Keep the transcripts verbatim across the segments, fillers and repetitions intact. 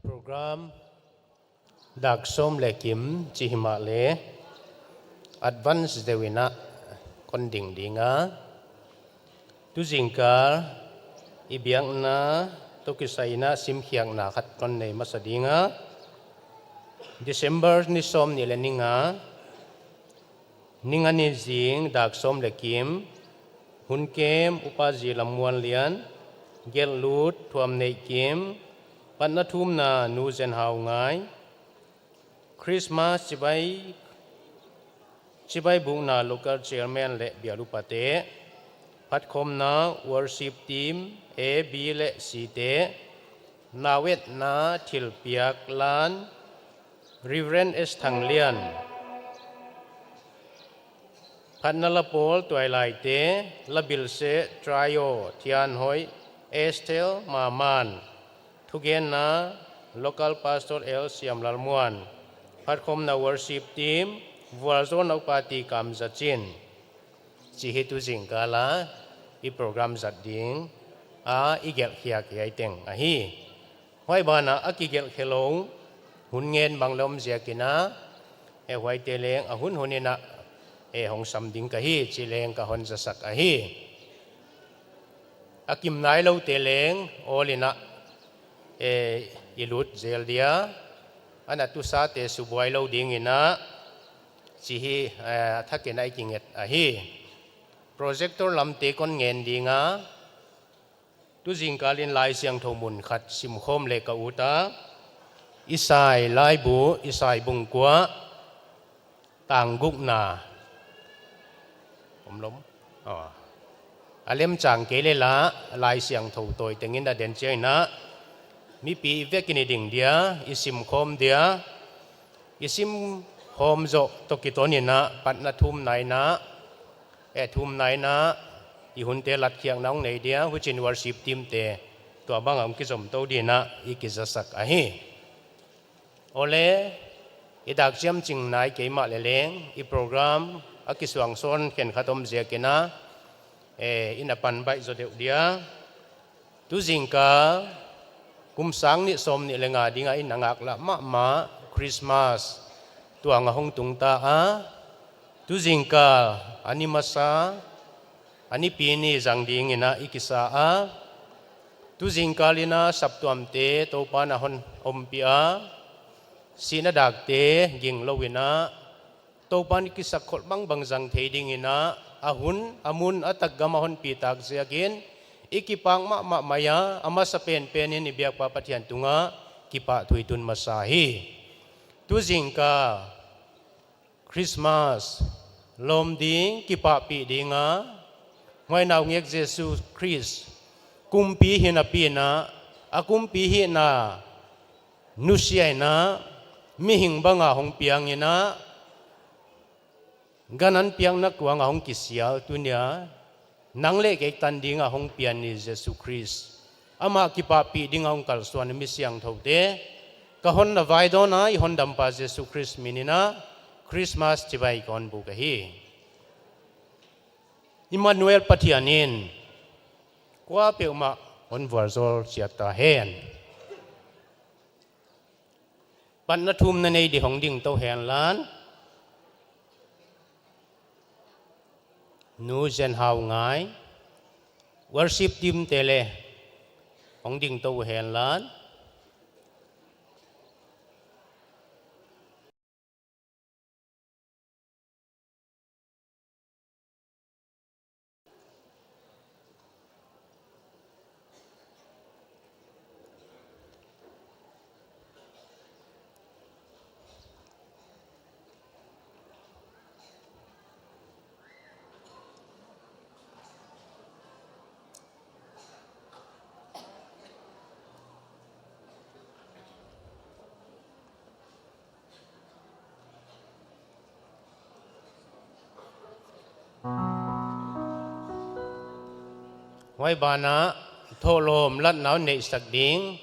Program dak sawm leh kim chih himahleh advance deuh in kon ding ding a. Tu zingkal i biakna toh kisai in simkhiakna khat kon nei masa ding a. December ni sawmnih leh ni nga, ni nga ni zing dak sawm leh kim, hun kem Upa Zi Lam Muan Lian, gelhlut Thuam Neih Kim, patna thumna Nu Zen Hau Ngai, Christmas chibai, chibai bukna local chairman leh bial upate, phatkhawmna worship team A, B leh C te, nauetna thilpiak lan Reverend S Thang Lian, phatna la pawl tuailaite, la bilse trio Thian Hoih, Esther Maman, thugenna local pastor L Siam Lal Muan, phatkhawmna worship team, vualzawlna Upa Ti Kam Za Chin. Chih hi tu zingkal a i program zat ding a i gelhkhiak hiai teng ahi. Huai banah a kigelh khelou hun ngen bang leh om ziak in, e huaite leng a hun hun in, e hong sam ding ka hi chih leng ka hon zasak ahi. A kim nailoute leng awl in, e i lut zel dia, ana tusate subuai lou ding in, chih hi, e, a thak in i kinget ahi. Projector lamte kon ngen ding a, tu zingkal in Laisiangthou mun khat simkhawm leh ka ut a, Isai laibu, Isai bung kua, tang gukna. Om lou. Oh. A lemchang kei leh la, Laisiangthou tawi teng in a den chiang in, mipi vek in i ding dia, i simkhawm dia, i simkhawm zoh toh kiton in, patna thumna in, e thumna in, i hunte latkhiakna hong nei dia, huchiin worship team te tuabang a hong kizom tou ding in i kizasak ahi. Aw leh, i dak chiamching nai kei mahleh leng, i program a kisuangsawn khenkhat om ziak in, e, i na pan baih zaw deuh dia. Tu zingkal, kum sang nih sawmnih leh nga ding a i na ngaklah mahmah Christmas tuang a hong tung ta a. Tu zingkal, a ni masa, a nipi ni zang ding in i kisa a. Tu zingkal in saptuamte Toupa'n a hon ompih a. Sihna dakte ginglou in, Toupa'n i kisakkholh bangbang zang thei ding in, a hun, a mun, a tak gam a hon pi tak ziakin, i kipak mahmah mai a, a masa penpen in i biakpa Pathian tungah kipahthu i tun masa hi. Tu zingkal, Christmas, lawm ding, kipahpih ding a, huai naungek Jesu Khrist, kumpi hihna pi in, a kumpi hihna nusia in, mihing bang a hong piang in, gan an piakna kuang a hong kisial tuni a, nang leh kei tan ding a hong pian ni Jesu Khrist, amah kipahpih ding a hong kalsuan mi siangthoute, ka hon na vaidawn a, i hondampa Jesu Khrist min in, Christmas chibai kon buk ahi. Immanuel Pathian in kuapeuhmah hon vualzawl chiat ta hen. Patna thumna nei di hong ding tou hen lan. Nu Zen Hau Ngai, worship team te leh hong ding tou hen lan. Huai banah, thohlawm latna neihsak ding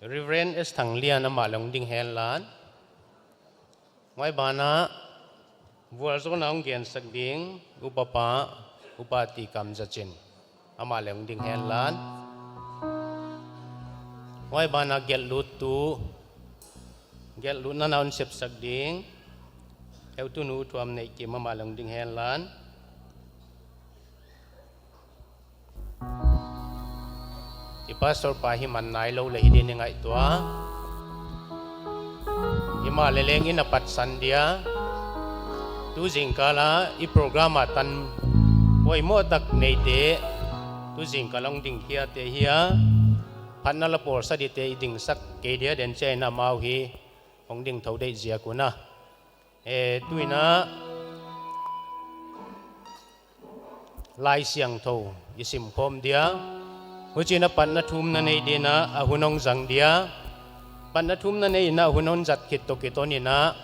Reverend S Thang Lian amah leng ding hen lan. Huai banah, vualzawlna hong gensak ding Upa pa, Upa Ti Kam Za Chin, amah leng ding hen lan. Huai banah gelhlut tu, gelhlutna na hon sepsak ding, heutu nu Thuamneihkim amah leng ding henla. I pastor pa hi man nailou leh hi ding i ngaihtuah. Himahleh leng i na patsan dia. Tu zingkal a i program a tan poimoh tak neite, tu zingkal a hong ding khiate hi a. Phatna la pawlsak dingte i dingsak kei dia, den chiang in amau hi hong ding thou deih ziak un a. E, tu in a Laisiangthou i simkhawm dia. Huchiin a patna thumna nei dingin a hun hong zang dia. Patna thumna nei in a hun hon zat khit toh kiton in a,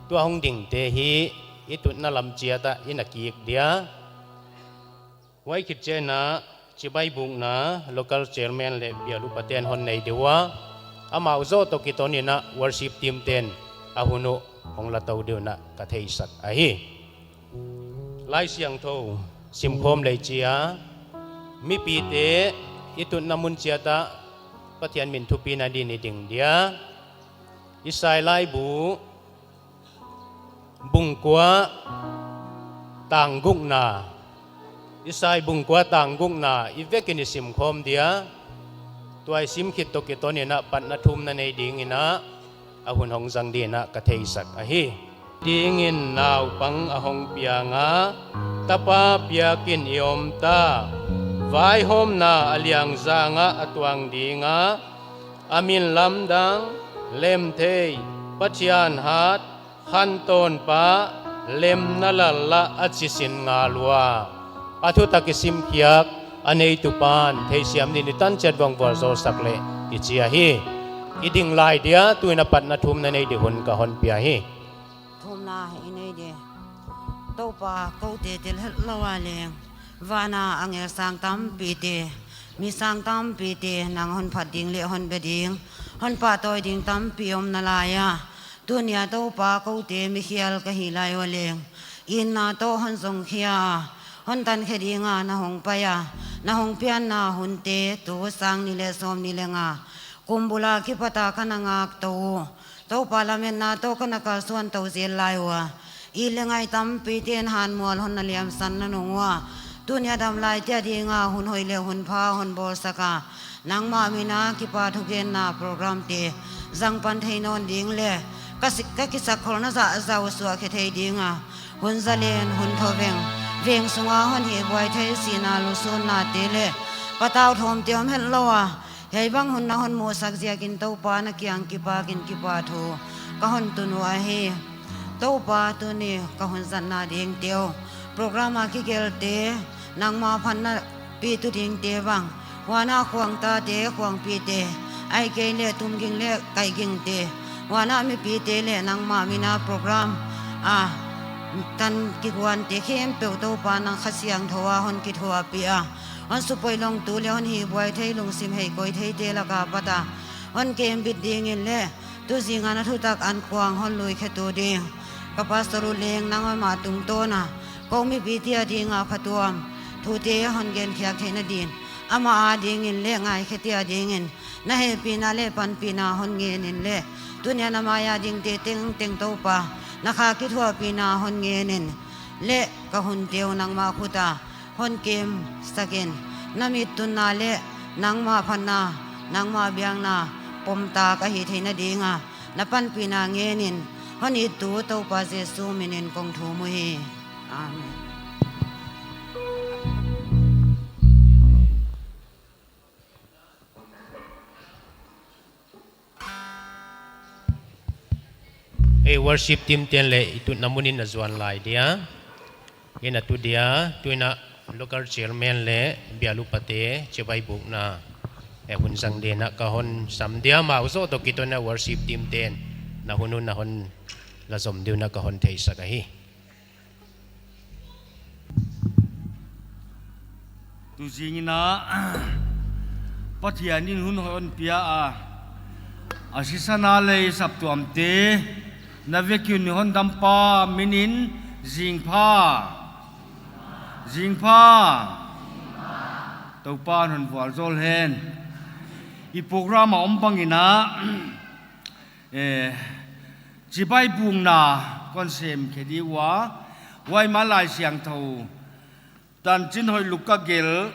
tua hong dingte hi i tutna lam chiat ah i na kik dia. Huai khit chiang in a chibai bukna local chairman leh bial upaten hon nei ding ua, amau zoh toh kiton in a worship team ten a hun uh hong la tou ding uh in a ka theisak ahi. Laisiangthou simkhawm lei chiang a, mipite i tutna mun chiat ah Pathian min thupina dingin i ding dia. Isai laibu bung kua tang gukna, Isai bung kua tang gukna i vekin i simkhawm dia. Tua i sim khit toh kiton in a patna thumna nei dingin a, a hun hong zang dingin a ka theisak ahi. Dingin naupang a hong piang a, tapa piakin i om ta. Vaihawmna a liangzang ah a tuang ding a, a min lamdang, Lemthei, Pathian hat, Khantawnpa, Lemna Lal a chi sin ngal ua. A thutak i simkhiak a neitu pan theisiam dingin i tan chiat vuah vualzawlsak leh i chi ahi. I ding lai dia, tu in a patna thumna nei ding hun ka hon pia hi. Thumna i nei di. Toupa, koute tel hetlou a leng van a angel sang tampite, mi sang tampite nang hon phat ding leh hon be ding, hon pahtawi ding tampi om nalai a. Tuni a Toupa, koute mikhial ka hi lai ua leng, itna toh hon zong khia a, hon tan khe ding a na hong pai a, na hong pianna hunte tu sang nih leh sawmnih leh nga kum bul a kipat a ka na ngak tou uh. Toupa, lametna toh ka na kalsuan tou zel lai ua. It leh ngai tampite'n hanmual hon na liamsan na nung ua. Tuni a damlaite a ding a hun hoih leh hun pha hon bawlsak a, nangmah min a kipahthu genna programte zang pan thei nawn ding leh ka si-, ka kisakkholh na zahzah uh suah khe thei ding a, hun zalen, hun thoveng, veng sung a hon hihbuai thei sihna lusunnate leh patau thawmte om hetlou a, hiai bang hun na hon muhsak ziakin Toupa, na kiang kipakin kipahthu ka hon tun uh ahi. Toupa, tuni ka hun zatna dingte uh, program a kigelte, nangmah phatna pitu dingte bang, huan a khuangtate, khuangpite, ahihkeileh tumging leh kaihgingte, huan a mipite leh nangmah min a program a tan kiguante khempeuh Toupa, nang Kha Siangthou a hon kithuahpih a, hon supoilongtu leh hon hihbuai thei, lungsim heikoih theite lak a pat a hon kembit dingin leh tu zing a na thutak ankuang hon lui khetu ding, ka pastor uh leng nangmah tungtawn a kou mipite a ding a phatuam thute hon genkhiak theihna dingin, amah a dingin leh ngaikhete a dingin na hehpihna leh panpihna hon ngen in leh, tuni a na mai a dingte tengteng Toupa, na Kha kithuahpihna hon ngen in leh, ka hunte uh nangmah khut a hon kemsak in, na mit tunna leh nangmah phatna, nangmah biakna pomtak a hih theihna ding a na panpihna ngen in, hon ittu Toupa Jesu min in kong thum uhi. Amen. Ei, worship team ten leh i tutna mun in na zuan lai dia. Gen a tu dia, tu in a local chairman leh bial upate chibai bukna, eh, hun zang dingin a ka hon sam dia, amau zoh toh kiton in a worship team ten na hun uh na hon la zom dingin a ka hon theisak ahi. Tu zing in a Pathian in hun hon pia a, a sisan a lei saptuamte, na vekin hon dampa min in zingpha, zingpha. Toupa'n hon vualzawl hen. I program a om bangin a, eh, chibai bukna kon sem khe di ua, huai mah Laisiangthou Tanchinhoih Luka gel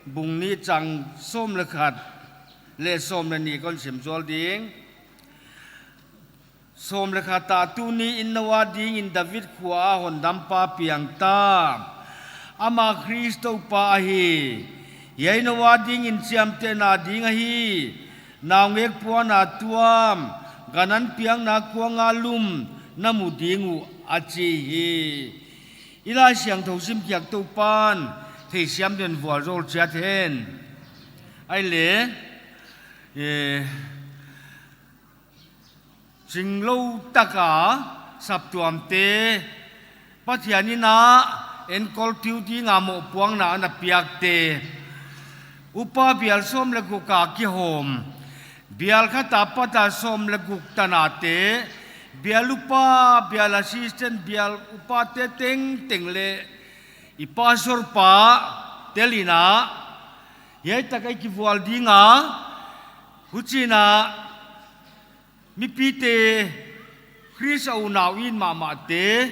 bung nih chang sawm leh khat leh sawm leh nih kon sim zual ding. Sawm leh khat ah, tuni in nou adingin David khua a hondampa piang ta. Amah Khrist Toupa ahi. Hiai nou adingin chiamtehna ding ahi. Naungek puanna tuam, gan an piakna kuang a lum na mu ding uh, a chi hi. I Laisiangthou simkhiak Toupan theisiam dingin vualzawl chiat hen. Ahihleh, eh, chinglou taka saptuamte, Pathian in a enkoltu dinga mohpuakna ana piakte, upa bial sawm leh guk a kihawm, bial khat apat a sawm leh guk tanate, bial upa, bial assistant, bial upate tengteng leh i pastor pa tel in a, hiai tak ah i kivual ding a, huchiin a, mipite, Khrist a unau i hih mahmahte,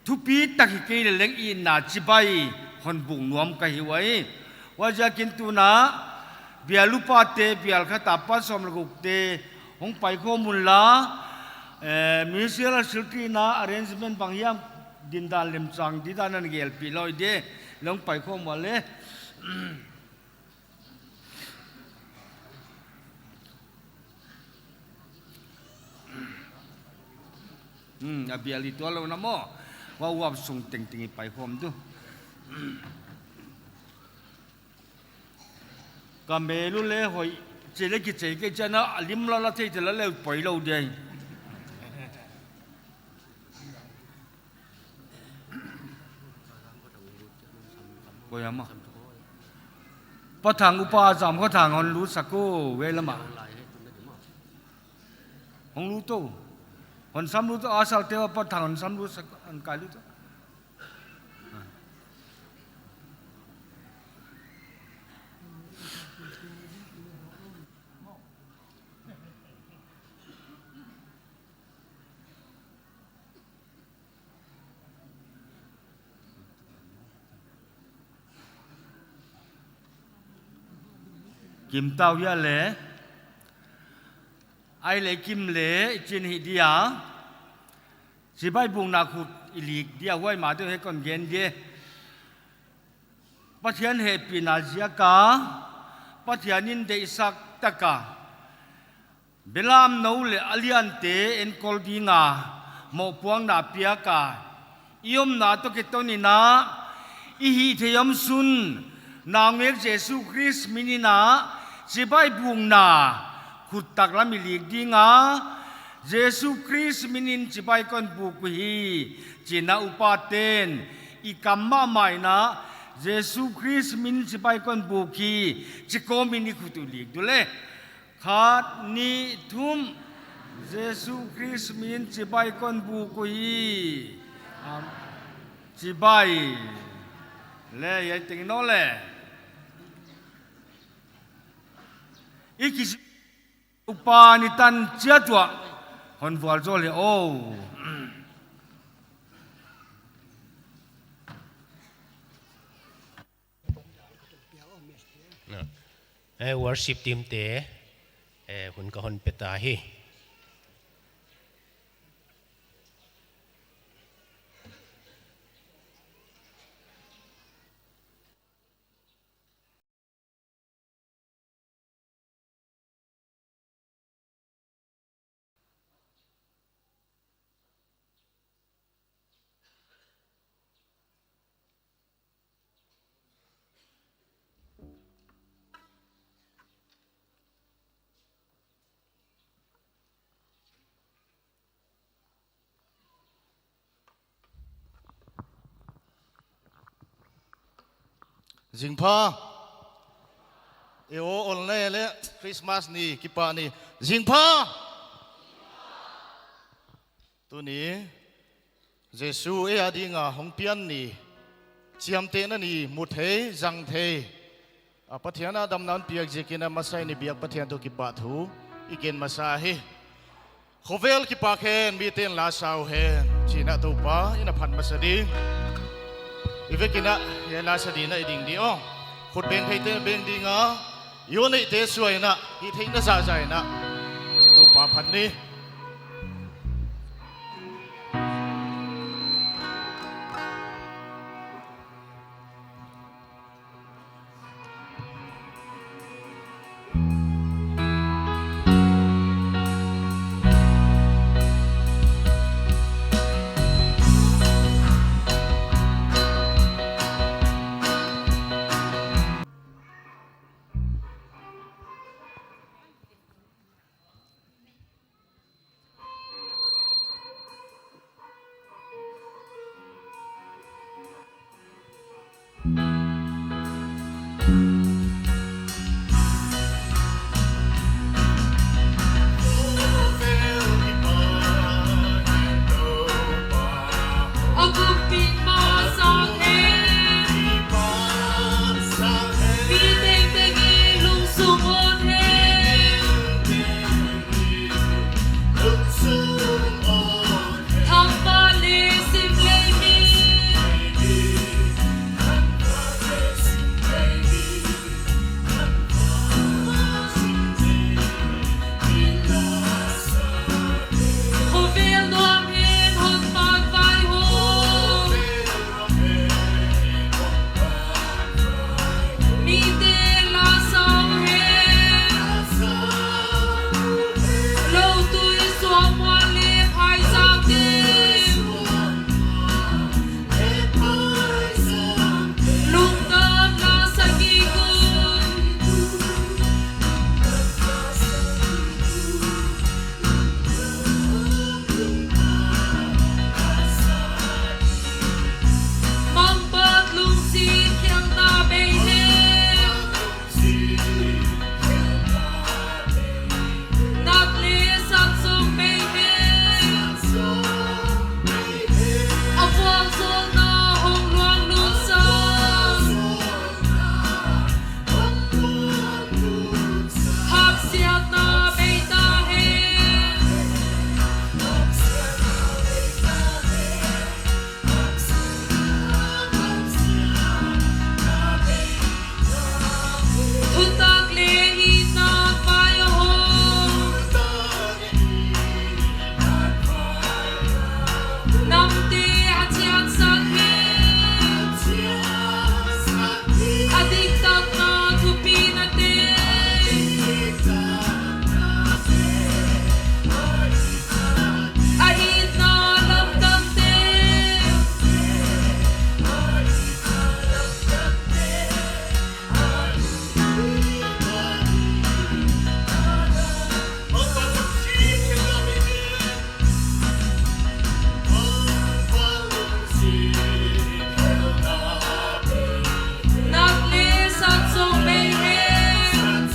thupi tak hi kei leh leng i itna chibai hon buk nuam ka hi uhi. Huaiziakin tuna, bial upate, bial khat apat sawm leh gukte, hong paikhawm unla, eh, ministerial secretary na arrangement bang hiam, dindan lemchang didan ana gelpih lou di, leng paikhawm ua leh. Hmm, a bial i tuak lou na maw. Huai uap sung tengteng i paikhawm tu. Ka mel uh leh hoih, chih leh kichei kei chiang a, a lim lala thei te la leh poi lou di. Koi ama. Pa Thang upa Zam Kho Thang hon lut sak uh, ve lama. Hong lut uh. Hon sam lut uh, a sal te Pa Thang hon sam lut sak, hon kai lut uh. Kim tau hia leh. Ahihleh kim leh, i chin hi dia. Chibai bukna khut i lik dia, huai mah deuh hi kon gen di. Pathian hehpihna ziak a, Pathian in deihsak taka, belam nou leh a liante enkol dinga mohpuakna piak a, i omna toh kiton in a, i hihtheih omsun, Naungek Jesu Khrist min in a, chibai bukna khut taklam i lik ding a, Jesu Khrist min in chibai kon buk uhi, chi'n a upate'n, i kam mahmah in a, Jesu Khrist min chibai kon buk hi, chi kawm in i khut uh lik duleh. Khat, nih, thum. Jesu Khrist min chibai kon buk uhi. Am, chibai. Leh, hiai teng nou leh. I kis- Toupa'n i tan chiat ua, hon vualzawl hi aw. Eh, worship team te, eh, hun ka hon pe ta hi. Zingpha. E aw, ol nei leh Christmas ni, kipak ni. Zingpha. Tuni, Jesu ei adinga hong pian ni, chiamtehna ni, mu thei, zang thei. A Pathian a damna hon piak ziakin a masa in i biak Pathian toh kipahthu i gen masa hi. Khovel kipak hen, mite'n la sa uhen, chi'n a Toupa in a phat masa ding. I vekin a, hiai la sa dingin a i ding di aw. Khut beng theite beng ding a, i neihte suah in a, hih theihna zahzah in a. Toupa phat ni. A kumpi masa hen. Mi tengteng i lungsim ah hen. Thangpha leh sim lei mi. Khovel nuam hen hon mat vai hong. Mite la sa uhen. Lou tui suang mual leh phaizak te. Lungdam la sa kik un. Mangpat lungsi khelhna bei hen. Nak leh sat zong bei hen. A vualzawlna hong luang lut sa. Hapsiatna bei ta hen. Thutak leh itna vai a hong. Namte a chiansak hi. A diktatna thupina te. A itna lamdangte. Nak leh sat zong bei hen.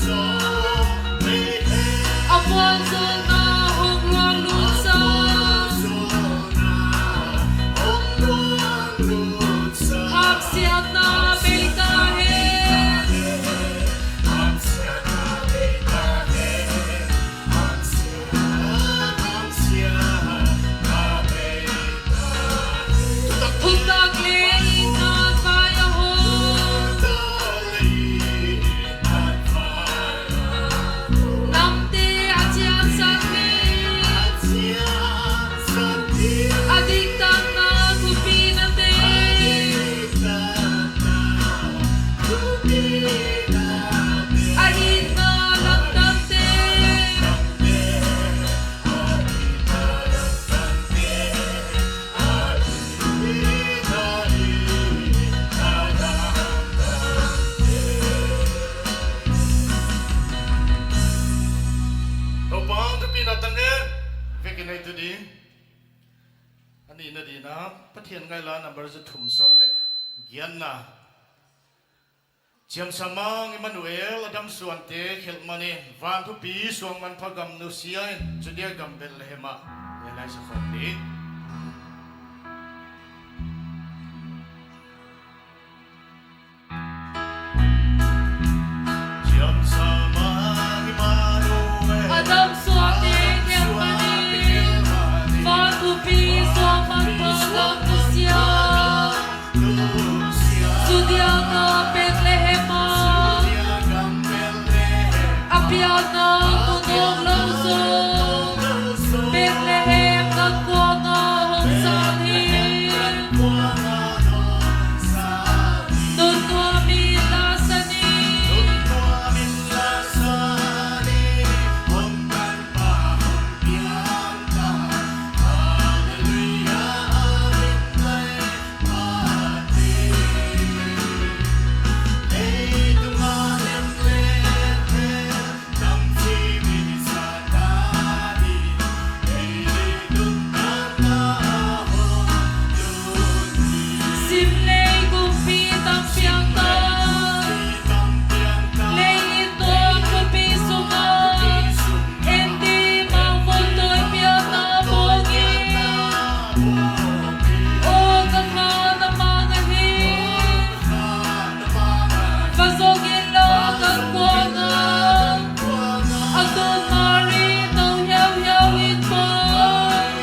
A vualzawlna hong luang lut sa. Hapsiatna bei ta hen. Thutak leh itna vai a hong. Namte a chiansak hi. A diktatna thupina te. A itna lamdangte. Toupa'n thupina tang hen. Vekin ei tu ding. A nihna dingin a, Pathian ngaihla number za thum sawm leh giatna. Chiamsa Mang Emmanuel, Adam Suante, Khelhmani, Vanthupi, Suangmanpha, Gamnusia in, Judea gam Bethlehem ah, hiai la i sa khawm ding. Tu diakin Bethlehem ah a pianna mu nawnlou zaw, Bethlehem na kuang ah hong zang hi. Nunnuam in la sa ni. Simlei kumpi tam piang ta, lei tuam kumpi sung ah, en di mangvon tawi pianna bawng in. Aw ka kha na mang ahi, va zong in la kan kuang ah. A tun Mari nou hiauhiau in poi.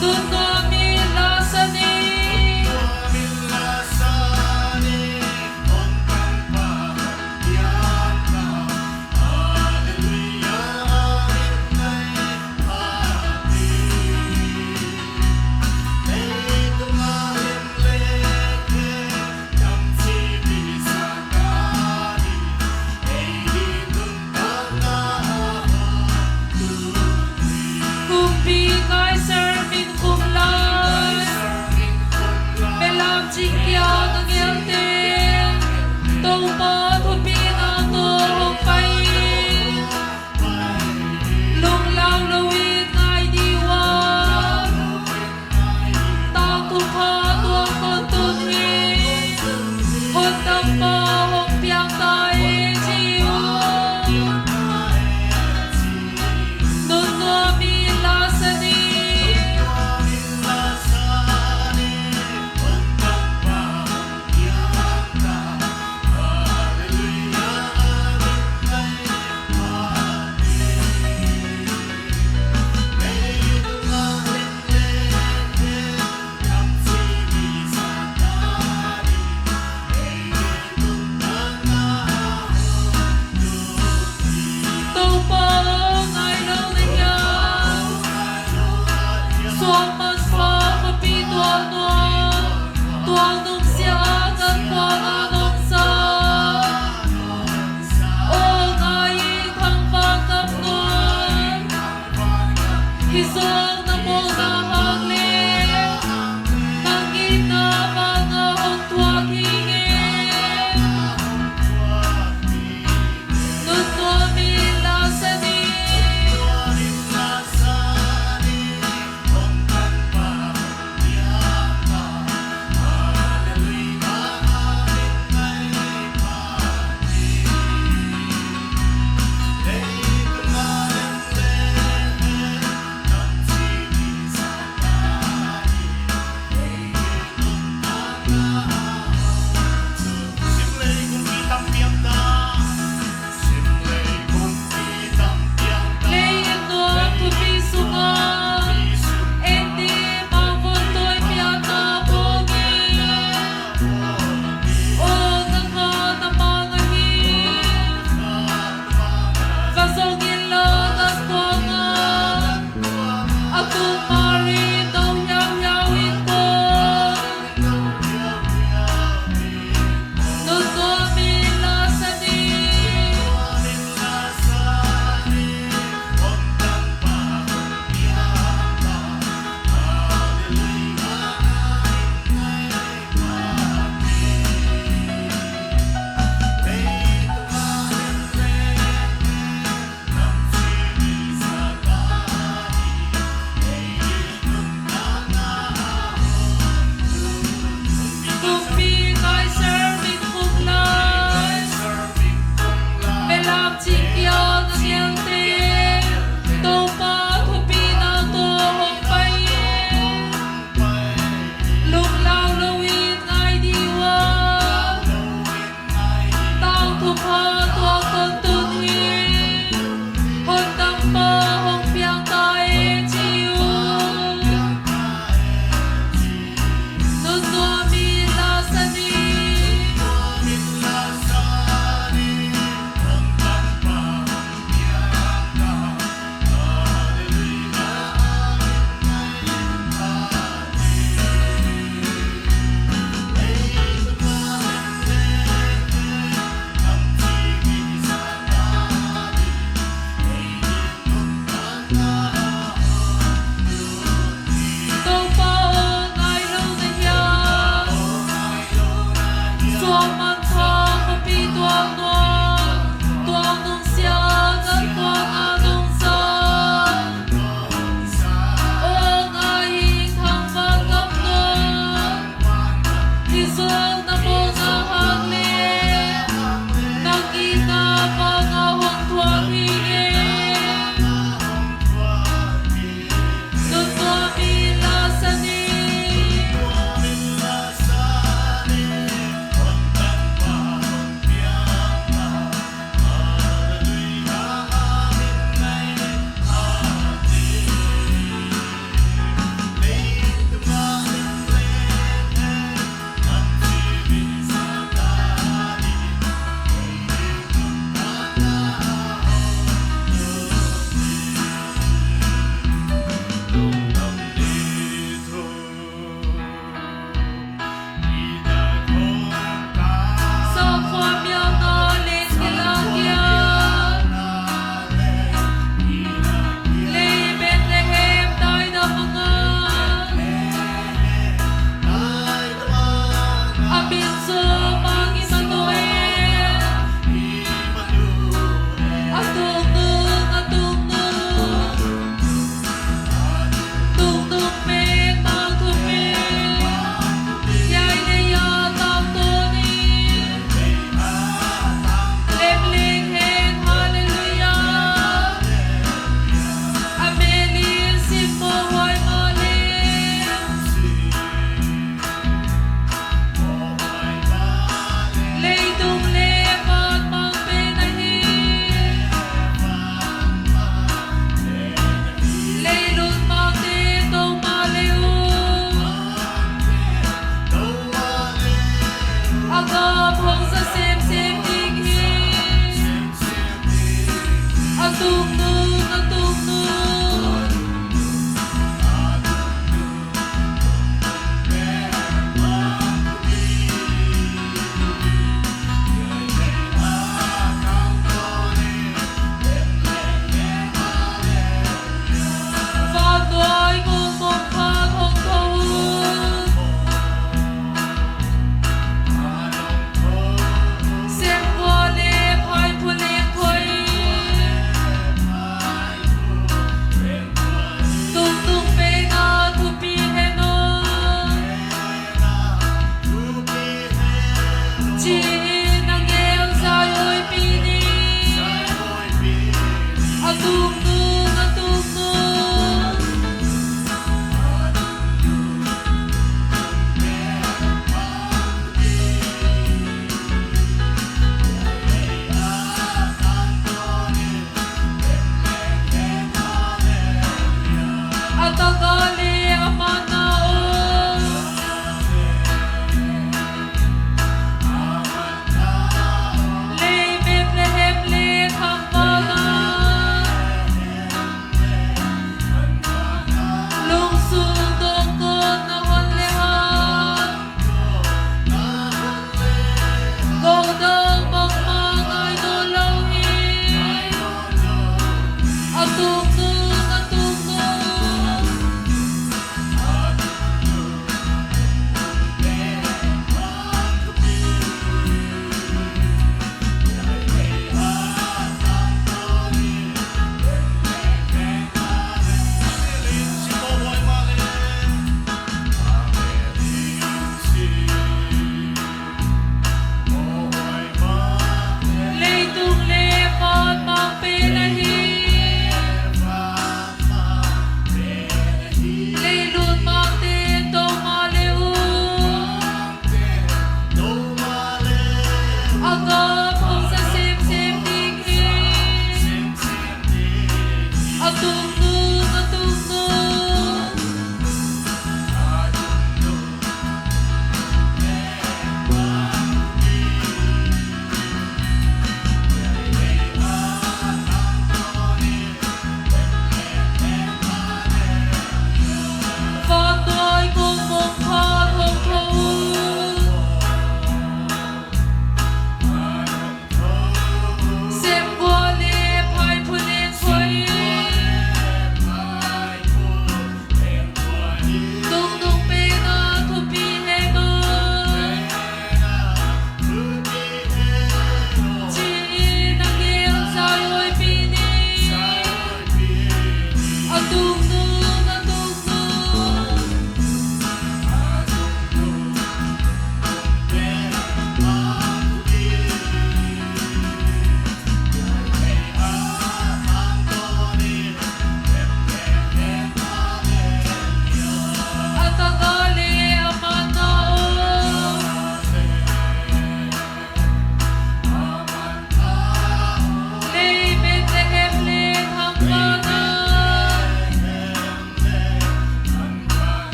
Nunnuam in la sa ni. Kumpi ngai sermin kum lai, belam chingkiang a ngelte, Toupa thupina toh hong pai in, lunglaulou in ngai di ua. Tangthu pha tuang kon tun hi, hotdampa hong piang ta e chi uh. Nunnuam in la sa ni. Tuamin la sa ni. Toupa aw, ngailou na hia?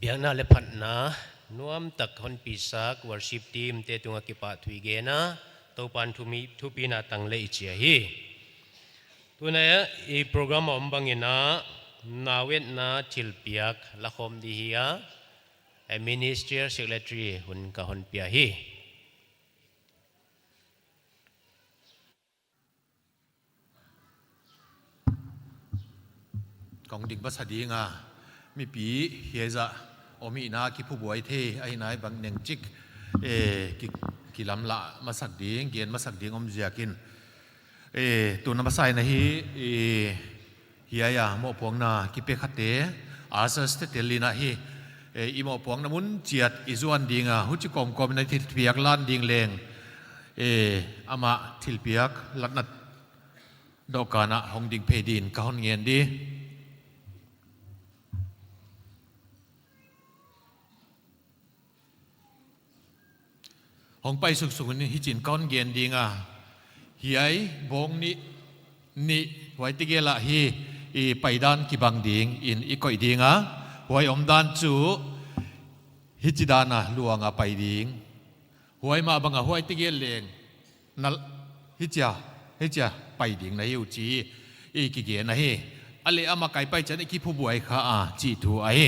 Biakna leh phatna nuamtak hon pisak worship team te tungah kipahthu i gen a, Toupan thumi, thupina tang leh i chi ahi. Tuna i program a om bangin a, nauetna thilpiak lakhawm di hi a, a ministerial secretary hun ka hon pia hi. Kong ding masa ding a, mipi hiai zah om hihna kiphubuai thei ahihna bang neng chik, eh, ki, kilamlah masak ding, gen masak ding om ziakin. Eh, tuna masa in ahi, eh, hiai a mohpuakna kipe khate, ushers te tel in ahi, eh, i mohpuakna mun chiat i zuan ding a, huchi kawmkawm in a thilpiak lan ding leng, eh, amah thilpiak latna dawhkan ah hong ding phei din ka hon ngen di. Hong pai suksuk in hichi'n ka hon gen ding a. Hiai bawng nih, nih huai tegel ah hi, i paidan kibang ding in i koih ding a. Huai omdan chu hichidan a luang a pai ding. Huai mah bang a huai tegel leng nal hichia, hichia pai ding na hi uh chi i kigen ahi. A leh a makai pai chiang i kiphubuai kha a chih thu ahi.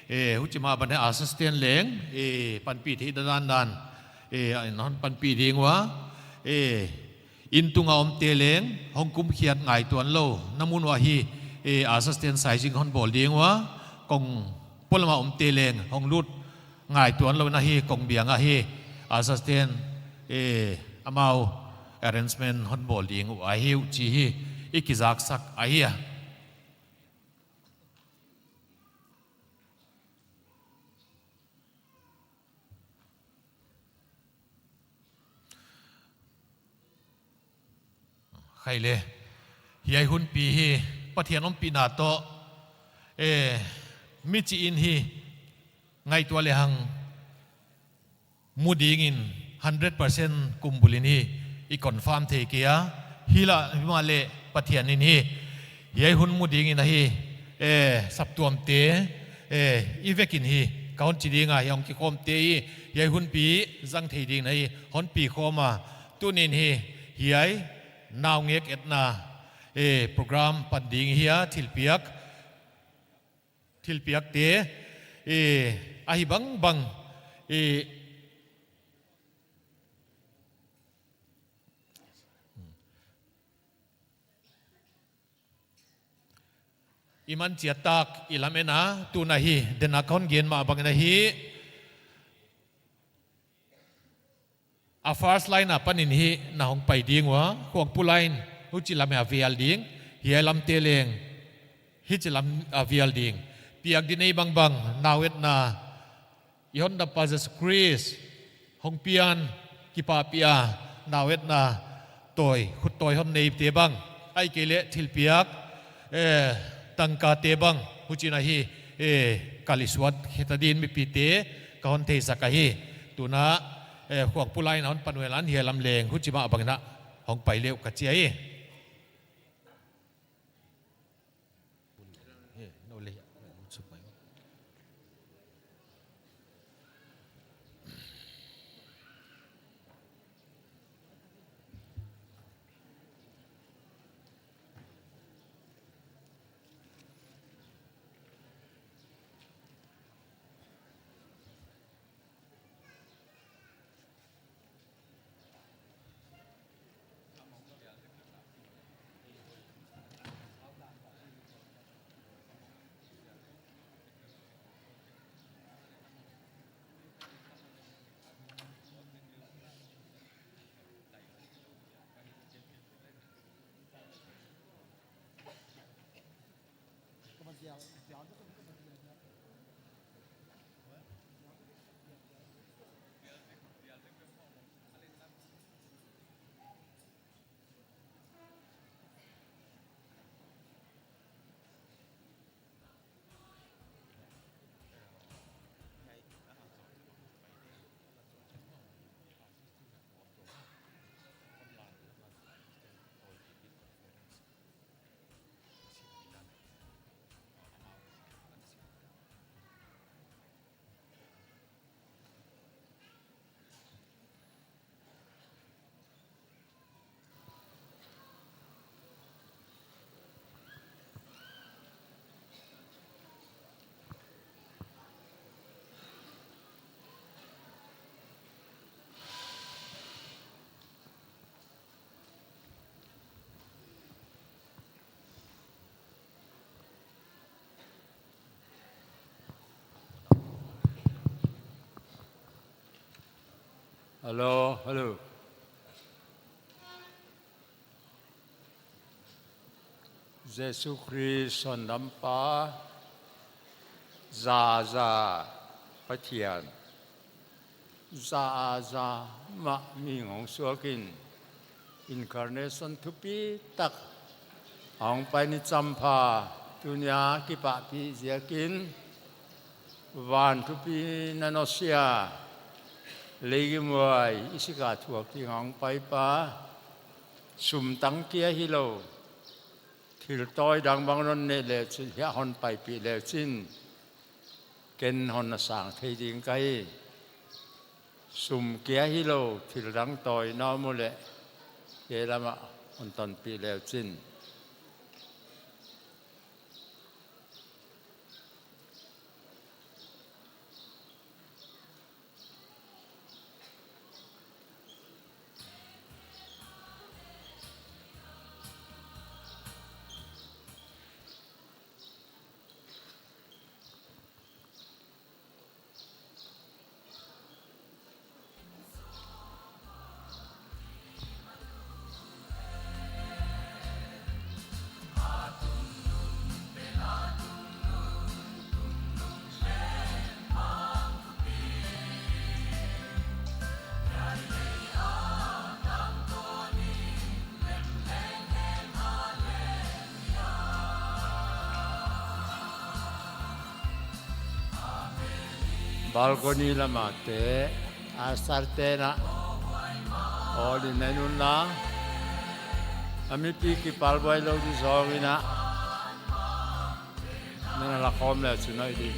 Eh, huchi mah bang a assistant leng, eh, panpih theih dandan, eh, a in hon panpih ding ua. Eh, inn tunga omte leng hong kumkhiat ngaihtuah lou na mun uah hi, eh, assistant sizing hon bawl ding ua. Kong polam a omte leng hong lut ngaihtuah lou na hi, kong biang ahi, assistant, eh, amau arrangement hon bawl ding uh ahi uh chi hi i kizaksak ahi a. Khai le. Hiai hunpi hi Pathian ompihna toh, eh, michih in hi ngaihtuah lehang mu dingin hundred percent kumbul in hi i confirm thei kei a, hi lah himahleh Pathian in hi hiai hun mu dingin ahi, eh, saptuamte, eh, i vekin hi ka hon chi ding a, hiai hong kikhawmte hi hiai hunpi zang thei dingin ahi hon pi khawm a, tuni'n hi hiai naungek etna, eh, program pan ding hi a, thilpiak, thilpiakte, eh, ahi bangbang, eh, i man chiat tak i lamen a, tuna hi, den a ka hon gen mah bangin ahi. A first line apan in hi na hong pai ding ua, Khuangpu line, huchi lam a vial ding, hiai lamte leng, hichi lam a vial ding. Piak di nei bangbang, nauetna, i hon dampa Jesu Khrist hong pian kipahpih a, nauetna tawi, khut tawi hon neite bang, ahihkeileh thilpiak, eh, tangkate bang, huchi'n ahi, eh, kal i suat khia ta dingin mipite ka hon theisak ahi. Tuna, eh, Khuangpu line a hon pan uhen, hiai lam leng huchi mah bangin a hong pai le uh ka chi ahi. Hello, hello. Jesu Khrist Sawndampa, za a za Pathian, za a za mah mihing hong suak in, incarnation thupi tak a hong pai ni champha, tuni a kipahpih ziakin, van thupi na nusia, leigimuai i sik a thuak ding a hong paipa, sum tang kia hilou, thil tawi dang bang non ne le chin, hiah hon paipih le chin, ken hon na sang thei ding ka hi. Sum kia hilou, thil dang tawi na om uleh, kei lam ah hon tonpih le chin. Balcony lam a te, a sar te na, awl in en un la, a mipi kipalbuai lou di zawng in a, na na la khawm le chu noi di.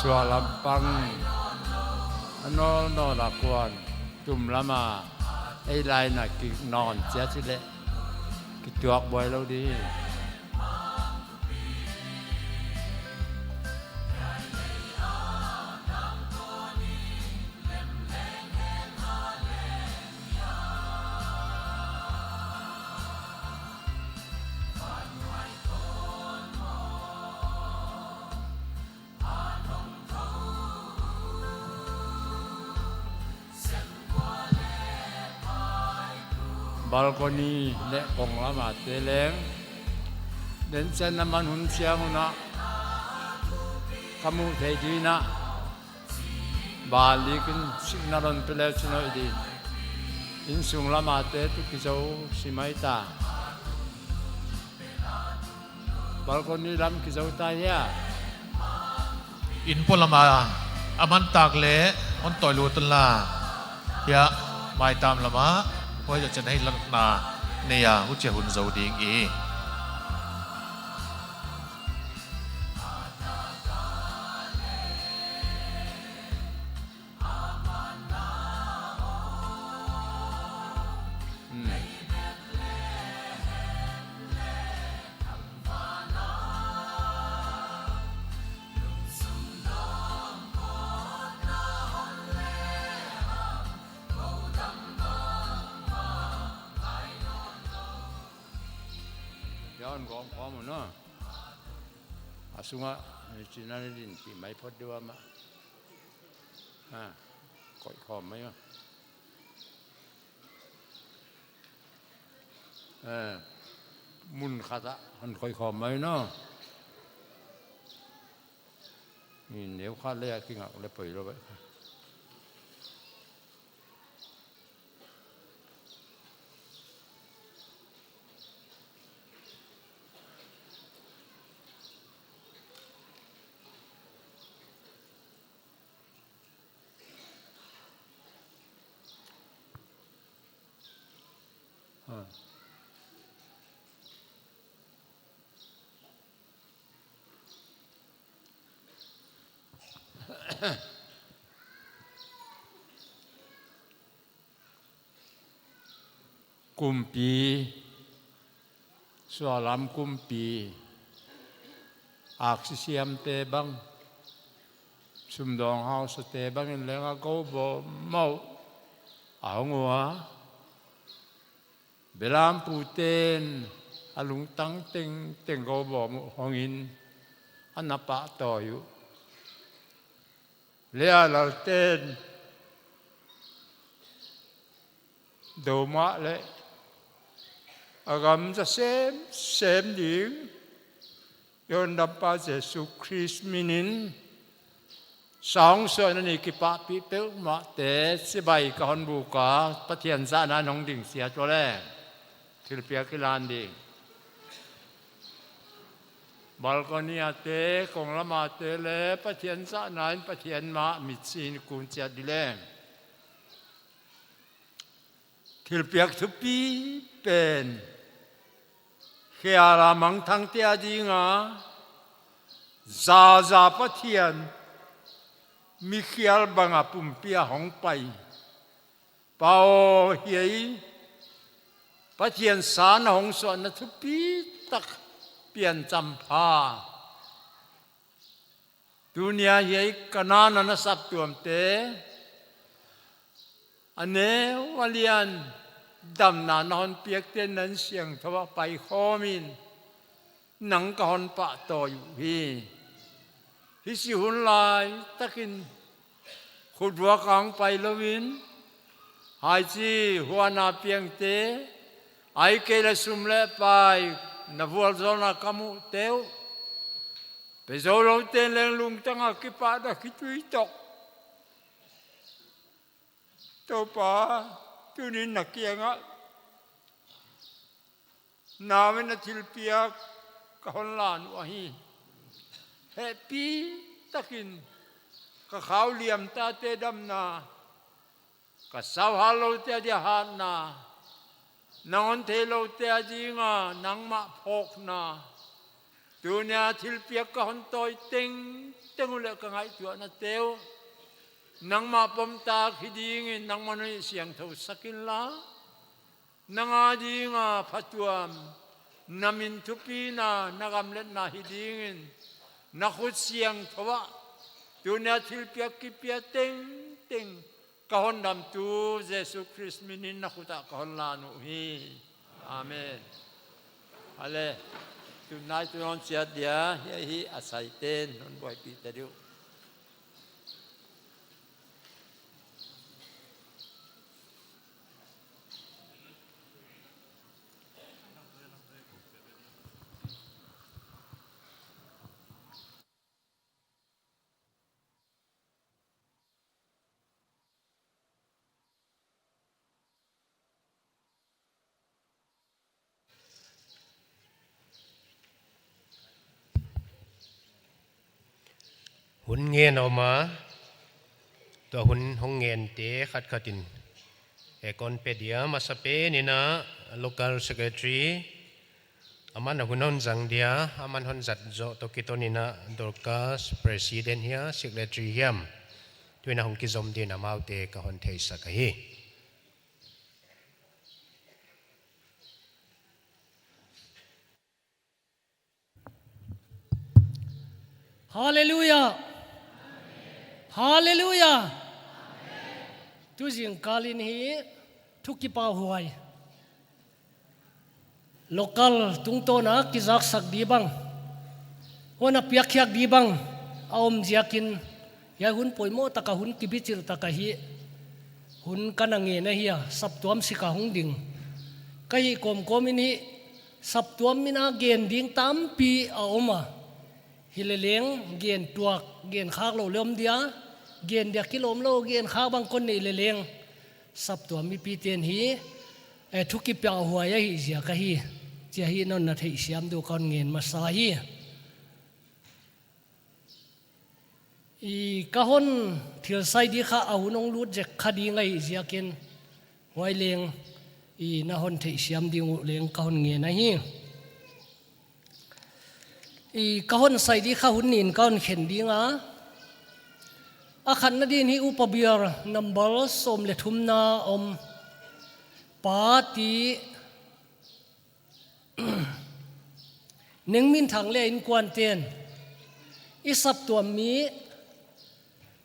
Suahlam pang a nawl nawl a kuan, tum lam a ei lai na kinawn chiat chi leh, kituak buai lou di. Balcony leh kong lam a te leng, den chan na man hun chiang un a, ka muh theih di in a, balik in signal hon pe le chu noi di. Innsung lam a te tu kizou si mai ta. Balcony lam kizou ta hia. Inn pua lam a, a man tak leh hon tawi lut un la. Hiah maitam lam a, huai zoh chiang hih lam na nei a, huchia hun zou ding i hi. Hon gawm khawm un aw. A sungah, eh, chin a na din pi mai phot deuh a mah. Ha, koih khawm mai aw. Eh, mun khat ah hon koih khawm mai un aw. Ni neu khat leh a kingak leh poi lou ve. Kumpi, suahlam kumpi, aksi siamte bang, sumdawng hausate bang in leng a gou bawm mah a hong ua. Belamputen a lungtang tengteng gou bawm uh hongin a na pahtawi uh. Leh a lalten dou mah leh a gam za semsem ding i Hondampa Jesu Khrist minin, sawng suahna ni kipahpih peuhmahte chibai ka hon buk a, Pathian zahna in hong ding siat uleh thilpiak i lan ding. Balcony a te, konglam a te leh Pathian zahna in Pathian mah mitchiin kun chiat di leh. Thilpiak thupi pen Khial a mangthangte a dinga, zaza Pathian mikhial banga pumpi a hong pai pa aw, hiai Pathian san a hong suahna thupi tak pian champha. Tuni a hiai Kanaan a na saptuamte, a neu a lian damna na hon piakte nan siangthou a paikhawmin nang ka hon pahtawi uhi. Hichi hun laitakin khutbuak a hong pai louin, hiai chi huan a piangte, ahihkeileh sum leh pai na vualzawlna ka muhte uh, pe zou loute leng lungtang a kipahna khitui tawk. Toupa, tunin na kiangah nauvin na thilpiak ka hon lan uh ahi. Hehpihtakin ka khau liam tate damna, ka sau hal loute a dia hatna, nang hon theihlouhte a dinga nangmah phawkna, tuni a thilpiak ka hon tawi tengteng uh leh ka ngaihtuahnate uh nangmah pomtak hi dingin nangmah hon siangthou sak inla, nang a dinga phatuam, na min thupina, na gamletna hi dingin na khut siangthou ah tuni a thilpiak kipia tengteng ka Hondamtu Jesu Khrist minin na khut ah ka hon lan uhi. Amen. Ale, tunai tun hon chiat dia, hiai hi a saiten hon buaipih ta diu. Hun ngen om a, tua hun hong ngente khatkhatin kon pe dia, masapen in a local secretary, aman a hun hon zang dia, aman hon zat zoh toh kiton in a Dorcas president hia, secretary hiam, tuin a hong kizom dingin amaute ka hon theisak ahi. Hallelujah. Hallelujah. Tu zingkal in hi thu kipahhuai Local tungtawn a kizaksak di bang, huan a piakkhiak di bang a om ziakin, hiai hun poimoh taka hun kibichil taka hi hun ka na ngen ahi a, saptuam sik a hong ding ka hih kawmkawm in hi saptuam min a gen ding tampi a om a. Hi leleng gen tuak, gen khak lou le om dia, gen dia kilawm lou, gen khak bang kon neih leleng, saptuam mipite'n hi, eh, thu kipahhuai ahih ziak ahi, chia hi non na theihsiam di uh ka hon ngen masa hi. I ka hon thil sai di kha a hun hong lut zek kha ding ahih ziakin, huai leng i na hon theihsiam ding uh leng ka hon ngen ahi. I ka hon sai di kha hun nih in ka hon khen ding a. A khatna din hi Upa Bial number sawm le thumna om Pa T. Nengminthang le a innkuante'n i saptuam mi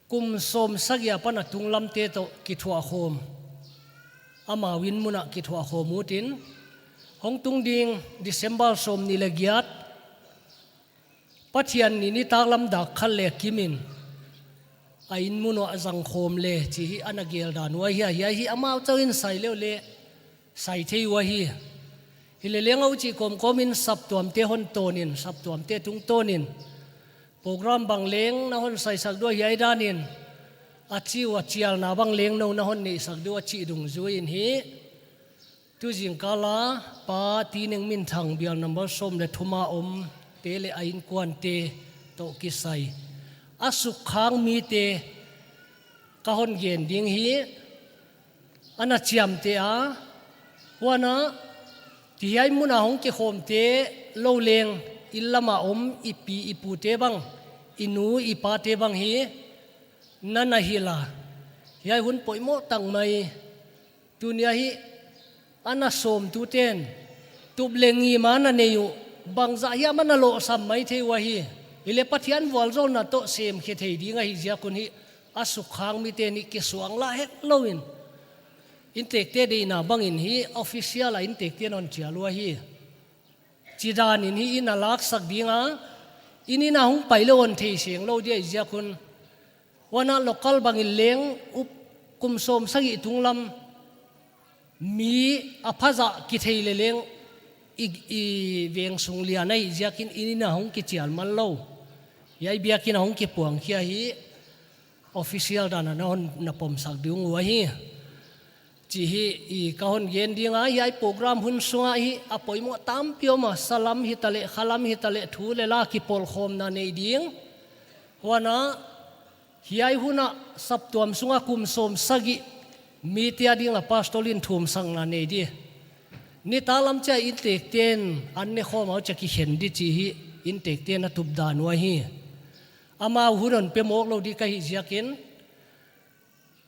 kum sawm sagih apan a tunglamte toh kithuahkhawm, amau inn mun ah kithuahkhawm ut in, hong tung ding December sawmnih le giat, Pathian ni nitaklam dak khat le kim in a inn mun uah zangkhawm le chih hi ana gel dan uh ahi a, hiai hi amau chauh in sai le uh leh sai thei uh ahi. Hi leleng a uh chih kawmkawm in saptuamte hon tawn in, saptuamte tungtawn in program bang leng na hon saisak di uh hiai dan in, a chi uh a chialna bang leng nou na hon neihsak di uh a chih dungzui in hi, tu zingkal a Pa T. Nengminthang Bial number sawm le thum a omte le a innkuante toh kisai a sukkhang mite ka hon gen ding hi. Ana chiamteh a, huan a, ti hiai mun a hong kikhawmte lou leng, inn lam a om i pi i pute bang, i nu i pate bang hi na na hilh a, hiai hun poimoh tak mai. Tuni a hi ana sawmtute'n tup le ngim a na nei uh, bangzah hiam ana lohsam maithei uh ahi. Hi leh Pathian vualzawlna toh semkhe thei ding ahih ziak un hi, a sukkhang mite nih kisuanglah hetlou in, inntekte deihna bang in hi official a inntekte'n hon chial uh ahi. Chidan in hi inn a laksak ding a, inn in a hong pai lou hon thei seng lou di ahih ziak un, huan a local bang in leng up kum sawm sagih tunglam mi a phazah kithei leleng i, i veng sung lian ahih ziakin inn in a hong kichial man lou. Hiai biakin a hong kipuang khia hi, official dan a na hon na pomsak ding uh ahi. Chih hi i ka hon gen ding a, hiai program hun sung ah hi a poimoh tampi om a, salam hitaleh, khalam hitaleh, thu le la kipawlkhawmna nei ding. Huan a, hiai hun a saptuam sung a kum sawm sagih mite a ding a pastor in thumsakna nei di. Nitaklam chia inntekte'n an ne khawm a uh chia kikhen di chih hi inntekte'n a tup dan uh ahi. Amau hun hon pe mawk lou di ka hih ziakin,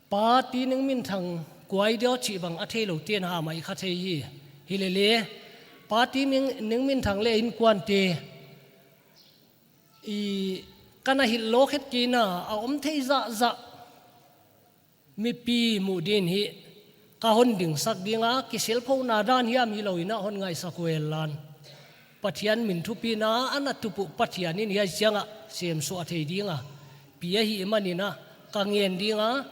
Pa T. Nengminthang kua ahi dia chih bang a theilou te'n ha mai kha thei hi. Hi leh leh, Pa T. Neng, Nengminthang le a innkuante, i ka na hilh lou khet kei na, a om thei zahzah mipi muh din hi ka hon dingsak ding a, kiselphouhna dan hiam hilou in a hon ngaihsak uh hen la. Pathian min thupina ana tup uh Pathian in hiai chiang a semsuah thei ding a pi ahihman in a ka ngen ding a,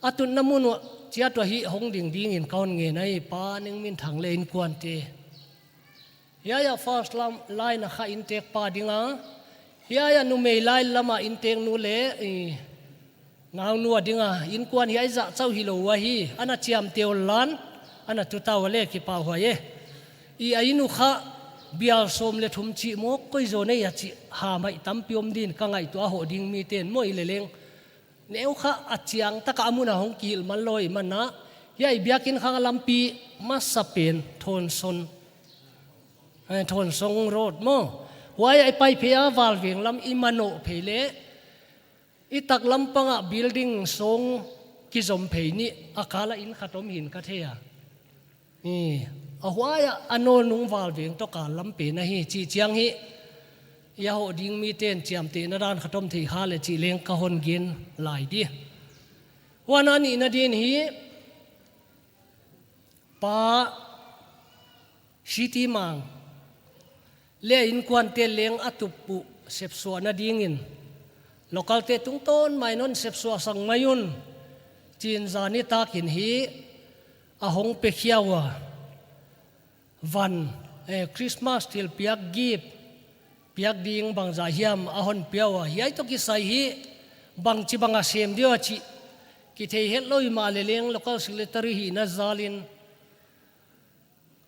a tunna mun uh chiat ua hi hong ding ding in ka hon ngen ahi, Pa Nengminthang le a innkuante. Hiai a first line a kha inntek pa ding a, hiai a numei line lam a inntek nu le, i, naunu a ding a, innkuan hiai zah chauh hilou uh ahi, ana chiamteh un la, ana tuta ua le kipahhuai e. I a inn uh kha bial sawm le thum chih mawk koi zaw nei a chih ha mai tampi om din ka ngaihtuah a, hoh ding mite'n maw, hi leleng neu kha a chiang taka a mun a hong kihilh man lou ahihman a, hiai biakin khang a lampi masapen Thonson, eh, Thonsong Road maw, huai a i pai phei a, Valveng lam i manoh phei leh, i taklam pang a building sawng kizom phei nih a kal a inn khat om hi'n ka thei a. I, a huai a, a nawnung Valveng toh kal lam pen ahi chih chiang hi, i a hoh ding mite'n chiamtehna dan khat om thei kha leh chih leng ka hon gen lai di. Huan a nihna din hi, Pa City Mang leh innkuante leng a tup uh sepsuahna dingin, local te tungtawn mah in hon sepsuah sak mai un, chiin zan nitak in hi a hong pe khia ua. Van, eh, Christmas thilpiak gift piak ding bangzah hiam a hon pia ua. Hiai toh kisai hi bangchibang a sem dia chih kithei hetlou himahleh leng local secretary hihna zal in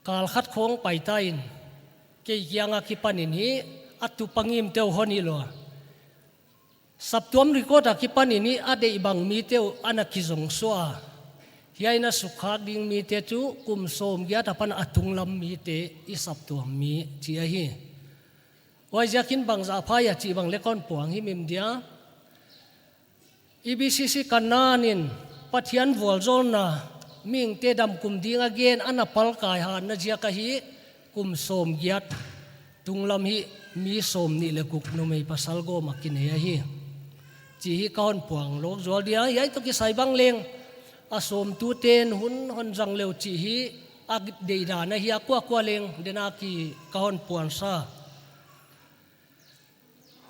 kal khat khong paita in, kei kiang akipan in hi a tup a ngimte uh hon hilh ua. Saptuam record akipan in hi a deih bang mite uh ana kizong suah a. Hiai in a sukkhak ding mite chu kum sawmgiat apan a tunglam mite, i saptuam mi chih ahi. Huaiziakin bangzah phai a chih bang leng kon puang himhim dia. E B C C Kanaan in Pathian vualzawlna, mihingte damkum ding a gen ana palkai hatna ziak ahi, kum sawmgiat tunglam hi mi sawmnih leh guk numei pasal gawm a kinei ahi, chih hi ka hon puang lawk zual dia. Hiai toh kisai bang leng a sawmtute'n hun hon zang le uh chih hi a deihdan ahi a, kuakua leng den a ki ka hon puansa.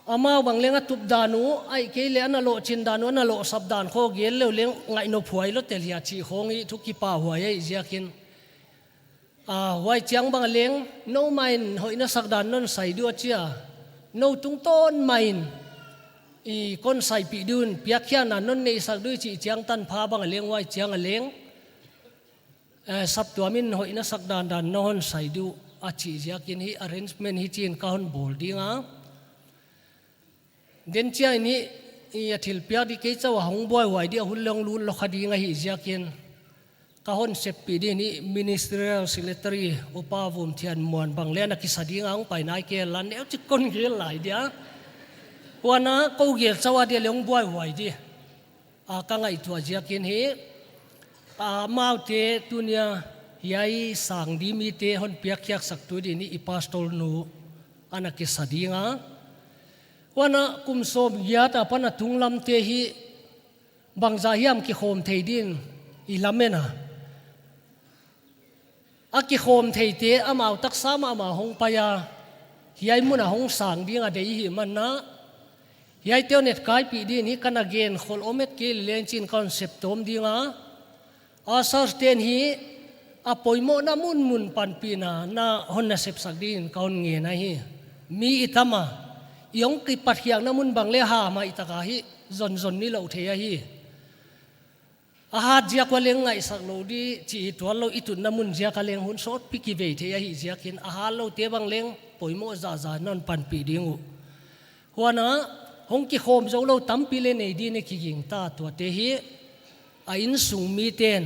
Amau bang leng a tup dan uh, ahihkeileh ana lohchin dan uh, ana lohsap dan khong gel le uh leng ngaih nop huai lou tel hia chih khong hi thu kipahhuai ahih ziakin. A, huai chiang bang leng, nou mah in hoihna sak dan non sai diu a chi a. Nou tungtawn mah in i kon saipih ding un, piakkhiakna non neihsak diu chih chiang tanpha bang a leng, huai chiang a leng, eh, saptuam in hoihna sak dandan non sai diu a chih ziakin hi arrangement hichiin ka hon bawl ding a. Den chiangin hi, i a thilpiak di kei chauh a hong buaihuai di a hun leng lut lou kha ding ahih ziakin, ka hon seppih ding hi Ministerial Secretary Upa Vumthianmuan bang leng ana kisa ding a, hong pai nai kei a, la neu chik kon gel lai dia. Huan a kou gel chauh a dia leng hong buaihuai di a ka ngaihtuah ziakin hi, amaute tuni a hiai sang di mite hon piakkhiaksak tu ding hi i pastor nu ana kisa ding a. Huan a kum sawmgiat apan a tunglamte hi bangzah hiam kikhawm thei din i lamen a. A kikhawm theite amau taksa mahmah hong pai a, hiai mun a hong sang ding a deih i hih manin, hiaite hon etkaipih din hi ka na gen khol om et kei leh leng chiin ka hon sep tawm ding a. Ushers te'n hi a poimohna munmun panpihna na hon na sepsak dingin ka hon ngen ahi. Mi i tam a, i hong kipatkhiakna mun bang leng hamhai tak a hi zonzon nilouh thei ahi. A hat ziak ua leng ngaihsak lou di chih hi tuanlou, i tutna mun ziak a leng hun sawtpi kivei thei ahih ziakin a hatloute bang leng poimoh zahzah in hon panpih ding uh. Huan a hong kikhawm zoulou tampi leng nei din i kigingta, tuate hi a insung mite'n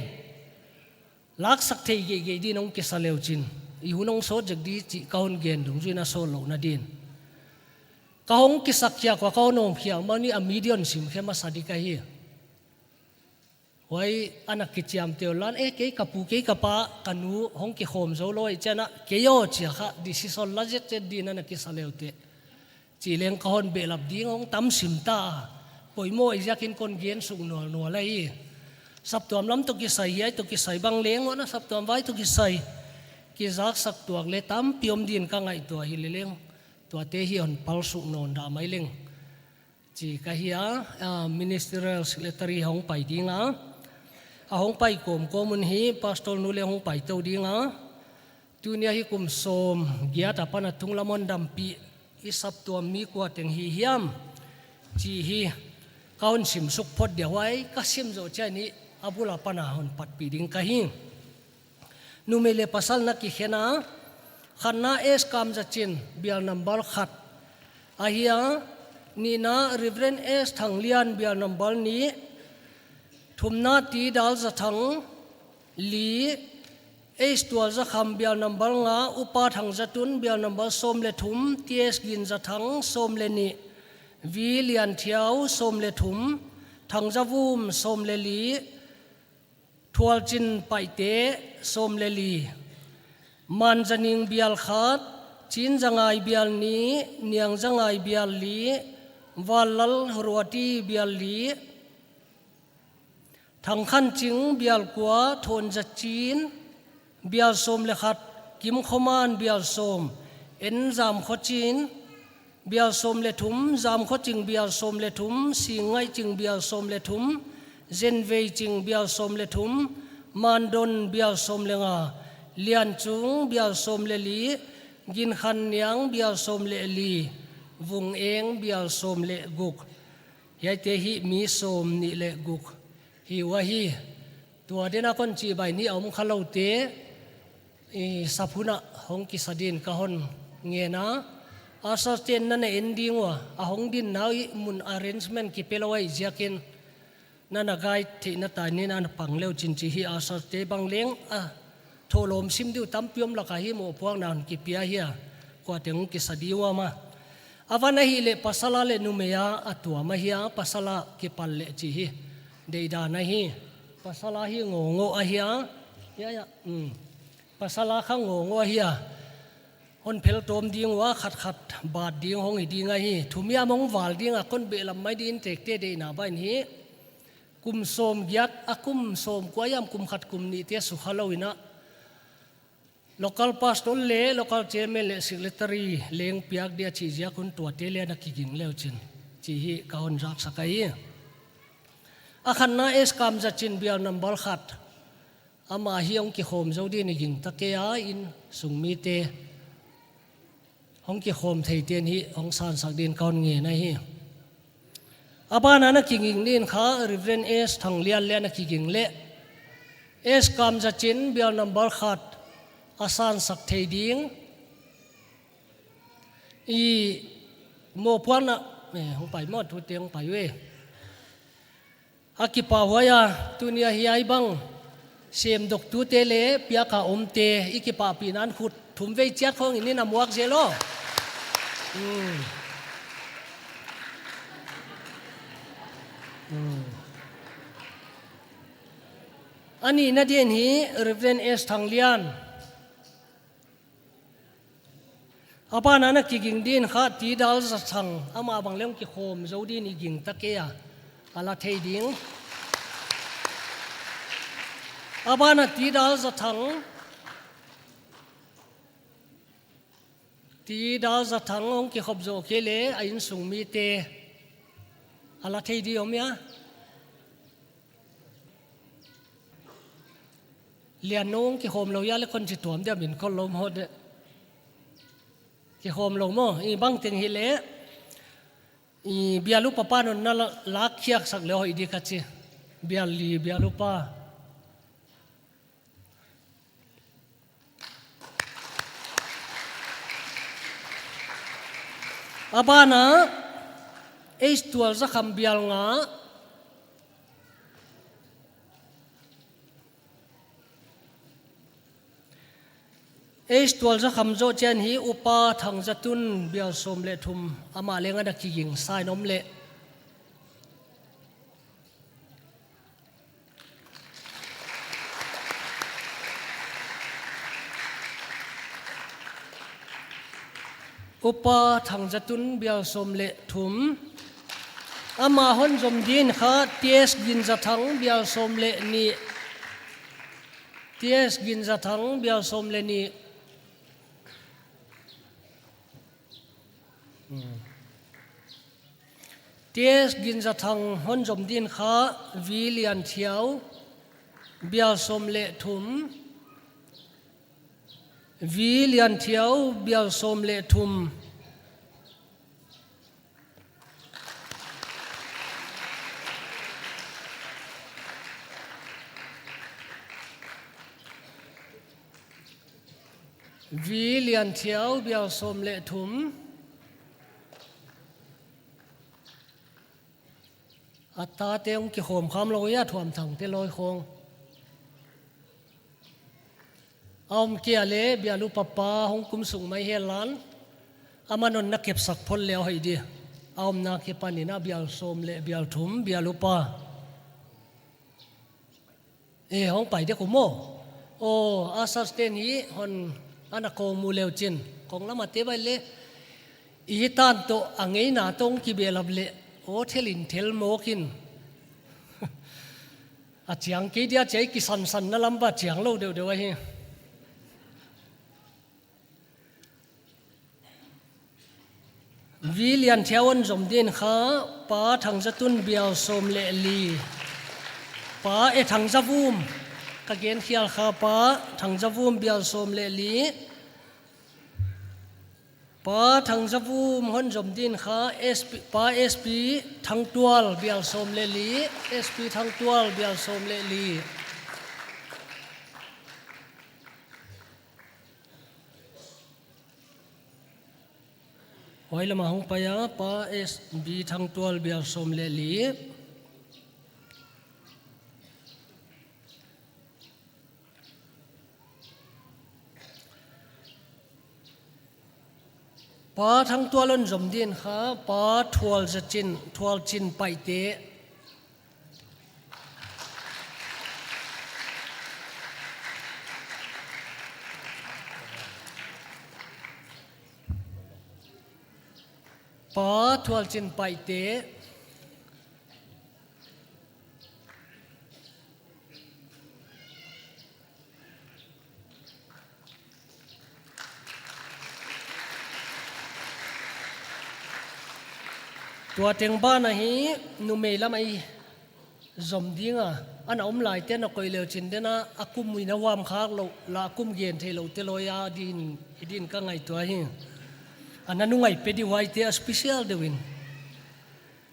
laksak thei geihgeih din hong kisa le uh chin, i hun hong sawt zek di chih ka hon gen dungzuiin a sawt louhna din. Ka hong kisakkhiak ua ka hon awmkhiak mah un hi a mi di'n hon simkhe masa di ka hi. Huai ana kichiamteh uh lan, eh, kei ka pu, kei ka pa, ka nu hong kikhawm zoulou ahih chiangin kei aw chia kha decision la zetzet din ana kisa le uh teh, chih leng ka hon behlap ding hong tam sim ta a. Poimoh ahih ziakin kon gen suk nualnual ahi. Saptuam lam toh kisai, hiai toh kisai bang leng, huan a saptuam vai toh kisai kizaksak tuak leh tampi om din ka ngaihtuah hi leh leng, tuate hi hon palsuk nawn dah mai leng chi ka hi a. A, Ministerial Secretary hong pai ding a, a hong pai kawmkawm un hi pastor nu leng hong pai tou ding a. Tuni a hi kum sawmgiat apan a tunglam hon dampih i saptuam mi kua teng hi hiam chih hi ka hon simsuk phot dia, huai ka sim zoh chiangin hi a bul apan a hon patpih ding ka hi. Numei leh pasal na kikhen a, khatna S Kamzachin, bial number khat ahi a, nihna Reverend S Thanglian, bial number nih, thumna T Dalzathang, li, H Tualzakham, bial number nga, Upa Thangzatun, bial number sawm leh thum, T S Ginzathang, sawm leh nih, V Lianthiau, sawm leh thum, Thangzavum, sawm leh li, Thualchin Paite, sawm leh li, Manzaning, bial khat, Chinzangai, bial nih, Niangzangai, bial li, Vallal Ruati, bial li, Thangkhanching, bial kua, Thonzachin, bial sawm leh khat, Kimkhoman bial sawm, En Zamkhoching bial sawm leh thum, Zamkhoching bial sawm leh thum, Singngaihching bial sawm leh thum, Zenveiching bial sawm leh thum, Mandon bial sawm leh nga, Lianchung bial sawm leh li, Ginkhanniang bial sawm leh li, Vungeng bial sawm leh guk. Hiaite hi mi sawmnih leh guk hi ua hi. Tua dena kon chih bai ni a om kha loute, i, sap hun ah hong kisa din ka hon ngen a. Usherste'n na na en ding ua, a hong dinna uh i mun arrangement kipe lou ahih ziakin, na na guide theihna tai ni na na pang leu chin chi hi. Usherste bang leng a thohlawm sim diu tampi om lak a hi mohpuakna hon kipia hi a. Kuate hong kisa di ua mah. A van ahihleh pasal a leh numei a a tuam ahi a, pasal a kipal leh chi hi. Deihdan ahi. Pasal a hi ngawngawh ahi a. Ya, ya. Mm. Pasal a kha ngawngawh ahi a. Hon pheltawm ding ua, khatkhat bat ding hong hi ding ahi. Thumiam hong val ding a, kon beh lam mai ding in tekte deihna bang in hi. Kum sawmgiat, a kum sawmkua hiam kum khat kum nihte sukha lou in a, local pastor leh local chairman leh secretary leng piak dia chih ziak un tuate leh na kiging leu chin chi hi ka hon zaksak ahi. A khatna S Kamzaching bial number khat. Amah hi hong kikhawm zou din i gingta kei a, innsung mite hong kikhawm theite'n hi hong sansak din ka hon ngen ahi. A ban a na kiging din kha Reverend S Thanglian leh na kiging leh, S Kamzaching bial number khat a sansak thei ding. I mohpuakna, eh, hong pai maw, tute hong pai ve. A kipahhuai a, tuni a hiai bang semdoktute leh piak a omte, i kipahpihna in khut thumvei chiat khawng in in a muak zel aw. Hmm. Hmm. A nihna din hi Reverend S Thanglian. A ban a na kiging din kha Tidal Zathang, amah bang leng kikhawm zou din i gingta kei a, a la thei ding. A ban a Tidal Zathang, Tidal Zathang hong kikhop zoh kei leh a innsung mite a la thei di om hia? Lian nung kikhawm lou hia leh kon chi tuam dia min kol lou maw de. Kikhawm lou maw, i bang teng hileh. I bial upa pa non na la, lak khiak sak leh hoih di ka chi. Bial li bial upa. A ban a, H Tualzakham bial nga. H Tualzakham zoh chiang hi Upa Thangzatun bial sawm leh thum, amah leng a na kiging sa in om leh. Upa Thangzatun bial sawm leh thum. Amah hon zom din kha T S Ginzathang bial sawm leh nih. T S Ginzathang bial sawm leh nih. Hmm. T S Ginzathang hon zom din kha V Lianthiau bial sawm leh thum. V Lianthiau bial sawm leh thum. V Lianthiau bial sawm leh thum. A tate hong kikhawm kham lou hia, Thuamthangte lawi khawng. A om kei a leh bial upa pa hong kum suk mai hen la. Amah non na kepsak phot leh hoih di. A omna kipan in a bial sawm leh bial thum bial upa. Eh, hong pai dek uh maw. Aw, usherste'n hi hon ana kawm uh leu chin. Kong lam a te bai leh. I tan toh a ngeina toh hong kibehlap leh. Aw, thel in thel mawk in. A chiang kei dia chia i kisansanna lam bang chiang lou deuhdeuh ahi. Pi Lian Thiau hon zom din kha, Pa Thang Za Tun bial sawm leh li. Pa, eh, Thang Za Vum. Ka gen khial kha, Pa Thang Za Vum bial sawm leh li. Pa Thang Za Vum hon zom din kha, S P, Pa S P Thang Tual bial sawm leh li, S P Thang Tual bial sawm leh li. Huai lam a hong pai a, Pa S B Thang Tual bial sawm leh li. Pa Thang Tual hon zom din kha, Pa Thual Za Chin, Thual Chin Paite. Pa Thual Chin Paite. Tua teng ban ah hi numei lam ah i zom ding a, ana om lai te na koih leu chin den a, a kum ui na huam khak lou, la kum gen thei lou te lou a din, i din ka ngaihtuah hi. Ana nungai pe di huaite a special deuh in.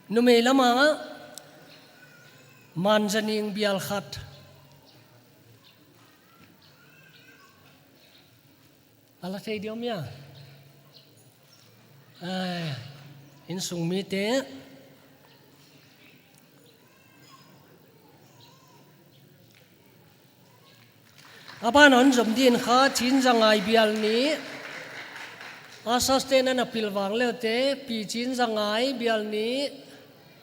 Numei lam ah, Man Za Ning bial khat. A la thei diam ia? Ai, innsung mite. A ban ah hon zom din kha, Chin Za Ngai bial nih. A saste nana pilvang leu te, Pi Chin Za Ngai bial nih.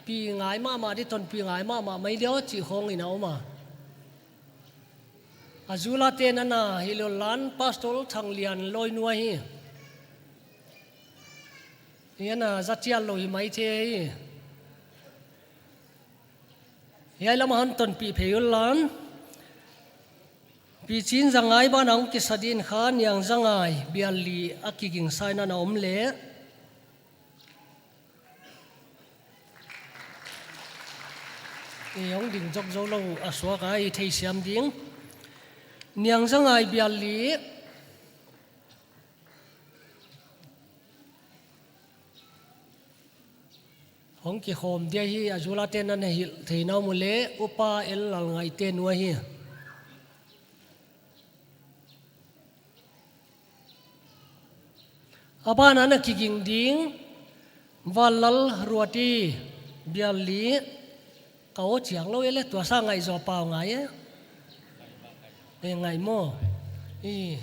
Pi ngai mahmah di, tonpih ngai mahmah mai diam chih khawng in a om a. A zul a te nana hilou lan, Pastor Thang Lian Loi nu ahi. Hiai a za chial lou hi maithei hi. Hiai lam ah hon tonpih phei un lan. Pi Chin Za Ngai ban ah hong kisa din kha, Niang Za Ngai bial li a kiging sa in ana om leh. I hong ding zok zou lou a suak a, i theisiam ding. Niang Za Ngai bial li. Hong kikhawm dia hi, a zul a te nana hilh theihna om uleh, Upa L Lal Ngaihte nu ahi. A ban ah ana kiging ding, Vanlal Ruati bial li. Ka aw chiang lou e leh, tua sa ngai zaw pau ngai e. E ngai maw. I,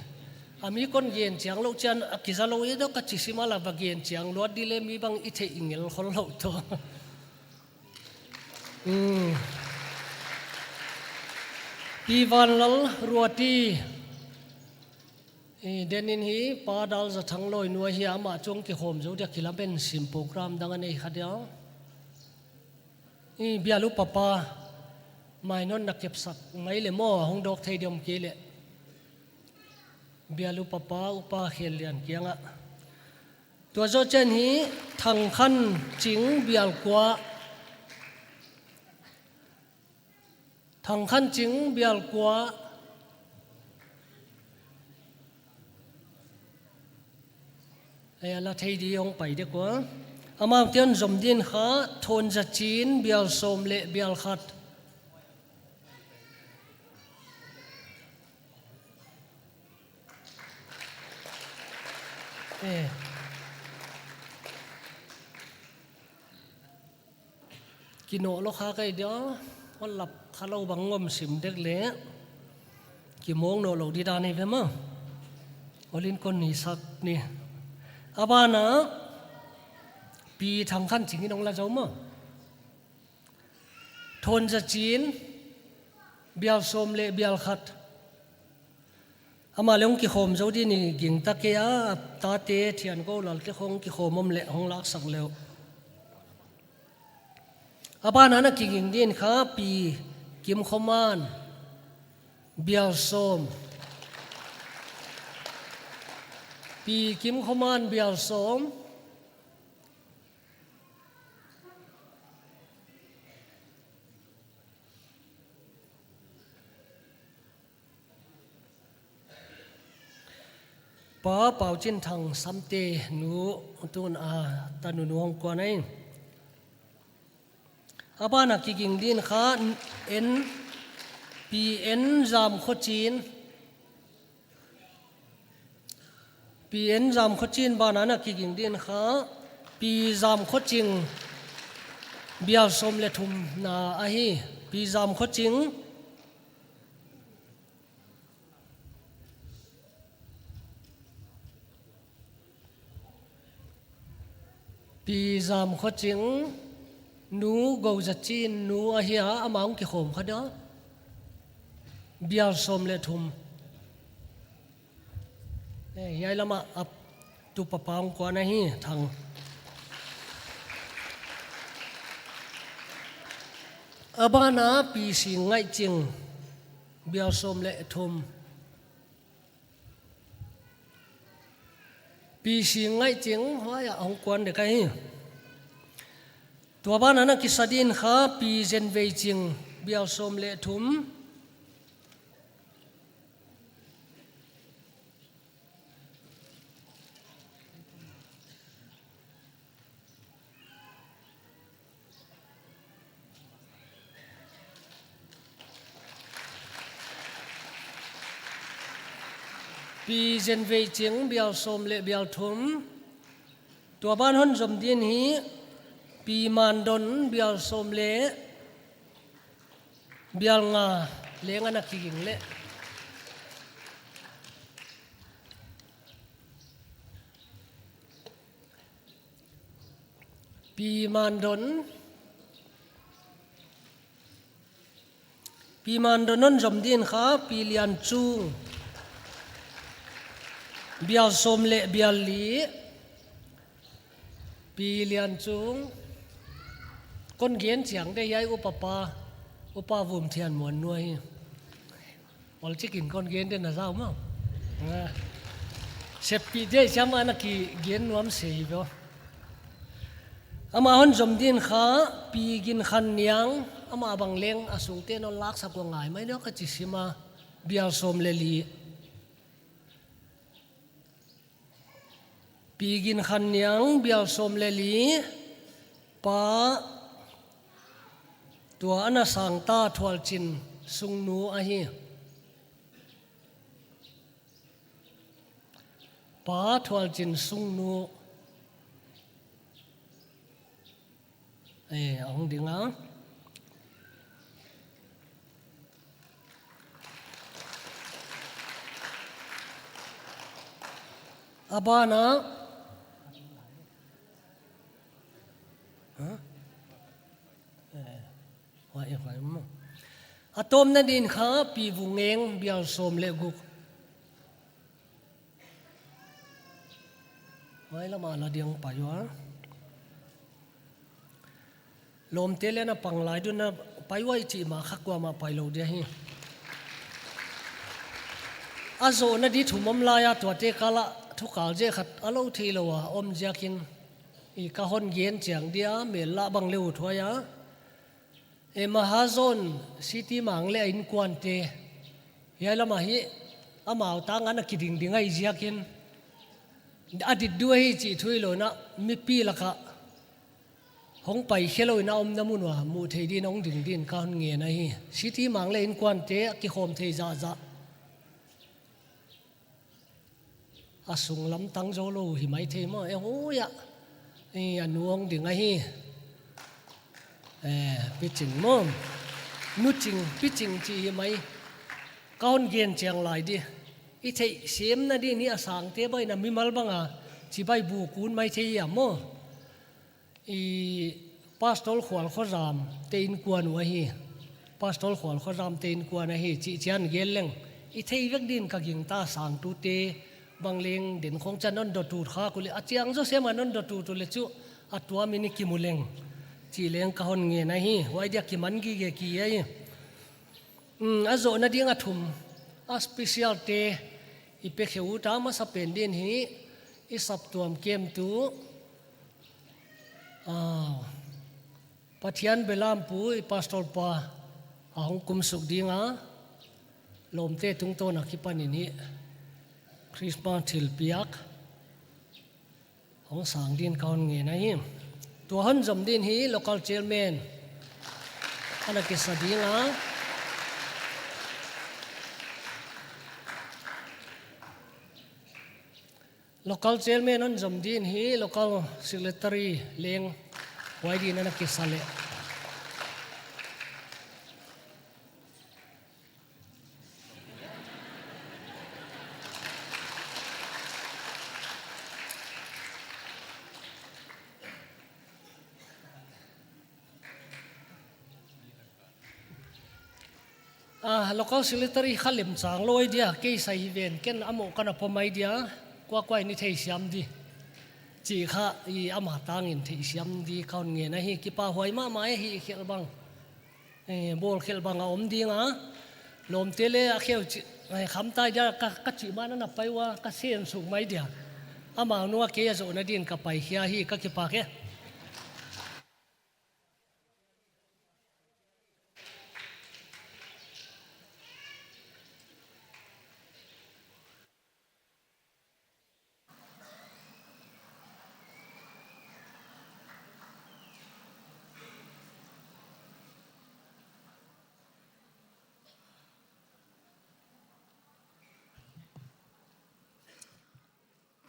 a mi kon gen chiang lou chian a kiza lou e, tua ka chi sim a la va gen chiang luat di leh mi bang i theih i ngel khol lou tou. Hmm. Pi Vanlal Ruati. I, den in hi Pa Dal Za Thang Loi nu ahi a, amah chun kikhawm zou dia kilamen sim program dang a nei kha dia. I, bial upa pa, mai non na kepsak mai leh maw, hong dawk thei diam kei leh. Bial upa pa, Upa Khel Lian kiang ah. Tua zoh chiang hi Thang Khan Ching bial kua. Thang Khan Ching bial kua. Ei, a la thei di hong pai dek ua. Amau te hon zom din kha, Thon Za Chin bial sawm leh bial khat. Eh. Kinoh lou kha kei dia, hon lap kha lou bang ngom sim dek leh. Kimawng nawn lou di dan hi ve maw. Olin kon ni sak ni. A ban ah, Pi Thang Khan Ching in hong la zou maw. Thon Za Chin, bial sawm leh bial khat. Amah leh hong kikhawm zou din i gingta kei a, tate Thian Go Lal te khawng kikhawm om leh hong laksak leh uh. A ban ah ana kiging din kha Pi Kim Khua Man, bial sawm. Pi Kim Khua Man bial sawm. Pa Pau Chin Thang Samte nu tun a tanu nu hong kuan ahi. A ban a kiging din kha N, Pi N Zam Kho Chin. Pi N Zam Kho Chin ban a na kiging din kha Pi Zam Kho Ching bial sawm leh thum na ahi. Pi Zam Kho Ching. Pi Zam Kho Ching nu Go Za Chin nu ahi a, amah hong kikhawm kha dia. Bial sawm leh thum. Eh, hiai lam a tu papa hong kuan ahi, Thang. A ban a Pi Sing Ngaih Ching bial sawm leh thum. Pi Sing Ngaih Ching huai a hong kuan dek ahi. Tua ban a na kisa din kha Pi Zen Vei Ching bial sawm leh thum. Pi Zen Vei Ching bial sawm leh bial thum. Tua ban hon zom din hi Pi Man Don bial sawm leh bial nga leng a na kiging leh. Pi Man Don. Pi Man Don hon zom din kha Pi Lian Chung bial sawm leh bial li. Pi Lian Chung. Kon gen chiang de hiai upa pa, upa Vum Thian Muan nu ahi. Ol chikin kon gen den a zau maw. Ah. Seppih de siam a na kigen nuam se hi bo. Amah hon zom din kha Pi Gin Khan Niang, amah bang leng a sungte non laksak ua ngai mai deuh ka chi sim a, bial sawm leh li. Pi Gin Khan Niang bial sawm leh li, pa tua ana sang ta Thual Chin Sung nu ahi. Pa Thual Chin Sung nu. Eh, a hong ding a. A ban a. Huh? Eh, huai, huai maw. A tawpna din kha Pi Vung Eng bial sawm leh guk. Huai lam a la diang pai ua. Lawmte leng a pang lai dun a pai ua i chih mah kha kuamah pai lou dia hi. A zohna di thum om lai a tuate kal a thu kal zek khat a lou theilou a om ziakin i ka hon gen chiang dia mel lah bang leh ut huai a. E Mahazon City Mang leh a innkuante. Hiai lam a hi amau tang ana kiding ding ahih ziakin. A dit duh ahi chih thu hilou in a mipi lak a hong pai khelou in a omna mun ua muh theih din hong ding din ka hon ngen ahi. City Mang leh innkuante a kikhawm thei zahzah. A sunglam tang zou lou hi mai thei maw, e huai a. E, a nu hong ding ahi. E, Pi Ching maw. Nu Ching, Pi Ching chih hi mai. Ka hon gen chiang lai di. I theih semna di ni a sangte bai na mimal bang a chibai bu kun mai thei a maw. I Pastor Khual Khozam te innkuan uh ahi. Pastor Khual Khozam te innkuan ahi chih chian gel leng. I theih vek din ka gingta sangtute bang leng den khong chian non dot ut kha kul leh a chiang zaw sem a non dot ut leh chu a tuam in i kimu leng. Chih leng ka hon ngen ahi. Huai dia kiman gige ki ahi. Um, a zohna ding a thum. A special te i pe khe ut a masa pen din hi i saptuam kemtu. Ah, Pathian belampu i pastor pa a hong kum suk ding a, lawmte tungtawn a kipan in hi. Christmas thilpiak hong sang din ka hon ngen ahi. Tua hon zom din hi local chairman ana kisa ding a. Local chairman hon zom din hi local secretary leng huai din ana kisa leh. Ah, local secretary kha lemchang lou ahi dia, kei sai hi ven, ken a moh ka na pom ahi dia, kuakua in i theisiam di. Chih kha i ama tangin theisiam di ka hon ngen ahi, kipahhuai mahmah e, hih khelh bang. Eh, bawlkhelh bang a om ding a. Lawmte leh a kheu chi, eh, khamtai dia ka, ka chih ma ana pai ua, ka sen suk mai dia. Amau nung a kei a zohna din ka paikhia hi, ka kipak e.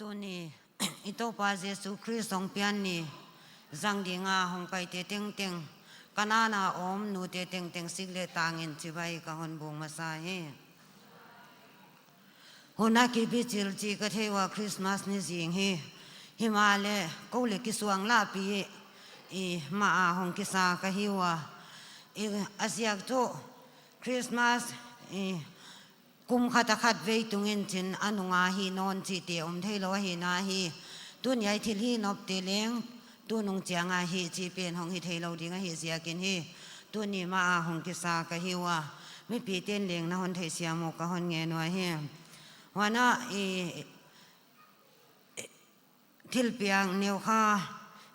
Tuni, i Toupa Jesu Khrist hong pian ni zang dinga hong paite tengteng, Kanaan a om nute tengteng sik leh tangin chibai ka hon buk masa hi. Hun a kipichil chi ka thei ua Christmas ni zing hi. Himahleh kou leh kisuang lahpi i ma a hong kisa ka hi ua. I a ziak chu Christmas i kum khat a khat vei tungin chin a nunga hi nawn chihte om theilou ahihna hi. Tuni a i thil hi nopte leng tunung chianga hi chih pen hong hi theilou ding ahih ziakin hi. Tuni ma a hong kisa ka hi ua. Mipiten leng na hon theisiam uh ka hon ngen uh ahi. Huan a i thilpiak neu kha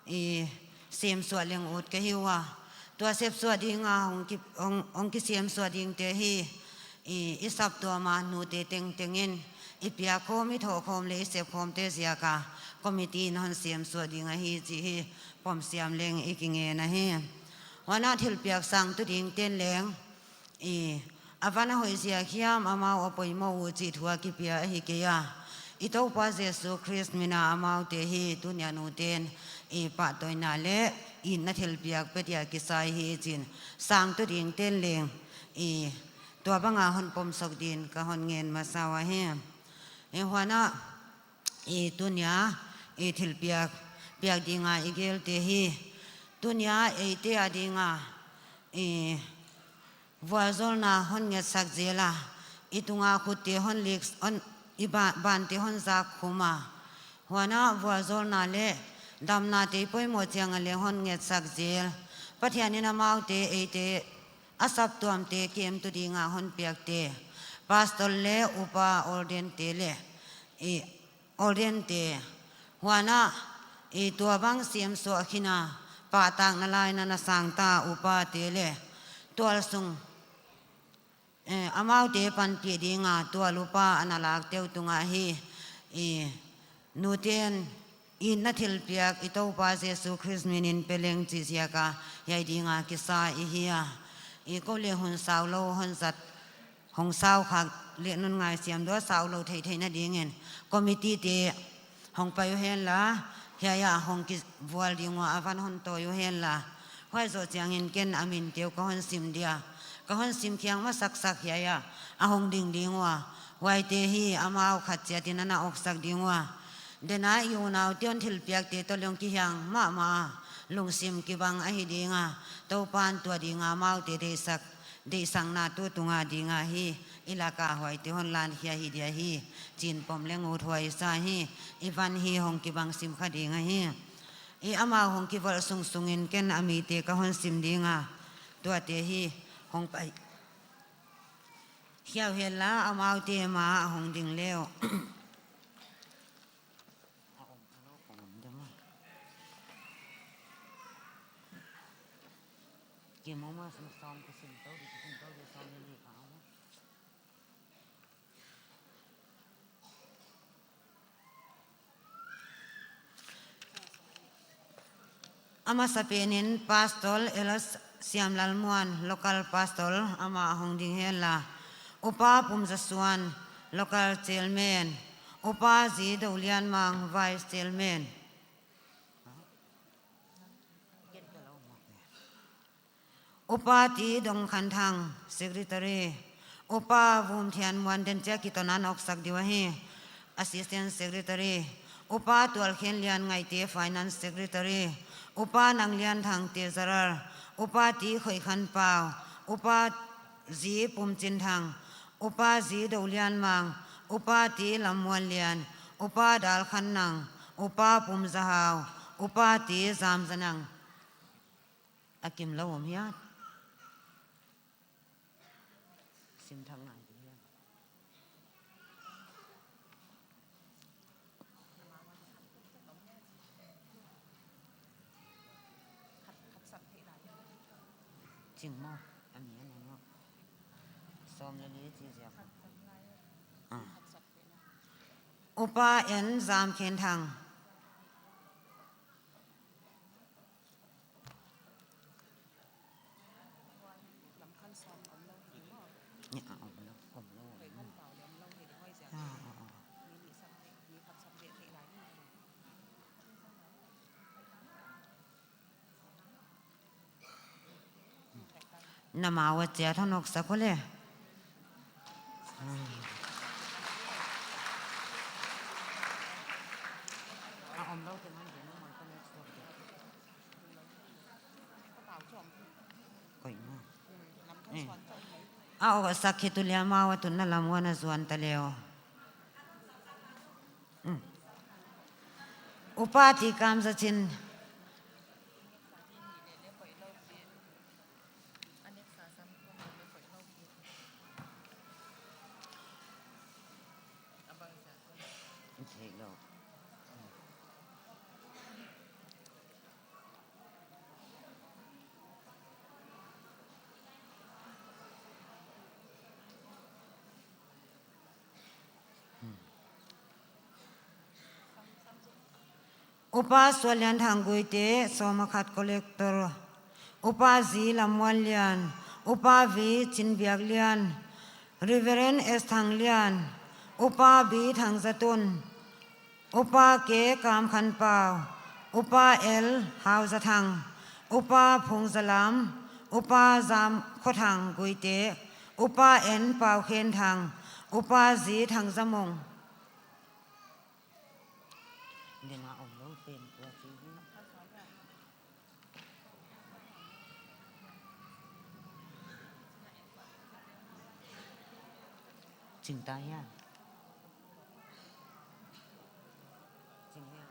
i semsuah leng ut ka hi ua. Tua sepsuah dinga hong ki, hong, hong kisemsuah dingte hi i, i saptuam a nute tengtengin i piak khawm, i thoh khawm leh i sep khawmte ziaka committee in hon semsuah ding ahi chih hi pomsiam leng i kingen ahi. Huan a thilpiak sang tu dingten leng i, a van a hoih ziak hiam amau a poimoh uh chih thu a kipia ahi kei a. I Toupa Jesu Khrist mina amaute hi tuni a nuten i pahtawina leh itna thilpiak pe dia kisai hi chin sang tu dingten leng i, tua banga hon pomsok din ka hon ngen masa uh ahi. I huan a i tuni a i thilpiak piak dinga i gelte hi. Tuni a eite a dinga i vualzawlna hon ngetsak zel a, i tunga khutte hon lik, hon, i ba, bante hon zak khum a. Huan a vualzawlna leh damnate i poimoh chiang a leng hon ngetsak zel. Pathianin amaute eite a saptuamte kem tu dinga hon piakte, pastor leh upa ordainte leh i ordainte, huan a i tua bang semsuah khin a pahtakna laina na sangta upate leh tualsung, eh, amaute panpih dinga tual upa ana lakte uh tunga hi i nuten itna thilpiak i Toupa Jesu Khrist minin pe leng chih ziaka hiai dinga kisa i hi a. I kou leh hun saulou hon zat, hong sau khak leh non ngaihsiam dua saulou theihtheihna dingin committee te hong pai uhen la, hiai a hong kivual ding ua a van hon tawi uhen la. Huai zoh chiangin ken a minte uh ka hon sim dia. Ka hon sim khiak masaksak hiai a a hong ding ding ua. Huaite hi amau khat chiatin ana awksak ding ua. Dena i unaute hon thilpiakte toh leng kihiang mahmah a, lungsim kibang ahi dinga, Toupan tua dinga amaute deihsak, deihsakna tu tunga dinga hi, i laka huaite hon lan khia hi dia hi, chin pom leng ut huai sa hi, i van hi hong kibang sim kha ding ahi. I amau hong kivolh sungsungin ken a mite ka hon sim dinga, tuate hi hong pai khia uhen la, amaute ma a hong ding leh. A masapen in Pastor L. Siamlalmuan, Local Pastor, amah hong ding henla. Upa Pumzasuan, Local Chairman. Upa Zi Dolianmang, Vice Chairman. Upa T. Dongkhanthang, Secretary. Upa Vumthianmuan, den chia kiton a na oksak di uh ahi, Assistant Secretary. Upa Tualkhenlian Ngaite, Finance Secretary. Upa Nanglianthang, Treasurer. Upa T. Khoikhanpau. Upa Zi Pumchinthang. Upa Zi Dolianmang. Upa T. Lammuanlian. Upa Dalkhannang. Upa Pumzahau. Upa T. Zamzanang. A kim lou om hiam? Sim thang ngai di hiam? Ching maw, a mi a nung maw. Sawm leh li chi ziak. Ah. Upa N. Zamkhenthang. Ni a om lou, om lou, om lou. Ah, ah, ah. Na mau a chia thon oksak uh le. A om lou te man de na mai ka next door de. Koih ma. Eh. A oksak khit uleh amau a tun na lam ua na zuan ta leh. Mm. Upa T. Kamzachin. Upa Suanlianthang Guite, sawm a khat collector. Upa Zi Lammuanlian, Upa V. Chinbiaklian, Reverend S. Thanglian, Upa B. Thangzatun, Upa K. Kamkhanpau, Upa L. Hauzathang, Upa Phungzalam, Upa Zamkhothang Guite, Upa N. Paukhenthang, Upa Zi Thangzamung. Dena om lou pen tua chi hi. Ching ta hia? Ching hia?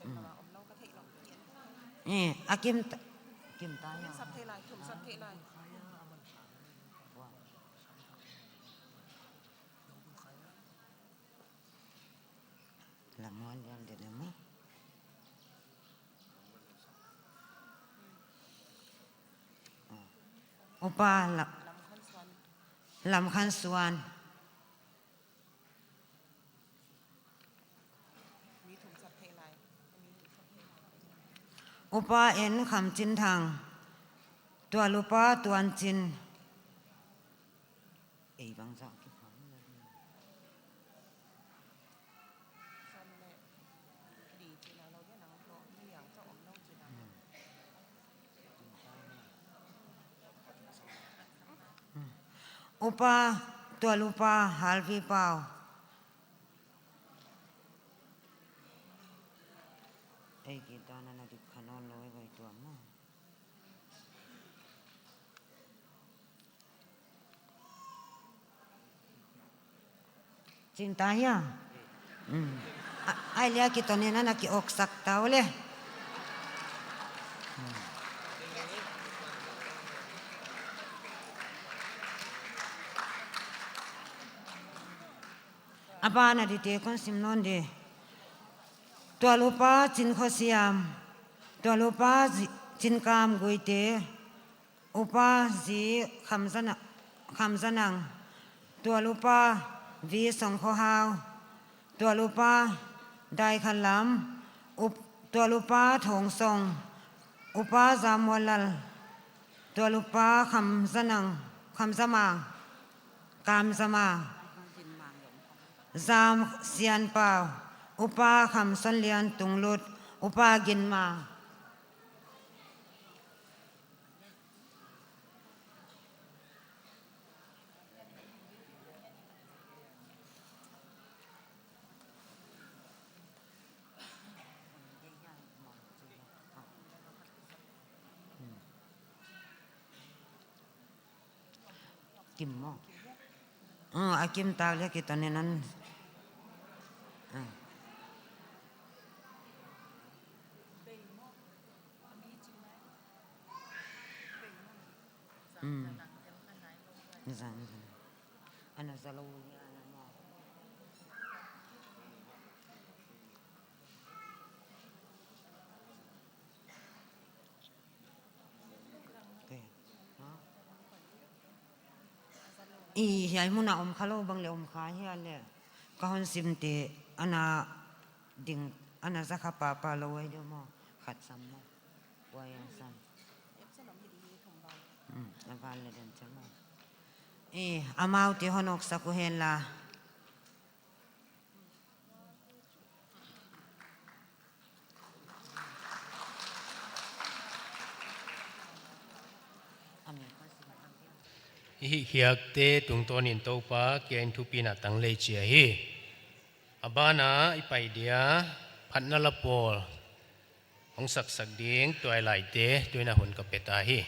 Mm. Eh, a kim ta, kim ta hia? Lammuanlian de ne ma. Upa La-, Lamkhansuan. Upa N. Khamchinthang. Tualupa Tuanchin. Ei bangzah kiphang. Upa, Tualupa Halvipau. Ei, kita na na dik khanon lou ei, bai tuam na. Ching ta hia? Mm. A, ai lia kiton in ana ki oksak ta u le. Mm. A ban a dite kon sim nawn di. Tualupa Chinkhosiam, Tualupa Zi-, Chinkam Guite, Upa Zi Khamzana-, Khamzanang, Tualupa V Songkhohau, Tual Upa Daikhanlam, Up-, Tual Upa Thongsong, Upa Zammuallal, Tual Upa Khamzanang, Khamzamang, Kamzamang, Zam Sianpau, Upa Khamsonlian Tunglut, Upa Ginmang. Kim maw. Ah, a kim tak leh kiton in on. Ah. Hmm. Zang, zang. Ana za lou hia ana maw. Okay. Ha? I, hiai mun a om kha lou bang leh om kha hia leh. Ka hon sim te ana ding, ana za kha pahpah lou ai diam maw. Khat sam maw. Buai a sam. Hmm, a val leh den cham maw. Eh, amau te hon awksak uhen la. I hihkhiakte tungtawnin Toupa kiang in thupina tang lei chi ahi. A ban ah i pai dia, phatna la pawl hong saksak ding tuailaite, tuin a hun ka pe ta hi.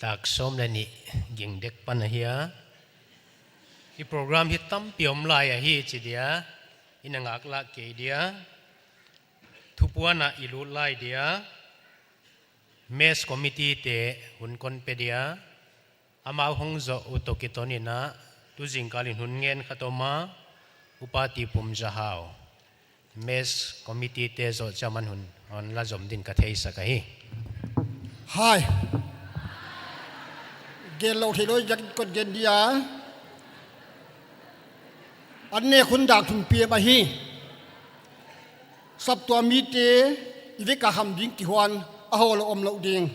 Dak sawm leh nih ging dek pan ahi a. I program hi tampi om lai ahi chi dia, i na ngaklah kei dia. Thupuan ah i lut lai dia. Mess committee te hun kon pe dia. Amau hong zoh uh toh kiton in a, tu zingkal in hun ngen khat om a, Upa Tipum Zahau, Mess committee te zoh chairman hun hon la zom din ka theisak ahi. Hai. Gen lou theilou ziak in kon gen dia. An nek hun dak thum PM ahi. Saptuam mite i vek a ham ding kihuan a hoh lou om lou ding.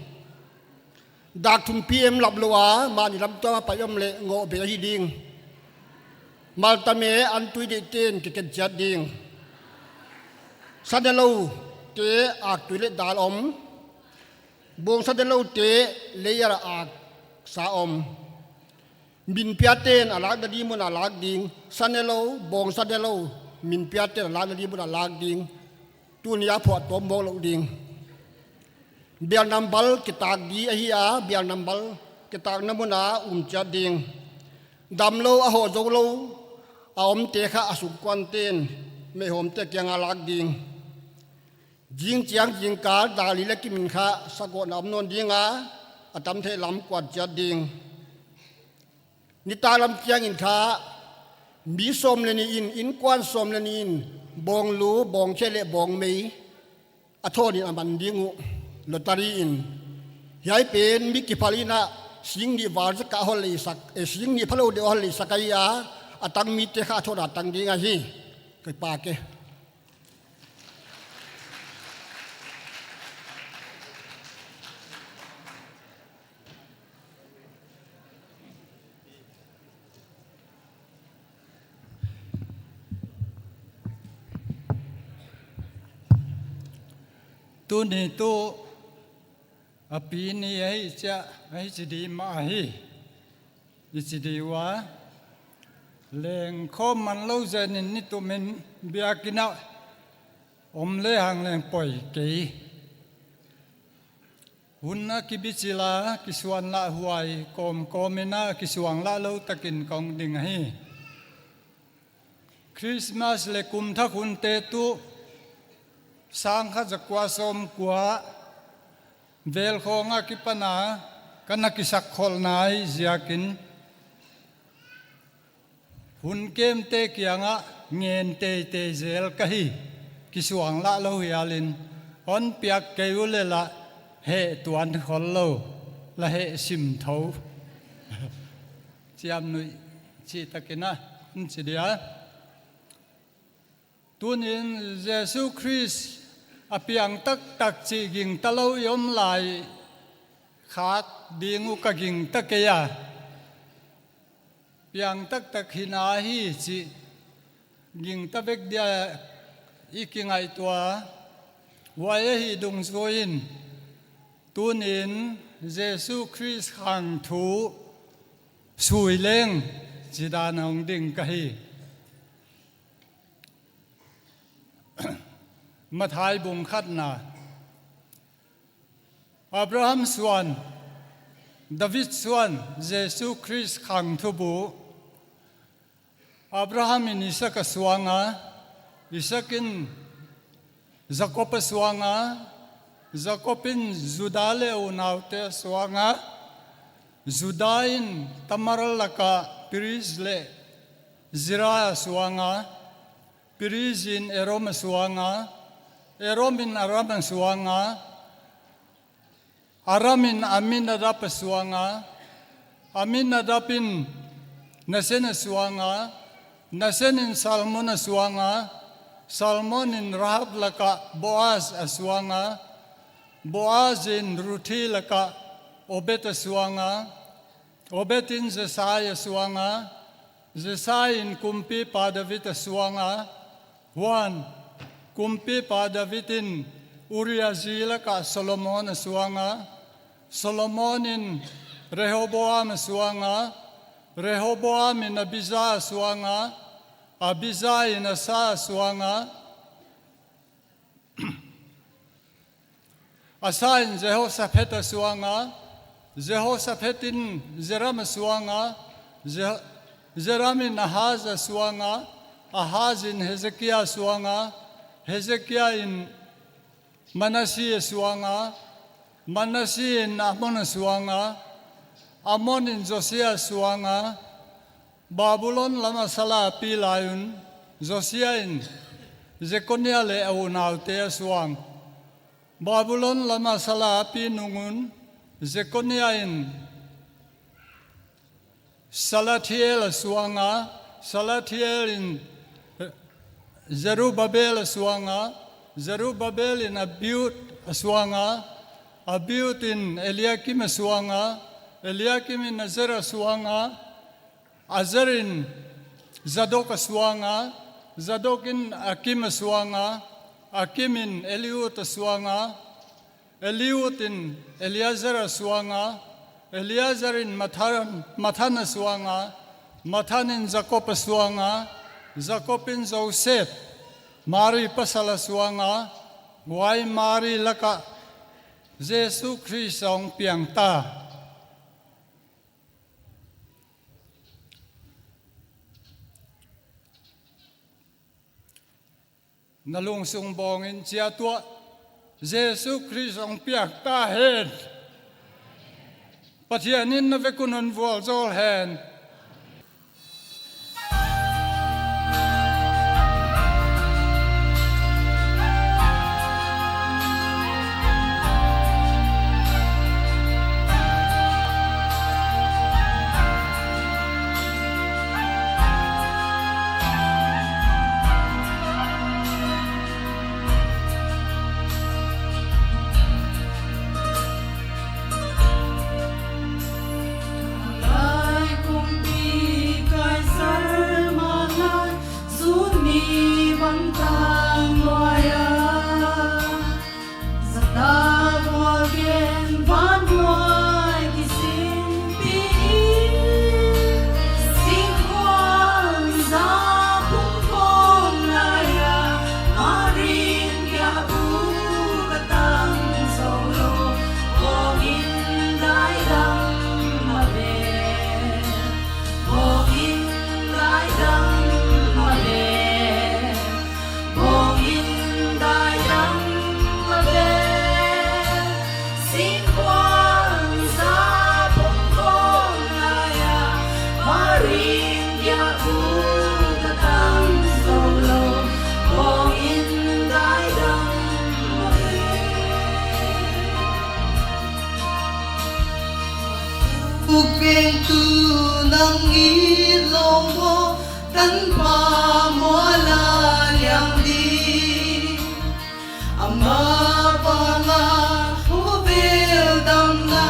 Dak thum PM lap lou a, mahni lam tuam a pai om leh ngoh be ahi ding. Maltam e, an tui deih ten kiken chiat ding. Sa ne lou te ak tui leh dal om. Bawng sa ne lou te lei a ak sa om. Min pia ten a lak na di mun a lak ding. Sa ne lou, bawng sa ne lou, min pia ten a lak na di mun a lak ding. Tuni a phuahtawm bawng lou ding. Bial nambal kitak di ahi a, bial nambal kitak na mun a um chiat ding. Damlou a hoh zoulou a omte kha a sungkuan ten meihawmte kiang a lak ding. Zingchiang zingkal dali leh kimin kha sakawtna om nawn ding a, a tam theih lam kuan chiat ding. Nitaklam chiang in kha mi sawm leh nih in, innkuan sawm leh nih in bawng lu, bawng khe leh bawng mei a thawn in a man ding uh, lottery in. Hiai pen mi kiphal in a sing nih val zek a hon leisak, eh, sing nih phalou deuh a hon leisak ahi a, a tang mite kha a thawn a tang ding ahi. Ka kipak e. Tuni tuh a pi ni ahi chia, ahi chi di mah ahi. I chi di ua, leng khawm man lou zen in ni tum in biakinn ah om lehang leng poi kei. Hun a kibichil a, kisuanlah huai kawmkawm in a, kisuanglahlouh takin kong ding ahi. Christmas leh kum thak hunte tuh sangkhat zakua sawmkua vel khawng a kipan a ka na kisakkholhna ahih ziakin, hun kemte kiangah ngen teitei zel ka hi. Kisuanglahlouh hial in, hon piak kei uleh lah heh tuan khollou, lah heh sim thou. Chiamnuih chih takin a kon chi dia. Tunin Jesu Khrist a piang taktak chih gingta lou i om lai khak ding uh ka gingta kei a. Piang taktak hi na hi chih gingta vek dia i kingaihtuah. Huai ahih dungzui in tunin Jesu Khrist khang thu sui leng chih dan a hong ding ka hi. Matthai bung khatna. Abraham suan, David suan, Jesu Khrist khang thubu. Abraham in Isak a suang a, Isak in Jakob a suang a, Jakob in Juda leh a unaute a suang a, Juda in Tamar laka Periz leh Zerah a suang a, Periz in Esrom a suang a, Esrom in Aram a suang a, Aram in Aminadab a suang a, Aminadab in Nason a suang a, Nason in Salmon a suang a, Salmon in Rahab laka Boaz a suang a, Boaz in Ruthi laka Obed a suang a, Obed in Jesai a suang a, Jesai in kumpipa David a suang a, huan kumpipa David in Uria zi laka Solomon a suang a, Solomon in Rehoboam a suang a, Rehoboam in Abija a suang a, Abija in Asa a suang a, Asa in Jehoshaphat a suang a, Jehoshaphat in Jeram a suang a, Je-, Jeram in Ahaz a suang a, Ahaz in Hezekiah a suang a, Hezekiah in Manasseh a suang a, Manasseh in Amon a suang a, Amon in Josiah a suang a, Babulon lam a sal a pi lai un, Josiah in Jekoniah leh a unaute a suang. Babulon lam a sal a pi nung un, Jekoniah in Salathiel a suang a, Salathiel in, eh, Zerubbabel a suang a, Zerubbabel in Abiud a suang a, Abiud in Eliakim a suang a, Eliakim in Azor a suang a, Azor in Zadok a suang a, Zadok in Akim a suang a, Akim in Eliud a suang a, Eliud in Eleazar a suang a, Eleazar in Matthan, Matthan a suang a, Matthan in Jakob a suang a, Jakob in Joseph, Mari pasal a suang a, huai Mari lak ah Jesu Khrist hong piang ta. Na lungsung bawng in chia tuah, Jesu Khrist hong piang ta hen. Pathian in na vek un hon vualzawl hen. Lai kumpi Kaisar maa lai, Jun ni bang tang nuai a, zata bual gen van nuai kisinpi in, singkuang za pung kong lai a, Mari in giahbuk a tang zou lou, bawng in daidang mah ve, bawng in daidang mah ve. Bawng in daidang mah ve, singkuang za pung kong lai a, Mari in giahbuk a tang zou lou, bawng in daidang mah ve. Uk veng tu nang it lou maw, tanpa mual a liang di. Amah bang a khovel damna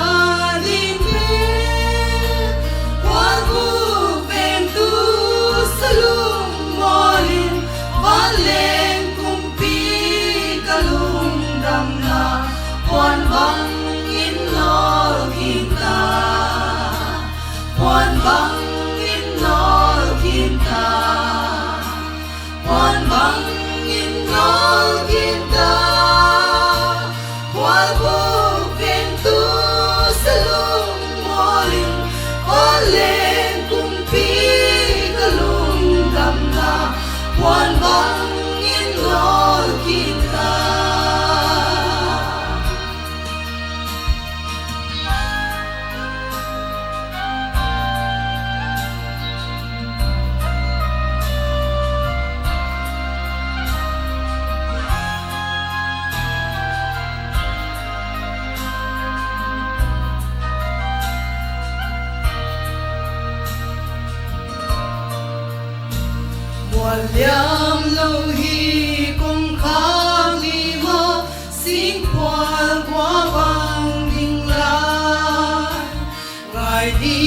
ding pen, huan uk veng tu sa lungmawl in, vanleng kumpi ka lungdamna puan bang in nawl khin ta, puan bang in nawl khin ta. Puan bang in nawl khin ta, huan uk veng tu sa lungmawl in, vanleng kumpi ka lungdamna puan bang in nawl khin ta. Mual liam lou hi kongkhak ni maw, singkuang kua bang ding lai. Ngai di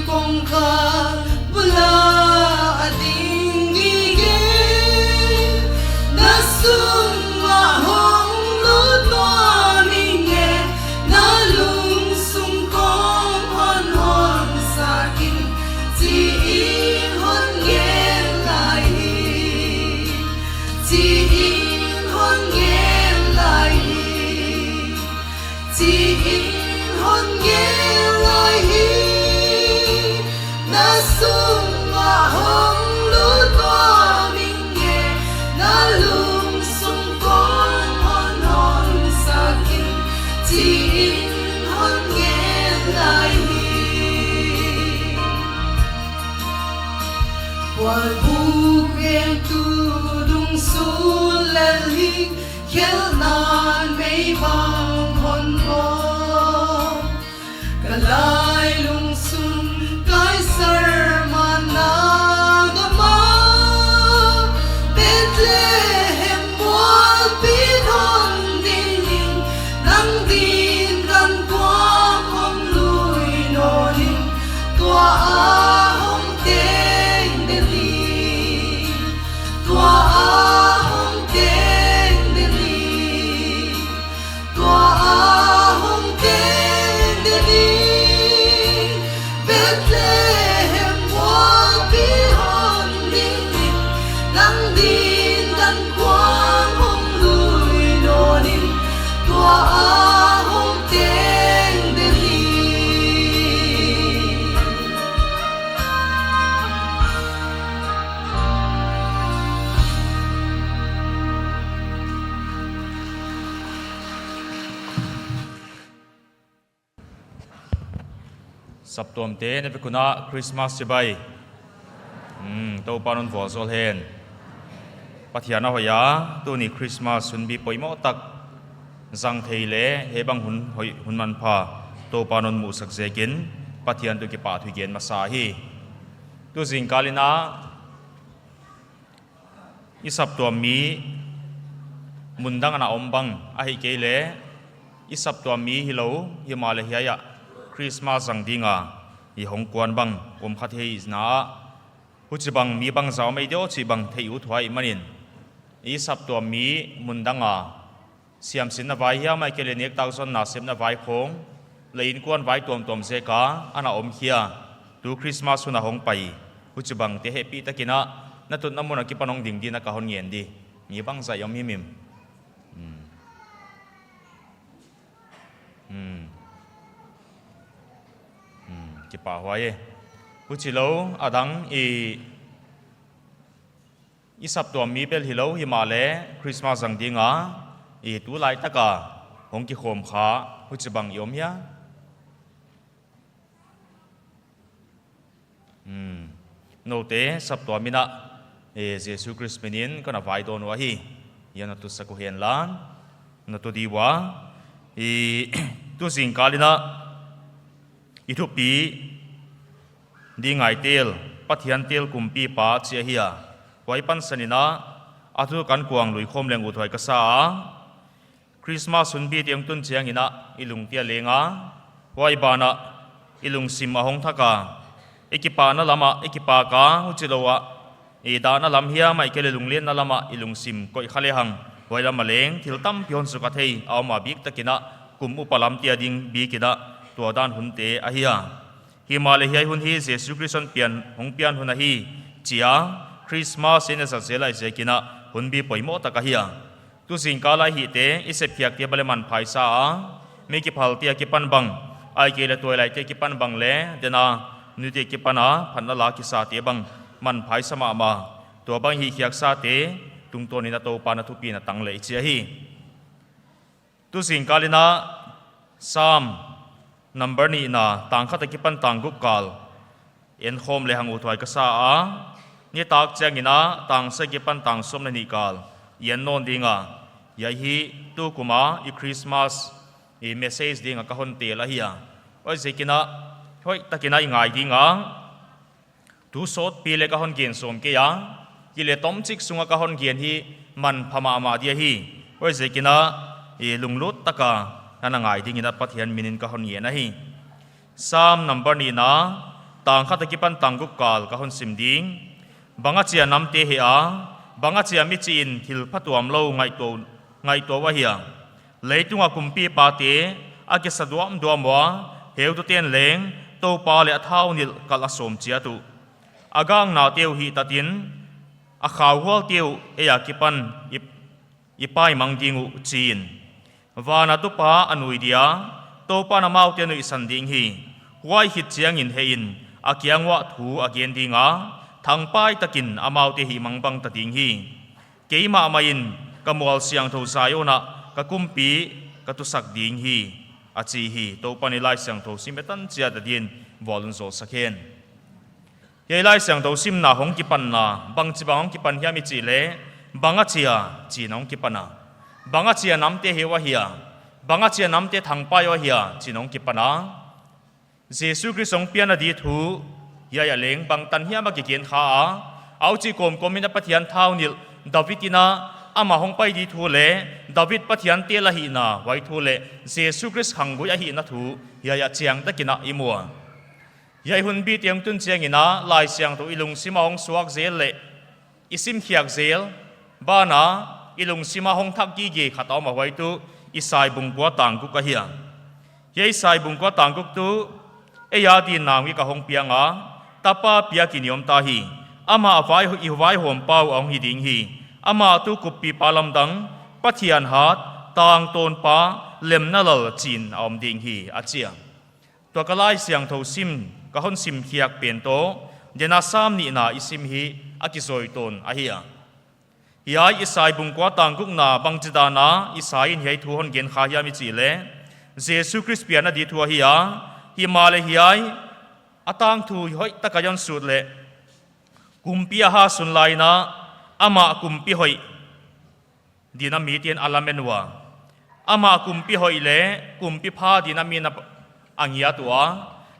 kongkhak bul a ding gige, na sung a hong lut nuam ing e, na lungsung kong hon hon sak in, chi in hon ngen lai hi, chi in hon ngen lai hi, chi in Ngen lai hi, na sungah hong lut ua ming e, na lungsung kong hon honsak in, chi in hon ngen lai hi. Hualbuk veng tu dung sun lel hi, khelhna'n meibang hon bawl. Ka lailung sung kaisar manna gam ah, Bethlehem mualpi hon ding in, nang din kan kuang hong lui nawn in, tua a hong teng den in, tua a hong teng den in. Tua a hong teng den in, Bethlehem mualpi hon ding in, nang din kan kuang hong lui nawn in, tua a hong teng den in. Saptuamte, na vek un ah Christmas chibai. Hmm, Toupa'n hon vualzawl hen. Pathian a hoih a, tuni Christmas hunbi poimoh tak zang thei leh hiai bang hun hoih hun manpha Toupa'n hon muhsak ziakin Pathian tungah kipahthu i gen masa hi. Tu zingkal in ah i saptuam mi mun dang a na om bang ahihkeileh i saptuam mi hilou, himahleh hiai ah Christmas zang ding a i hong kuan bang om kha thei in ah, huchibang mi bangzah om ei diam chih bang theih uthuai manin, i saptuam mi mun dang a siamsinna vai hiam ahihkeileh nektak zonna sepna vai khawng leh innkuan vai tuamtuam zek a a na om khia, tu Christmas hun a hong pai, huchibangte hehpihtak in ah na tutna mun a kipan hong ding dingin ka hon ngen di. Mi bangzah i om himhim? Hmm. Hmm. Hmm, kipahhuai e. Huchilou, a dang i i saptuam mi bel hilou, himahleh Christmas zang ding a i tulai tak a hong kikhawm kha, huchibang i om hia? Hmm. Noute saptuam in ah, eh, Jesu Khrist min in ka na vaidawn uh ahi. Hiai na tutsak uh hen la, na tu di ua. I tu zingkal in ah i thupi ding ngai tel, Pathian tel kumpipa chih ahi a. Huai pansan in ah a thu kan kuang lui khawm leng uthuai ka sa a. Christmas hunbi teng tun chiang in ah i lungte a leng a, huai ban ah i lungsim a hong thak a, i kipahna lam ah i kipak a, huchilou a i dahna lam hiam ahihkeileh lunglenna lam ah i lungsim koih kha lehang, huai lam a leng thil tampi hon sukha thei a om a, biktak in ah kum upa lamte ading bik in ah tua dan hunte ahi a. Himahleh hiai hun hi Jesu Khrist hong pian, hong pian hun ahi chi a, Christmas in i zat zel lai ziakin ah hunbi poimoh tak ahi a. Tu zingkal a i hihte, i sepkhiakte bang leh manpha i sa a, mi kiphalte akipan bang, ahihkeileh tuailaite akipan bang leh, den a, nute akipan a phatna la kisate bang manpha i sa mahmah. Tua bang hihkhiak sate tungtawn in ah Toupa'n a thupina tang leh i chi ahi. Tu zingkal in ah Sam number nihna, tang khat akipan tang guk kal en khawm lehang uthuai ka sa a, nitak chiang in ah tang sagih akipan tang sawmnih kal i en nawn ding a, hiai hi tukum a i Christmas i message ding a ka hon tel ahi a. Huaiziakin ah hoihtak in ah i ngai ding a, tu sawtpi leh ka hon gen sawm kei a, hileh tomchik sung a ka hon gen hi manpha mahmah di ahi. Huaiziakin ah i lunglut tak a na na ngai ding in ah Pathian min in ka hon ngen ahi. Sam number nihna, tang khat akipan tang guk kal ka hon sim ding. Bang achia namte heh a, bang achia michih in thil phatuamlou ngaihtuah, ngaihtuah uh ahia? Leitung a kumpipate a kisa duamduam ua, heutute'n leng Toupa leh a thau nilh kalh a sawm chiat uh. A gaknate uh hihtat in, a khauhualte uh ei akipan i, i paimang ding uh chi in. Van a tupa a nui dia, Toupan amaute nuihsan ding hi. Huai khit chiangin hehin, a kiang uah thu a gen ding a, thangpai takin amaute hihmangbang ta ding hi. Keimahmah in ka mual siangthou Zion ah ka kumpi ka tusak ding hi, a chi hi. Toupan i Laisiangthou sim i tan chiat a din vualzawl sak hen. Hiai Laisiangthou simna hong kipanna, bangchibang hong kipan hiam i chih leh, bang a chia chi'n hong kipan a. Bang a chia namte heuh ahia, bang a chia namte thangpai uh ahia chi'n hong kipan a. Jesu Khrist hong pianna di thu hiai ah leng bangtan hiam a kigen kha a. Huchi kawmkawm in a Pathian thaunilh David in a, amah hong pai di thu leh David Pathian tel ahihna huai thu leh Jesu Khrist khanggui ahihna thu hiai ah chiangtak in a i mu a. Hiai hunbite hong tun chiangin a Laisiangthou i lungsim ah hong suak zel leh i simkhiak zel banah i lungsim ah hong thak gige khat a om a, huai tuh Isai bung kua tang guk ahi a. Hiai Isai bung kua tang guk tuh, ei a din naungek a hong piang a, tapa piak in i om ta hi. Amah vai, i vaihawmpa uh a hong hi ding hi. Amah tuh Kuppipa Lamdang, Pathian Hat, Tangtawnpa, Lemna Lal chi'n a om ding hi, a chi a. Tua ka Laisiangthou sim, ka hon simkhiak pen toh, tuni a Sam nihna i sim hi a kizawitawn ahi a. Hiai Isai bung kua tang gukna bangchidan a Isai in hiai thu hon gen kha hiam i chih leh, Jesu Khrist pianna di thu ahi a, himahleh hiai a tangthu hoihtak a i hon sut leh, kumpi Ahaz hun lai in a, amah kumpi hoih din a mite'n a lamen ua. Amah kumpi hoih leh kumpi pha din a mi'n a ngiat ua.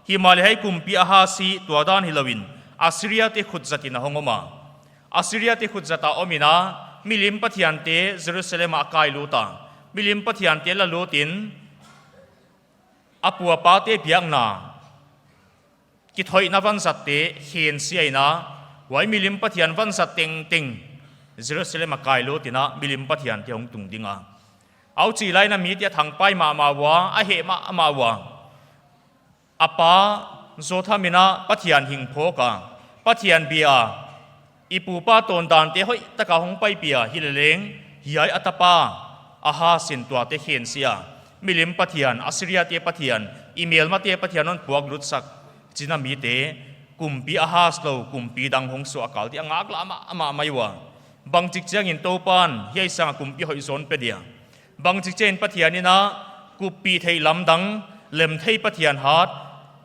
Himahleh hiai kumpi Ahaz hi tua dan hilouin Assyria te khut zat in a hong om a. Assyria te khut zat a om in a, milim pathiante Jerusalem ah a kailut a. Milim pathiante lalut in, a pu a pate biakna kithoihna vanzatte khensia in a, huai milim pathian vanzat tengteng Jerusalem a kailut in a, milim pathiante hong tung ding a. Huchi lai in a mite a thangpai mahmah ua, a heh mahmah ua. A pa Jotham in a Pathian hing phawk a, Pathian bia a, i pupa tawndante hoihtaka hong paipih a, hileleng hiai a tapa Ahaz in tuate khensia, milim pathian, Assyria te pathian, i melmate pathian hon puaklut sak chi'n a mite, kumpi Ahaz lou kumpi dang hong suah kal di a ngaklah mahmah mai ua. Bangchik chiangin Toupan hiai sang a kumpi hoih zaw hon pe dia? Bangchik chiangin Pathian in a kuppih theih lamdang, lem thei Pathian hat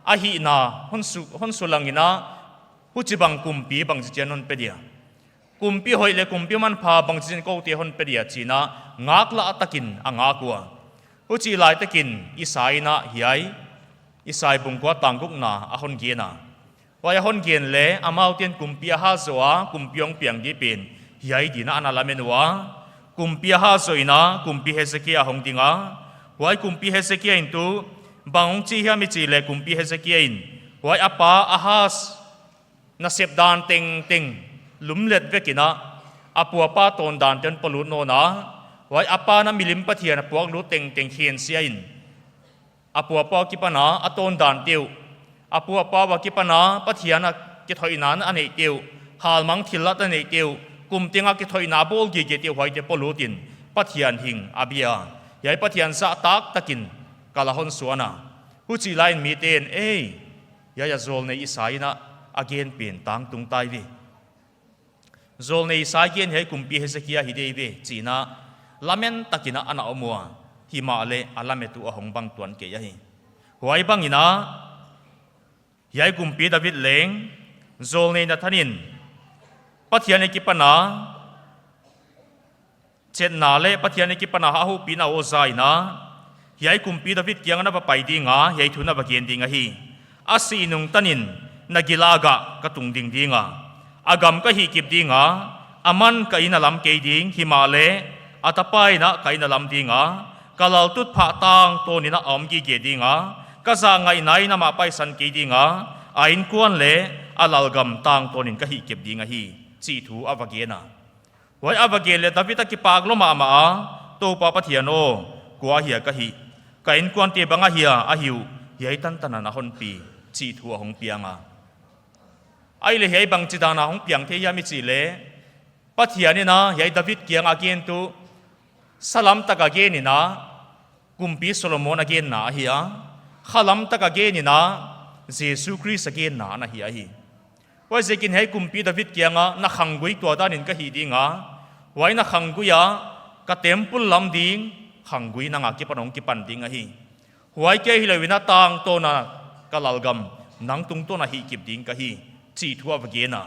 ahihna hon su, hon sulang in a, huchibang kumpi bangchik chiangin hon pe dia? Kumpi hoih leh kumpi manpha bangchik chiangin koute hon pe dia chi'n a ngaklah takin a ngak ua. Huchi lai takin Isai in a hiai Isai bung kua tang gukna a hon gen a. Huai a hon gen leh amaute'n kumpi Ahaz zoh a kumpi hong piang di pen hiai din a ana lamen ua. Kumpi Ahaz zoh in a kumpi Hezekia hong ding a. Huai kumpi Hezekia in tuh bang hong chi hiam i chih leh kumpi Hezekia in huai a pa Ahaz nasep dan tengteng lumlet vek in a, a pu a pa tawndante hon polut nawn a, huai a pa'n a milim pathian a puaklut tengteng khensia in, a pu a pa akipan a a tawndante uh, a pu a pa akipan a Pathian a kithoihna a neihte uh, halmang thillat a neihte uh, kum teng a kithoihna a bawl gigete uh, huaite polut in Pathian hing a bia. Hiai Pathian zahtak takin kal a hon suan a. Huchi lai in mite'n, ei, hiai a zawlnei Isai in a a gen pen tangtung tai ve. Zawlnei Isai gen hiai kumpi Hezekia hi di ve chi'n a lamen takin a ana om ua. Himahleh a lamet uh a hong bang tuan kei ahi. Huai bang in a hiai kumpi David leng zawlnei Nathan in Pathian akipan a chetna leh Pathian akipan a a houpihna uh za in a, hiai kumpi David kiang ah na va pai ding a, hiai thu na va gen ding ahi. A sih nung tanin na gil a gah ka tung ding ding a, a gam ka hihkip ding a, aman ka inn a lam kei ding, himahleh a tapa in a ka inn a lam ding a, ka laltutphah tangtawn in a om gige ding a, ka zahngaihna in amah paisan kei ding a, a innkuan leh a lalgam tangtawn in ka hihkip ding ahi, chih thu a va gen a. Huai a va gen leh David a kipak lua mahmah a, Toupa Pathian aw, kua ahia ka hih? Ka innkuante bang ahia ahi uh, hiai tantan a na hon pi, chih thu a hong piang a. Ahihleh hiai bangchidan a hong piang thei hiam i chih leh, Pathian in a hiai David kiang a gen tuh salam tak a gen in a, Kumpi Solomon a genna ahi a, khalam tak a gen in a, Jesu Khrist a genna ana hi ahi. Huaiziakin hiai kumpi David kiang ah na khanggui tua dan in ka hih ding a, huai na khanggui ah ka temple lam ding khanggui nang a kipan hong kipan ding ahi. Huai kia hilou in a tangtawn a ka lalgam nang tungtawn a hihkip ding ka hi, chih thu a va gen a.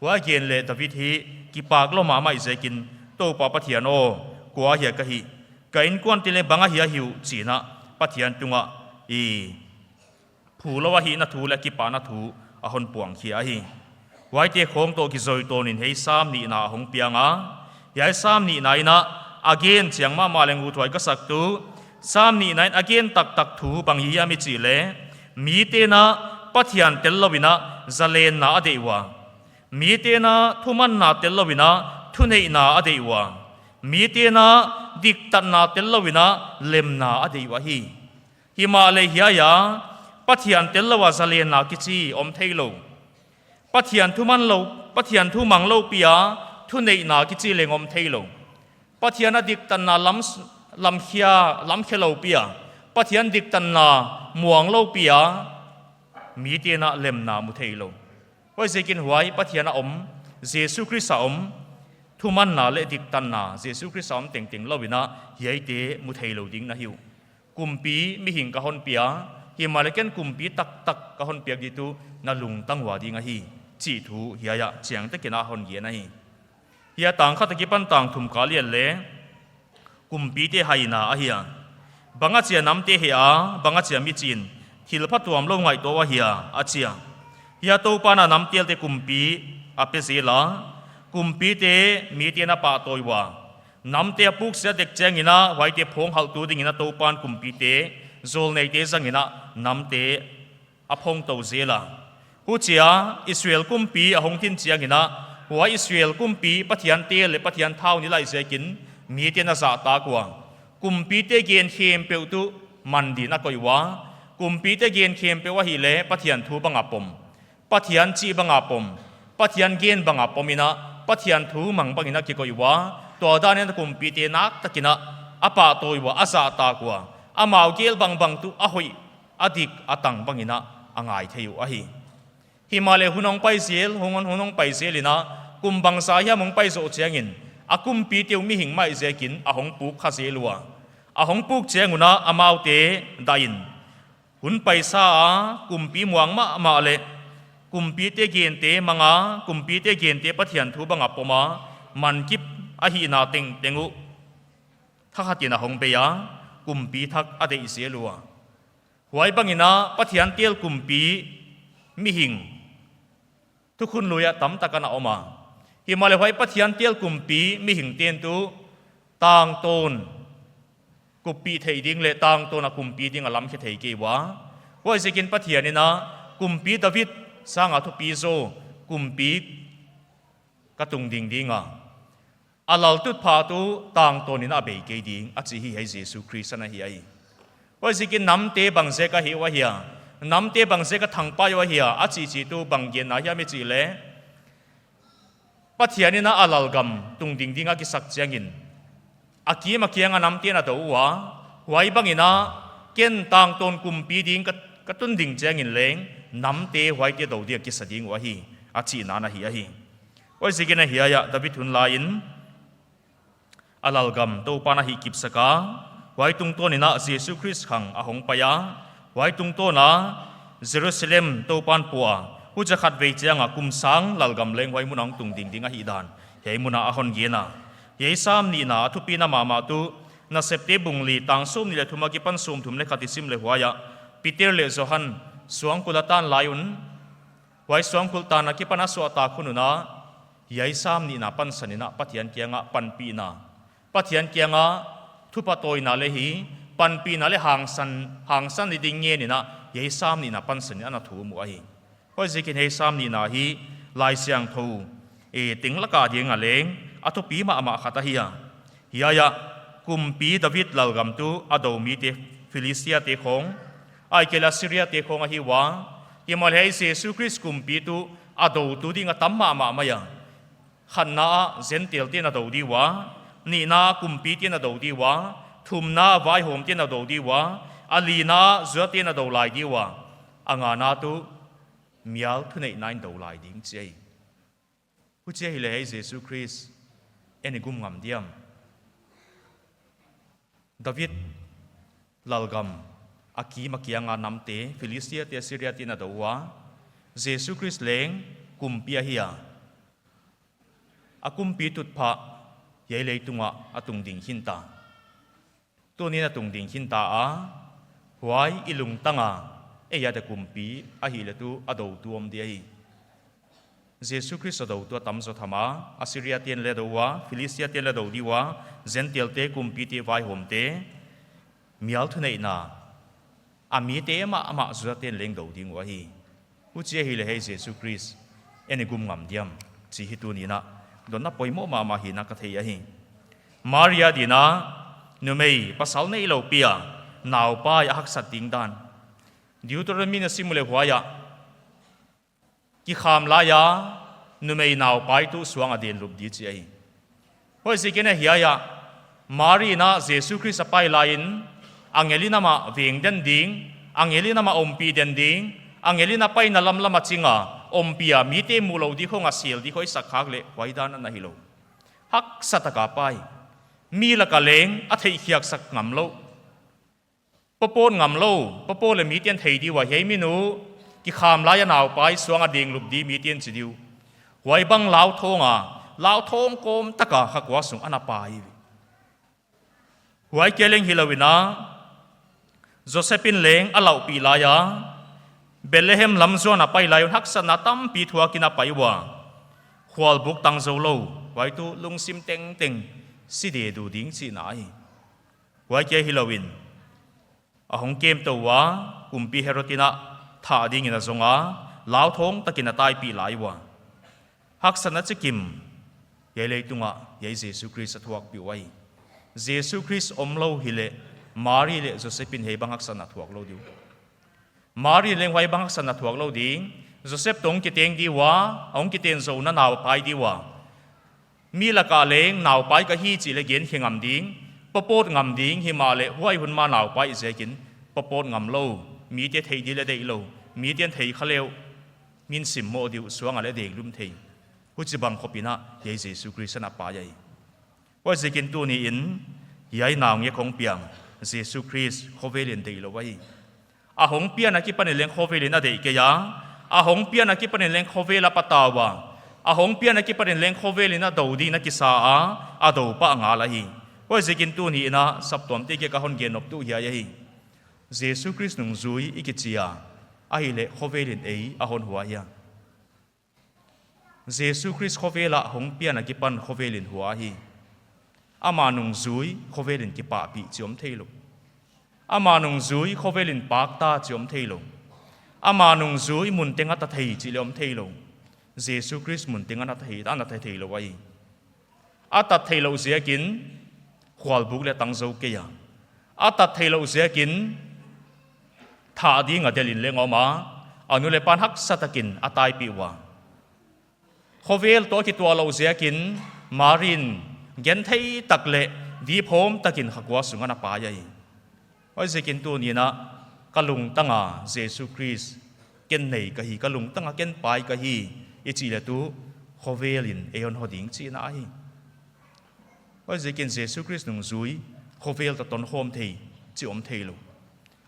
Huai gen leh David hi kipak lua mahmah ziakin, Toupa Pathian aw, kua hia ka hi? Ka inkuante leng bang ahia hi uh, chi in a Pathian tungah i phu lou ahihna thu leh kipahna thu a hon puang khia ahi. Huaite khawng toh kizui tawn in hiai Sam nihna a hong piang a. Hiai Sam nihna in a gen chiang mahmah leng uthuai ka sak tuh, Sam nihna in a gen taktak thu bang hi hiam i chih leh, mite'n a Pathian tellou in a zalenna a deih ua, mite'n a thumanna tellou in a thuneihna a deih ua, mite'n a diktatna tellou in a lemna a deih uh ahi. Himahleh hiai a Pathian tellou a zalenna kichi om theilou, Pathian thumang lou pi a thuneihna kichi leng om theilou, Pathian a diktatna lamkhe lou pi a, Pathian diktatna muang lou pi a mite'n a lemna mu theilou. Huaiziakin huai Pathian a om, Jesu Khrist a om, thumanna leh diktatna Jesu Khrist a om tengteng lou in a hiaite mu theilou ding na hi uh. Kumpi mihing ka hon pia, himahleh ken kumpi taktak ka hon piak di tuh na lungtang ua ding ahi, chih thu hiai ah chiangtak in a hon gen ahi. Hiai tang khat akipan tang thum ka lian leh, kumpite haina ahi a. Bang achia namte heh a, bang achia mi chin, thil phatuam lou ngaihtuah uh ahia, a chi a. Hiai Toupa'n a namtelte kumpi a pe zel a, kumpite mite'n a pahtawi ua, namte a puksia dek chiang in a huaite phawnghalhtu ding in a Toupa'n kumpite, zawlneite zang in a namte a phawngtou zel a. Huchia Israel kumpi a hong din chiang in a, huai Israel kumpi Pathian teel leh Pathian thau ni lai ziakin mite'n a zahtak ua, kumpite gen khempeuh tuh man din a koih ua, kumpite gen khempeuh ahihleh Pathian thu bang a pom, Pathian chih bang a pom, Pathian gen bang a pom in a, Pathian thumang bang in a kikoih ua, tua dan in a kumpite naktak in a a pahtawi ua, a zahtak ua, amau gel bangbang tuh a hoih, a dik, a tang bang in a a ngai thei uh ahi. Himahleh hun hong pai zel, hun hong pai zel in a, kum bangzah hiam hong pai zoh chiang in, a kumpite uh mihing mah ziakin a hong puk kha zel ua, a hong puk chiang un a amaute dah in, hun paisa a kumpi muang mahmah leh kumpite gente mang a, kumpite gente Pathian thu bang a pom a, man kip ahihna tengteng uh thakhat in a hong bei a, kumpi thak a deih zel ua. Huai bang in a Pathian teel kumpi mihing thukhun lui ah tamtak ana om a. Himahleh huai Pathian teel kumpi mihingte'n tuh tangtawn kuppih theih ding leh tangtawn a kumpi ding a lamkhe thei kei ua. Huaiziakin Pathian in a, kumpi David sang a thupi zaw kumpi ka tungding ding a, a laltutphah tuh tangtawn in a bei kei ding, a chi hi hiai Jesu Khrist ana hi ahi. Huaiziakin namte bangziak a heh uh ahia, namte bangziak a thangpai uh ahia, a chih chih tuh bang genna hiam i chih leh, Pathian in a a lalgam tungding ding a kisak chiang in, a kim a kiang a namte'n a dou ua, huai bang in a ken tangtawn kumpi ding ka, ka tun ding chiang in leng, namte huaite dou dia kisa ding uh ahi, a chihna ana hi ahi. Huaiziakin a hiai ah David hun lai in a lalgam Toupa'n a hihkipsak a, huai tungtawn in a Jesu Khrist khang a hong pai a, huai tungtawn a Jerusalem Toupa'n pua, huchia khatvei chiang a kum sang lalgam leng huai mun a hong tungding ding ahihdan hiai mun ah a hon gen a. Hiai Sam nihna a thupina mahmah tuh, Nasepte bung li tang sawmnih leh thum akipan sawmthum leh khat i sim leh huai ah, Peter leh Johan suangkul a tan lai un, huai suangkul tan akipan a suahtak hun un a, hiai Sam nihna pansan in a Pathian kiang ah panpihna, Pathian kiang a thupatawina leh hi, panpihna leh hangsan, hangsan ni ding ngen in a hiai Sam nihna pansan in ana thum uh ahi. Huaiziakin hiai Sam nihna hi Laisiangthou teng lak a ding a leng a thupi mahmah khat ahi a. Hiai ah kumpi David lalgam tuh a dou mite Philistiate khawng, ahihkeileh Assyriate khawng ahi ua. Himahleh hiai Jesu Khrist kumpi tuh a doutu ding a tam mahmah mai a. Khatna ah Gentilete na dou di ua, nihna kumpite na dou di ua, Thumna vaihawmte'n a dou di ua, a lina Judate'n a dou lai di ua, a ngana tuh mial thuneihna'n dou lai ding chi ahi. Huchi ahihleh hiai Jesu Khrist, en i gum ngam diam? David lalgam a kim a kianga namte, Philistiate, Assyriate'n a dou ua, Jesu Khrist leng kumpi ahi a, a kumpi tutphah hiai leitungah a tungding khinta. Tuni'n a tungding khinta a, huai i lungtanga, ei a dia kumpi ahihleh tuh a doutu om di ahi. Jesu Khrist a doutu a tamzaw tham a, Assyriate'n leng dou ua, Philistiate'n leng dou di ua, Gentilete kumpite vaihawmte, mial thuneihna, a mite mahmah Judate'n leng dou ding uh ahi. Huchi ahihleh hiai Jesu Khrist, en i gum ngam diam? Chih hi tuni'n a dotna poimoh mahmah hi'n ka thei ahi. Maria dingin, numei pasal neilou pi a, naupai a haksat ding dan. Deuteronomy na sim uleh huai ah, kikham laia, numei naupai tuh suang a denlup di chi ahi. Huaiziakin hiai ah, Mari'n Jesu Khrist a pai laiin, angel in amah veng den ding, angel in amah ompih den ding, angel in a paina lamlam a ching a, ompih a mite muhlouh di khong a sel di khong a sak khak leh huai dan ana hilou. Haksa taka pai. Mi laka leng a theihkhiaksak ngamlou. Pawtpawt ngamlou, pawtpawt leh mite'n thei di ua hiai minu, kikham laia naupai suang a denlup di mite'n chi di uh. Huai bang lauthawng a, lauthawng kawm taka kha kua sung ana pai. Huai kia leng hilouin, Joseph in leng a laupih laia, Bethlehem lam zuan a pai lai un haksatna tampi thuakin a pai ua. Khualbuk tang zoulou, huai tuh lungsim tengteng si dedu ding chihna ahi. Huai kia hilouin, a hong kemtou ua, kumpi Herod in a thah dingin a zong a, lauthawng takin a taipih lai ua. Haksatna chikim, hiai leitungah, hiai Jesu Khrist a thuakpih uhi. Jesu Khrist omlou hileh, Mari leh Joseph in hiai bang haksatna thuak lou di uh. Mari leng huai bang haksatna thuak lou ding, Joseph toh kiteng di ua, hong kiten zouna naupai di ua. Mi laka leng naupai ka hi chih leh gen khe ngam ding, pawtpawt ngam ding, himahleh huai hun ma naupai ziakin, pawtpawt ngamlou, mite thei di leh deih lou, mite'n thei kha leh uh, min simmoh di uh suang a leh denlup thei. Huchibang khopin, hiai Jesu Khrist ana pai ahi. Huaiziakin tuni'n, hiai naungek hong piang, Jesu Khrist khovel in deih lou ahi. A hong pian akipanin leng khovel in a deih kei a, a hong pian akipanin leng khovel a patau a, a hong pian akipanin leng khovel in a dou dingin a kisa a, a dou pah ngal ahi. Huaiziakin tuni'n saptuamte kiang ah ka hon gen nop tuh hiai ahi. Jesu Khrist nungzui i kichi a, ahihleh khovel in ei a hon hua hia? Jesu Khrist khovel a hong pian akipan khovel in hua ahi. Ama nungzui khovel in kipahpih chih om theilou. Ama nungzui khovel in pakta chih om theilou. Ama nungzui mun teng a ta thei chih leh om theilou. Jesu Khrist mun teng ana ta thei, ana ta theilou ahi. A tat theihlouh ziakin, khualbuk leh tang zou kei a. A tat theihlouh ziakin, thah ding a delhin leng om a, a nu leh pa'n haksa takin a taipih ua. Khovel toh kituahlouh ziakin, Mari'n genthei tak leh diphawm takin kha kua sung ana pai ahi. Huaiziakin tuni'n, ka lungtanga Jesu Khrist ken nei ka hi, ka lungtanga ken pai ka hi, i chih leh tuh, khovel in ei hon hua ding chihna ahi. Huaiziakin Jesu Khrist nungzui, khovel toh tonkhawm thei, chih om theilou.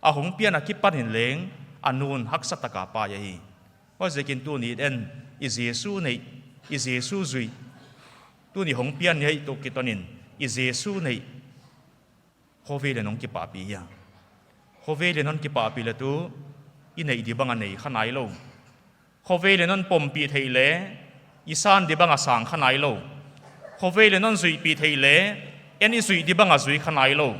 A hong pian akipanin leng, a nu'n haksa taka pai ahi. Huaiziakin tuni'n, i Jesu neih, i Jesu zuih. Tuni hong pian ni toh kitonin, i Jesu neih, khovel in hon kipahpih hia? Khovel in hon kipahpih leh tuh, i neih di bang a nei kha nailou. Khovel in hon pompih theih leh, i san di bang a sang kha nailou. Khovel in hon zuihpih theih leh, en i zuih di bang a zui kha nailou.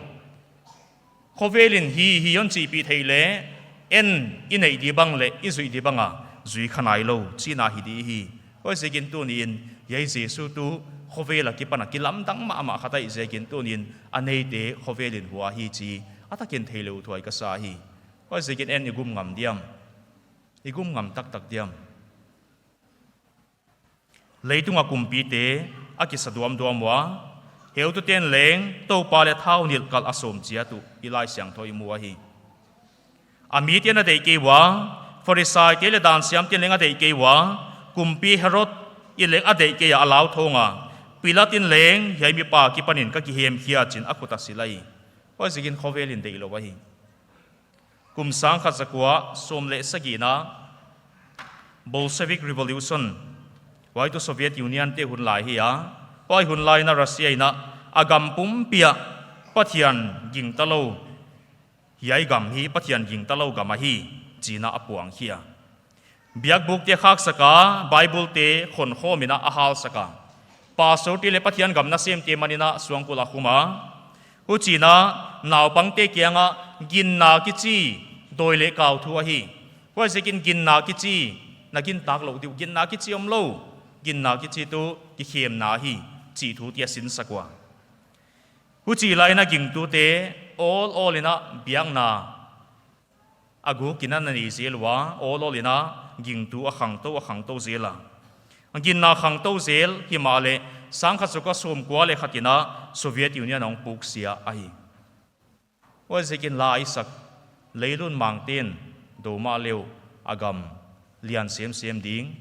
Khovel in hi, hi hon chihpih theih leh, en i neih di bang leh, i zuih di bang a zui kha nailou, chihna hi di hi. Huaiziakin tuni'n, hiai Jesu tuh, khovel akipan a kilamdang mahmah khat ahih ziakin tuni'n, a neite khovel in hua hi chih, a takin theilou thuai ka sa hi. Huaiziakin en i gum ngam diam? I gum ngam taktak diam? Leitunga kumpite a kisa duamduam ua, Heututen leng Toupa leh thau nilh kalh a sawm chiat uh i Laisiangthou i mu ahi. A miten a deih kei ua, Pharisaite leh dan siamten leng a deih kei ua, kumpi Herod in leng a deih kei a, a lauthawng a, Pilat in leng hiai mipa akipanin ka kihemkhia chiin a khut a sil ahi. Huaiziakin khovel in deih lou ahi. Kum sangkhat zakua sawm leh sagihna Bolshevik Revolution, huai tuh Soviet Union te hun lai hi a, huai hun lai in Russia in a gam pumpi ah Pathian gingta lou, hiai gam hi Pathian gingta lou gam ahi chiin a puang khia. Biakbuk te khaksak a, Bible te khonkhawm in a halsak a, pastor te leh Pathian gam nasemte man in suangkulh a khum a, huchiin naupangte kiangah ginna kichi dawi leh kau thu ahi. Huaiziakin ginna kichi na gintak louh ding uh, ginna kichi omlou, ginna kichi tuh kikhemna ahi, chih thu te a sinsak ua. Huchi lai in gingtute awlawl in biakna a guk in a nei zel ua, awlawl in gingtu a khangtou, a khangtou zel a. Ginna khangtou zel himahleh sangkhat zakua sawmkua leh khat in Soviet Union a hong puksia ahi. Huaiziakin la a sak, leilun mangten dou mahle uh a gam lian semsem ding,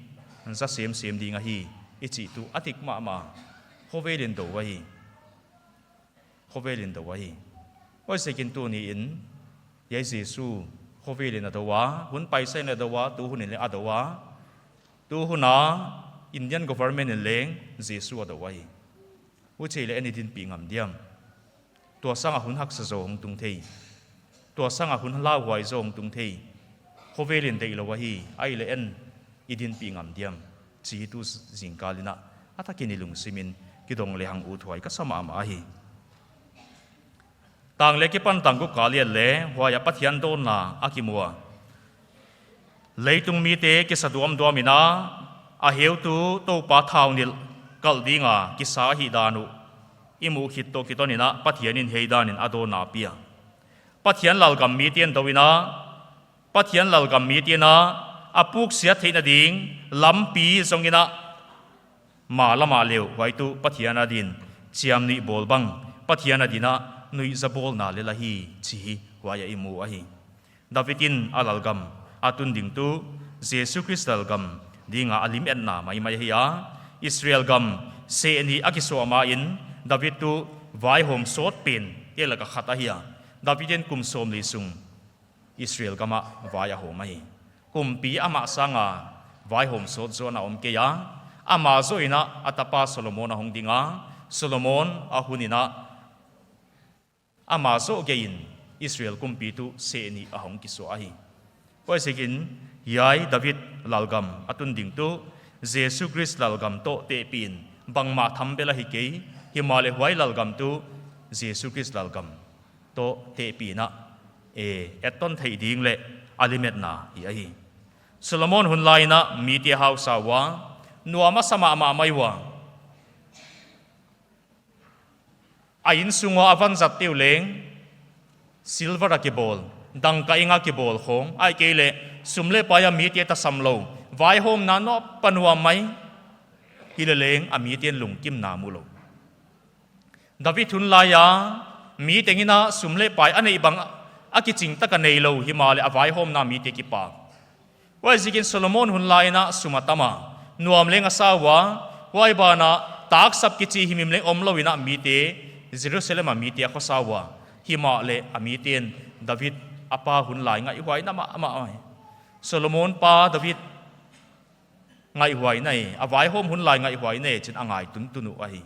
za semsem ding ahi, i chih tuh a dik mahmah. Khovel in dou ahi. Khovel in dou ahi. Huaiziakin tuniin hiai Jesu khovel in a dou a, hun paisa in a dou a, tuhun in leng a dou a, tuhun a Indian government in leng Jesu a dou ahi. Huchi leh en i dinpih ngam diam? Tua sang a hun haksa zaw hong tung thei, tua sang a hun lauhuai zaw hong tung thei. Khovel in deih lou ahi, ahihleh en i dinpih ngam diam? Chih tuh zingkal in a takin i lungsim in kidong lehang uthuai ka sa mahmah ahi. Tang leh kipan tang guk kal lian leh huai ah Pathian dawnna a kimu a. Leitung mite kisa duamduam in a heutu Toupa thau nilh kalh ding a kisa ahihdan uh i muh khit toh kiton in Pathian in hiai dan in a dawnna a pia. Pathian lalgam miten dou in, Pathian lalgam miten a puksiat theihna ding lampi zong in, ma lam ah leh uh huai tuh Pathian adin chiamnuih bawl bang, Pathian adin nuihzabawlna lel ahi chih huai ah i mu ahi. David in a lalgam a tun ding tuh Jesu Khrist lalgam ding a a lim etna maimai ahi a. Israel gam seh nih a kisuah ma in David tuh vaihawm sawt pente lak a khat ahi a. David in kum sawmli sung Israel gam ah vai a hawm ahi. Kumpi amah sang a vaihawm sawt zaw a om kei a. Amah zoh in a tapa Solomon a hong ding a, Solomon a hun in amah zoh gei in Israel kumpi tuh seh nih a hong kisuah ahi. Huaiziakin hiai David lalgam a tun ding tuh Jesu Khrist lalgam toh tehpih in bangmah tham bel ahi kei, himahleh huai lalgam tuh Jesu Khrist lalgam toh tehpih in etton theih ding leh a lim etna hi ahi. Solomon hun lai in mite hausa ua, nuam a sa mahmah mai ua. A innsung ua a vanzat te uh leng silver a kibawl, dangka eng a kibawl khong, ahihkeileh sum leh pai a mite tasam lou, vaihawmna nuam a nuam mai. Hileleng a miten lungkimna mu lou. David hun lai a mi tengin sum leh pai a neih bang a kiching tak a neilou, himahleh a vaihawmna mite kipak. Huaiziakin Solomon hun lai in sum a tam a, nuam leng a sa ua, huai ban ah taksap kichi himhim leng omlou in mite, Jerusalem a mite a khosa ua. Himahleh a miten David a pa hun lai ngaihhuai mahmah mai. Solomon pa David ngaihhuai na e, a vaihawm hun lai ngaihhuai na e chiin a ngai tuntun uh ahi.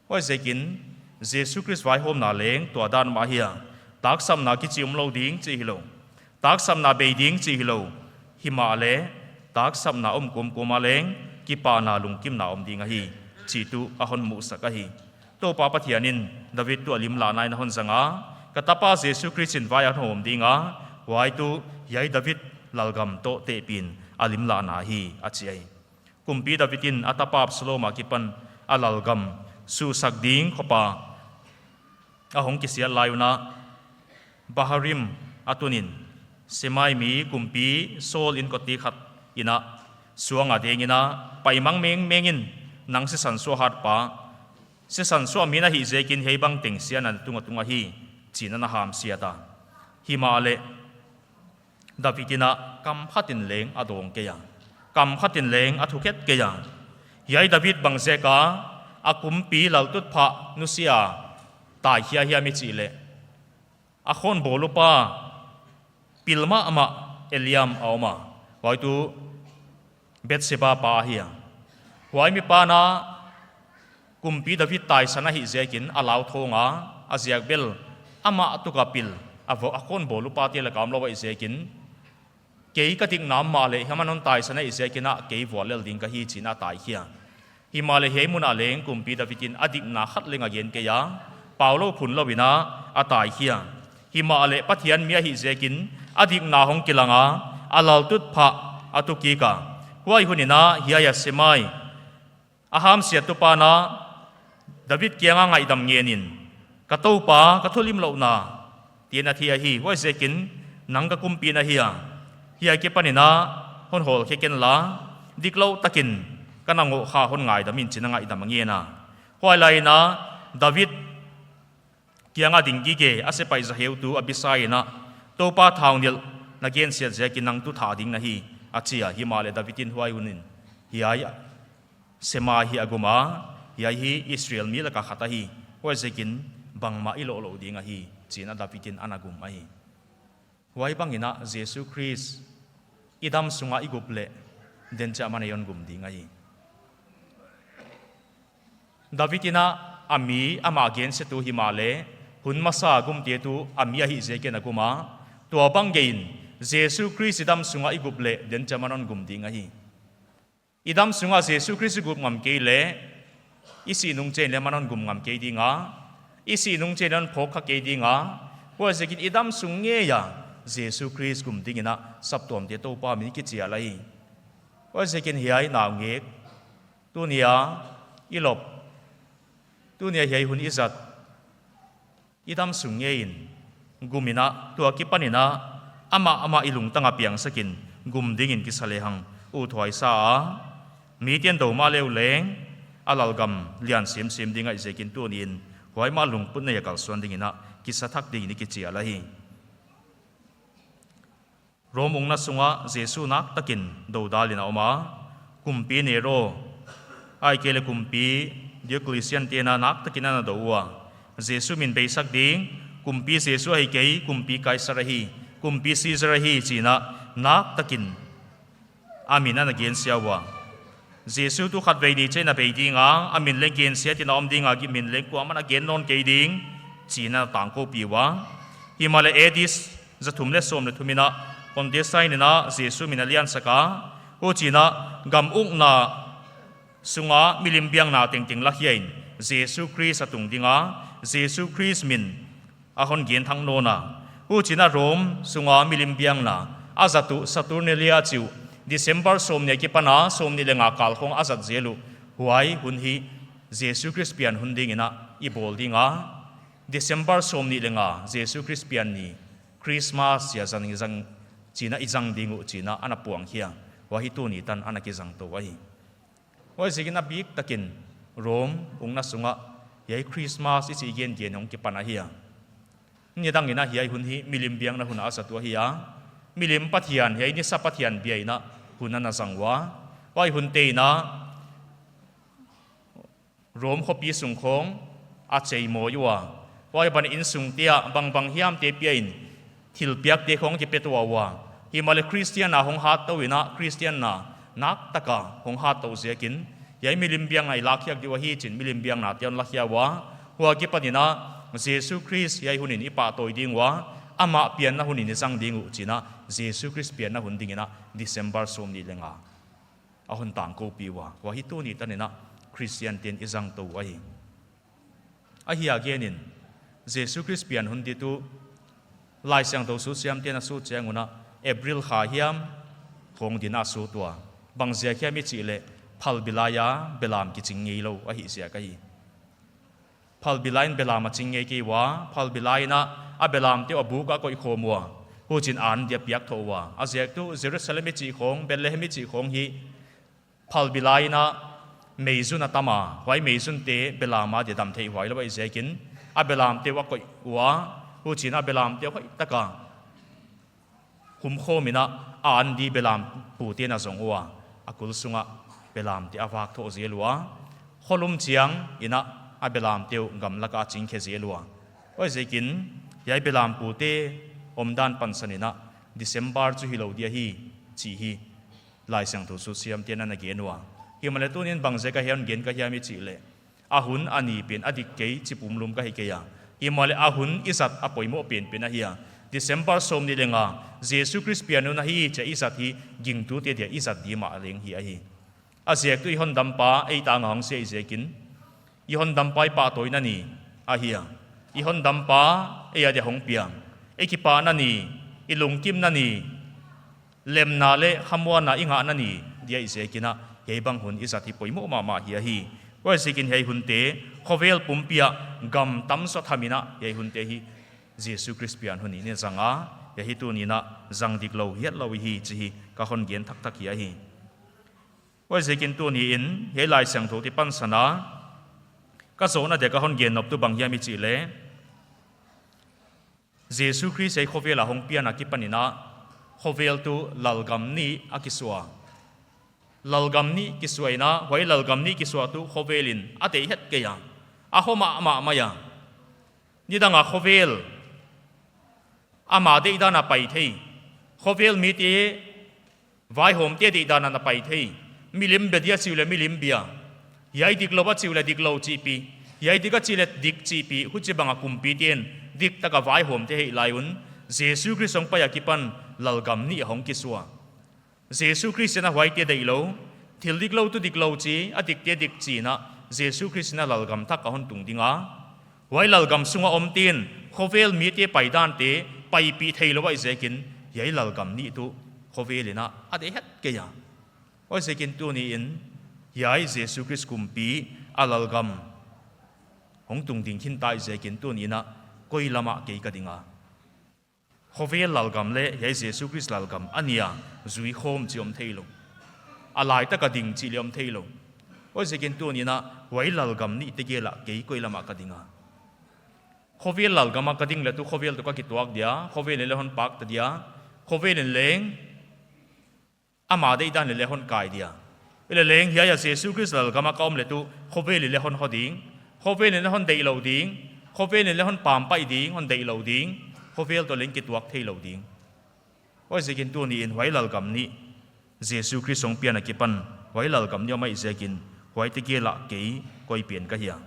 Huaiziakin Jesu Khrist vaihawmna leng tua dan mah ahi a, taksapna kichi omlou ding chih hilou, taksapna bei ding chih hilou, himahleh taksapna om kawmkawm a leng kipahna lungkimna om ding ahi chih tuh a hon musak ahi. Toupa Pathian in David tuh a limlahna in a hon zang a, ka tapa Jesu Khrist in vai a hawm ding a, huai tuh hiai David lalgam toh tehpih in a limlahna hi, a chi ahi. Kumpi David in a tapa Absalom akipan a lalgam suhsak ding khop a a hong kisiat lai un, Bahurim a tun in, Simei mi kumpi Saul inkote khat in suang a deng in, paimang mengmeng in, nang sisan suah hat pa, sisan suah mi na hih ziakin hiai bang teng siatna na tung a tung ahi, chi'n ana hamsiat a. Himahleh David in a kam khat in leng a dawng kei a, kam khat in leng a thukhet kei a. Hiai David bangziak a a kumpi laltutphah nusia taikhia hiam i chih leh, a khawnbawl upa pil mahmah Eliam a om a, huai tuh Bathsheba pa ahi a. Huai mipa'n a kumpi David taisan ahih ziakin a lauthawng a, a ziak bel amah tuk a pil, a va-, a khawnbawl upate lak a omlou ahih ziakin, kei ka dikna mahleh hiai man hon taisan ahih ziakin a kei vuallel ding ka hi, chi'n a taikhia. Himahleh hiai mun ah leng kumpi David in a dikna khat leng a gen kei a, paulou phunlou in a taikhia. Himahleh Pathian mi ahih ziakin a dikna hong kilang a, a laltutphah a tu kik a. Huai hun in a hiai a Semai, a hamsiattupa'n a David kiang a ngaihdam ngen in, ka toupa, ka thulimlouhna te'n a thei ahi, huaiziakin nang ka kumpi na hi a, hiai akipan in a hon hawlkhe ken la, diklou takin ka na ngoh kha hon ngaidam in, chi'n a ngaihdam a ngen a. Huailai in a David kiang a ding gige a sepaih zaheutu Abisai in a, Toupa, thaunilh na gensiat ziakin nang tuh thah ding na hi, a chi a. Himahleh David in huai hun in hiai Semai hi a gum a, hiai hi Israel mi lak a khat ahi, huaiziakin bangmah i loh louh ding ahi, chi'n a David in ana gum ahi. Huai bang in a Jesu Khrist i dam sung a i gup leh denchiah man ei hon gum ding ahi. David in a, a mi amah gensiatu himahleh, hun masa gumte tuh a mi ahih ziakin a gum a, tuabang gei in Jesu Khrist i dam sung a i gup leh denchiah man hon gum ding ahi. I dam sung a Jesu Khrist i gup ngam kei leh, i sih nung chiang in leng man hon gum ngam kei ding a, i sih nung chiang in hon phawk kha kei ding a, huaiziakin i dam sung ngei a Jesu Khrist gum ding in a saptuamte Toupa min kichial ahi. Huaiziakin hiai naungek, tuni a i lop, tuni a hiai hun i zat, i dam sung ngei in gum in a, tua akipan in a amah amah i lungtang a piangsak in gum ding in kisa lehang, uthuai sa a, mite'n dou mahle uh leng a lalgam lian semsem ding ahih ziakin tuni in huai mah lungput nei a kalsuan ding in a kisa thak ding in i kichial ahi. Rom ukna sung a Jesu naktakin dodal in a om a, kumpi Nero ahihkeileh kumpi Diocletian te'n a naktakin ana dou ua, Jesu min beisak ding, kumpi Jesu ahi kei, kumpi Kaisar ahi, kumpi Caesar ahi, chi'n a naktakin a min ana gensia ua. Jesu tuh khatvei ni chiang in a bei ding a, a min leng gensiat in a om ding a, min leng kuamah'n a gen nawn kei ding, chi'n a tangkoupih ua. Himahleh A D zathum leh sawm leh thum in a Constantine in a Jesu min a liansak a, huchiin a gam ukna sung a milim biakna tengteng lakhia in Jesu Khrist a tung ding a, Jesu Khrist min a hon gen thak nawn a. Huchiin a Rom sung a milim biakna a zat uh Saturnalia chih uh, December sawmnih akipan a sawmnih leh nga kal khawng a zat zel uh, huai hun hi Jesu Khrist pian hun ding in a i bawl ding a. December sawmnih leh nga, Jesu Khrist pian ni, Christmas chia zang, zang, chiin a i zang ding uh chiin a ana puang hi a. Huai hi tuni tan ana kizang tou ahi. Huaiziakin a biktakin Rom ukna sung ah hiai Christmas i chih gengen hong kipan ahi a. Nidang in a hiai hun hi milim biakna hun a zat uh ahi a. Milim pathian, hiai nisa pathian bia in a hun ana zang ua. Huai hunte in a Rom khopi sung khawng a cheimawi ua. Huai ban in sungte ah bangbang hiamte pia in thilpiakte khawng kipia tuah ua. Himahleh Christian a hong hat tou in a Christian na naktak a hong hat tou ziakin hiai milim biakna i lakkhiak ding uh ahi chiin milim biaknate hon lakhia ua. Huai akipan in a Jesu Khrist hiai hun in i pahtawi ding ua. Amah pianna hun in i zang ding uh chiin a Jesu Khrist pianna hun ding in a December sawmnih leh nga a hon tangkoupih ua. Huai hi tuni tan in a Christian te'n i zang tou uh ahi. Ahi a gen in, Jesu Khrist pian hun di tuh Laisiangthou sutsiamte'n a sut chiang un a April kha hiam khawng din a sut ua. Bang ziak hiam i chih leh phalbi lai a belam kiching ngeilou ahih ziak ahi. Phalbi lai in belam a ching ngei kei ua, phalbi lai in a belamte uh a buk ah koih khawm ua. Huchiin an dia piak thou ua. A ziak tuh Jerusalem i chih khawng, Bethlehem i chih khawng hi phalbi lai in a meizun a tam a, huai meizunte belam a dia dam theih huai lou ahih ziakin, a belamte uh a koih ua, huchiin a belamte uh hoihtaka humkhawm in a, a an di belam pute'n a zong ua, a kul sungah belamte a vak thoh zel ua, kholum chiangin a, a belamte uh gamlak ah a chingkhe zel ua. Huaiziakin, hiai belam pute omdan pansan in a, December chu hilou dia hi, chih hi Laisiangthou sutsiamte'n ana gen ua. Himahleh tuni'n bangziak a hiai hun gen ka hiam i chih leh, a hun a ni pen a dik kei chi pumlum ka hi kei a. Himahleh a hun i zat a poimoh penpen ahi a. December sawmnih leh nga, Jesu Khrist pian hun ahi chih i zat hi, gingtute dia i zat di mah leng hi ahi. A ziak tuh i hondampa ei tang a hong si ahih ziakin, i hondampa i pahtawina ni ahi a. I hondampa ei adia hong piang, ei kipahna ni, i lungkimna ni, lemna leh khamuanna i ngahna ni dia ahih ziakin a, hiai bang hun i zat hi poimoh mahmah hi ahi. Huaiziakin hiai hunte, khovel pumpi ah gam tam zaw tham in a, hiai hunte hi Jesu Khrist pian hun in i zang a, hiai hi tuni'n a zang diklou hiatlou i hi chih hi ka hon gen thakthak hi ahi. Huaiziakin tuni'n, hiai Laisiangthoute pansan a, ka zawhna dia ka hon gen nop tuh bang hiam i chih leh, Jesu Khrist hiai khovel a hong pian a kipan in a, khovel tuh lalgam nih a kisuah. Lalgam nih kisuah in a, huai lalgam nih kisuah tuh khovel in a deih het kei a. A hong mahmah mai a. Nidang a khovel ama deihdan a pai thei. Khovel mite, vaihawmte deihdan a na pai thei. Milim bia dia chih uleh milim bia. Hiai diklou a chih uleh diklou chihpih. Hiai dik a chih leh dik chihpih. Huchibang a kumpite'n diktaka vaihawmte hih lai un, Jesu Khrist hong pai a kipan lalgam nih hong kisuah. Jesu Khrist in a huaite deihlou, thil diklou tuh diklou chi, a dikte dik chi in a, Jesu Khrist in a lalgam thak a hon tung ding a. Huai lalgam sunga omte'n, khovel mite paidante paipih theilou ahih ziakin, hiai lalgam nih tuh khovel in a, a deih het kei a. Huaiziakin tuni'n, hiai Jesu Khrist kumpi a lalgam hong tung ding khin ta ahih ziakin tuni'n a, koi lam ah kei ka ding a. Khovel lalgam leh hiai Jesu Khrist lalgam a nih a, zui khawm chih om theilou. A laitaka ding chih leh om theilou. Huaiziakin tuni'n a, huai lalgam nihte gel ah kei koi lam ah ka ding a. Khovel lalgam ah ka ding leh tuh khovel toh ka kituak dia, khovel in leng hon pak ta dia, khovel in leng ama deihdan leh leng hon kai dia. Huleh leng hiai a Jesu Khrist lalgam ah ka om leh tuh khovel in leng hon hou ding, khovel in leng hon deihlou ding, khovel in leng hon pampai ding, hon deihlou ding, khovel toh leng kituak theilou ding. Huaiziakin tuni'n huai lalgam nih, Jesu Khrist hong pian a kipan, huai lalgam nih om ahih ziakin, huaite gel ah kei koi pen ka hi a.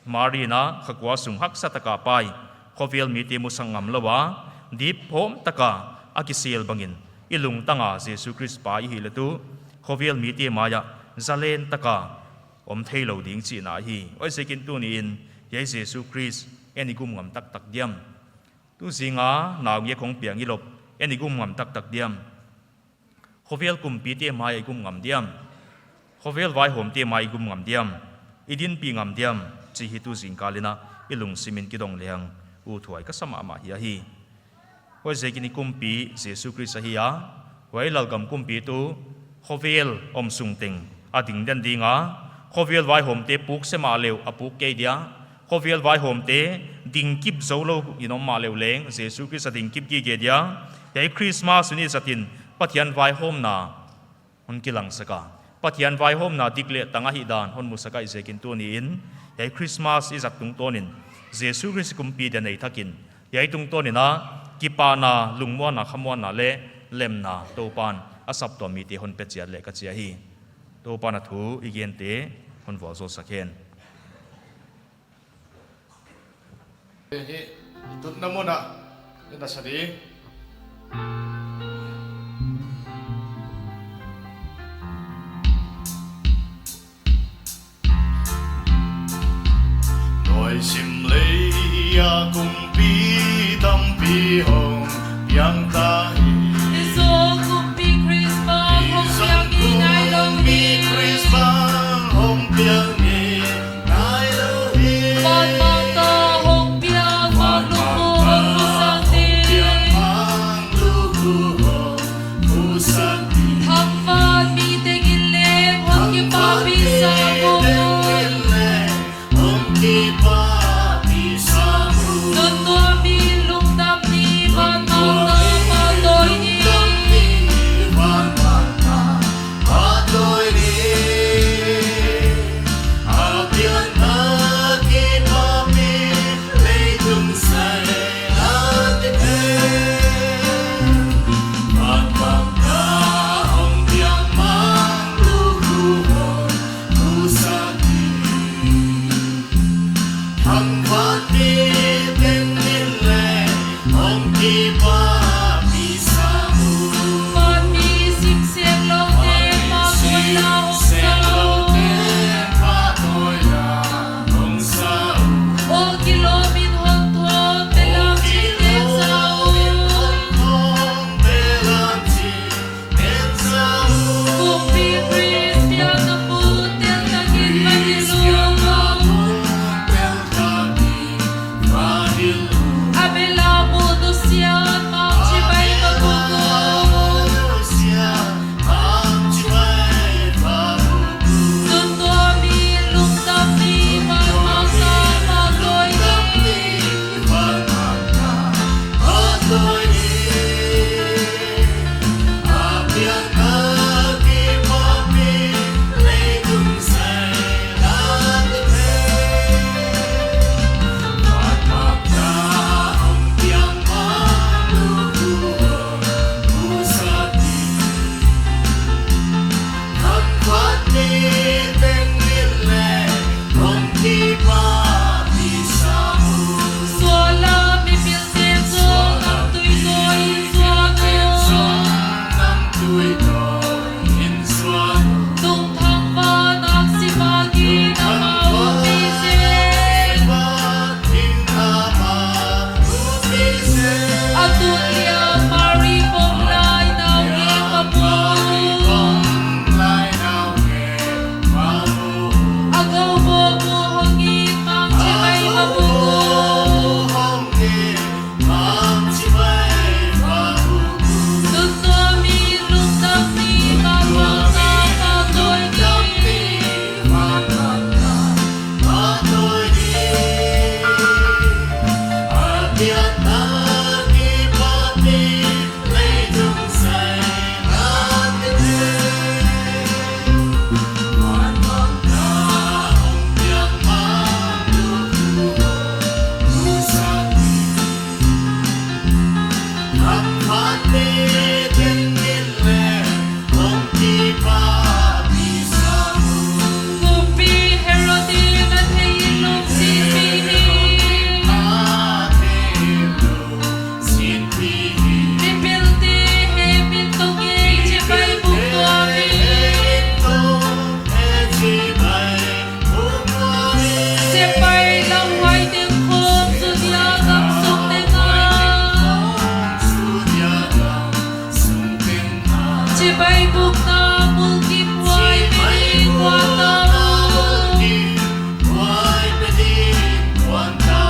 Mari in a kha kua sung haksa taka pai, khovel mite musak ngam lou a, dip hawm taka a kisel bangin, i lungtang a Jesu Khrist pa i hih leh tuh, khovel mite mai ah zalen taka om theilou ding chihna ahi. Huaiziakin tuni'n, hiai Jesu Khrist en i gum ngam taktak diam? Tu zing a naungek hong piang i lop, en i gum ngam taktak diam? Khovel kumpite mai ah i gum ngam diam? Khovel vaihawmte mai ah i gum ngam diam? I dinpih ngam diam? Chih hi tu zingkal in a i lungsim in kidong lehang uthuai ka sa mahmah hi ahi. Huaiziakin i kumpi Jesu Khrist ahi a, huai lalgam kumpi tuh khovel om sung teng a ding den ding a, khovel vaihawmte puk se mahleh a puk kei dia, khovel vaihawmte dingkip zoulou in om mahleh leng, Jesu Khrist a dingkip gige dia. Hiai Christmas hun i zat in Pathian vaihawmna hon kilangsak a, Pathian vaihawmna dik leh tang ahihdan hon musak ahih ziakin tuni'n, hiai Christmas i zat tungtawnin, Jesu Khrist kumpi dia nei thakin, hiai tungtawnin a, kipahna, lungmuanna, khamuanna leh lemna Toupa'n a saptuam mite hon pe chiat leh ka chi ahi. Toupa'n a thu i gente hon vualzawlsak hen. Hi, i tutna mun ah, i na sa di. Nuai sim lei a kumpi tampi hong piang ta hi. I zong kumpi Christmas hong piang ni nai lou hi. Christmas hong piang ni nai lou hi. Patmangta hong piang, Mangluku hong pusak ni. Thangvan mite gilou hong kipahpih Kumpi Herod in a theih in lungsinpih hi. Mipilte hehpih in tong in, chibai buk tuam in. Sepaih lauhuai teng khawm Judia gam sung teng ah. Chibai bukna mulkimhuai mi kuan ta.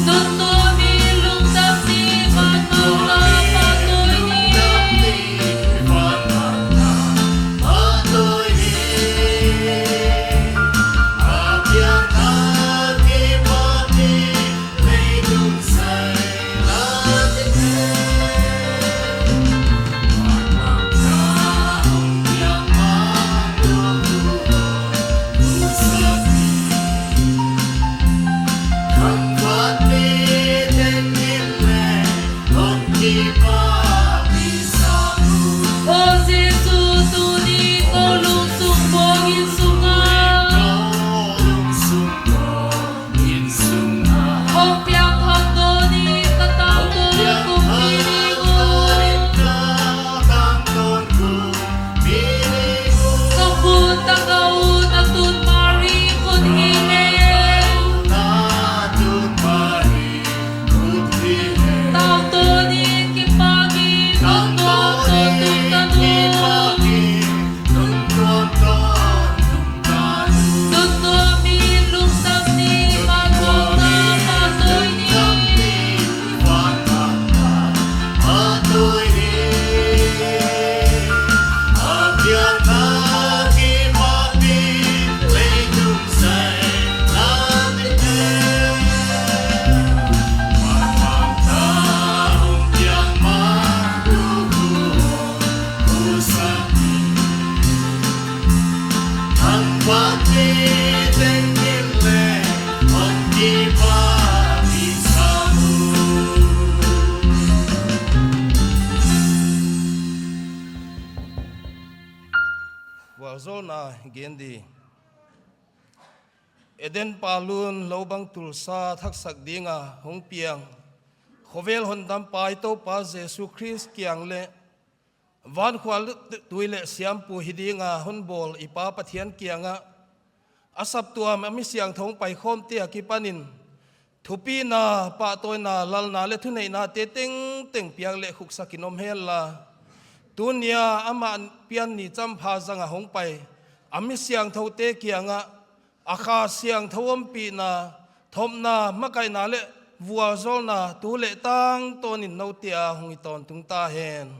Nuntuam in lungdam ni, vanmah pahtawi ni. Aw Jesu, tuni kou lungsim bawngin sung ah hong piangthak nawn in, ka tangtawn kumpi ni uh. Ka khut a ka ut a tun Mari khut hi hen. Tangtawn in kipak in, nungtuam tawh tun ta nu. Nuntuam in lungdam ni, vanmah pahtawi ni. Vualzawlna gen di. Eden palun lou bang tulsa thaksak dinga hong piang, khovel hondampa i Toupa Jesu Khrist kiang leh, van khual tui leh siampu hi dinga hon bawl i Pa Pathian kiangah, a saptuam a mi siangthou paikhawmte akipanin, thupina, pahtawina, lalna leh thuneihnate tengteng piak leh khuksak in om henla. Tunia amah pian ni champha zanga hong pai a mi siangthoute kiangah, a Kha Siangthou ompihna, thopna, makaihna leh vualzawlna tu leh tangtawnin noute a hong hi tawntung ta hen.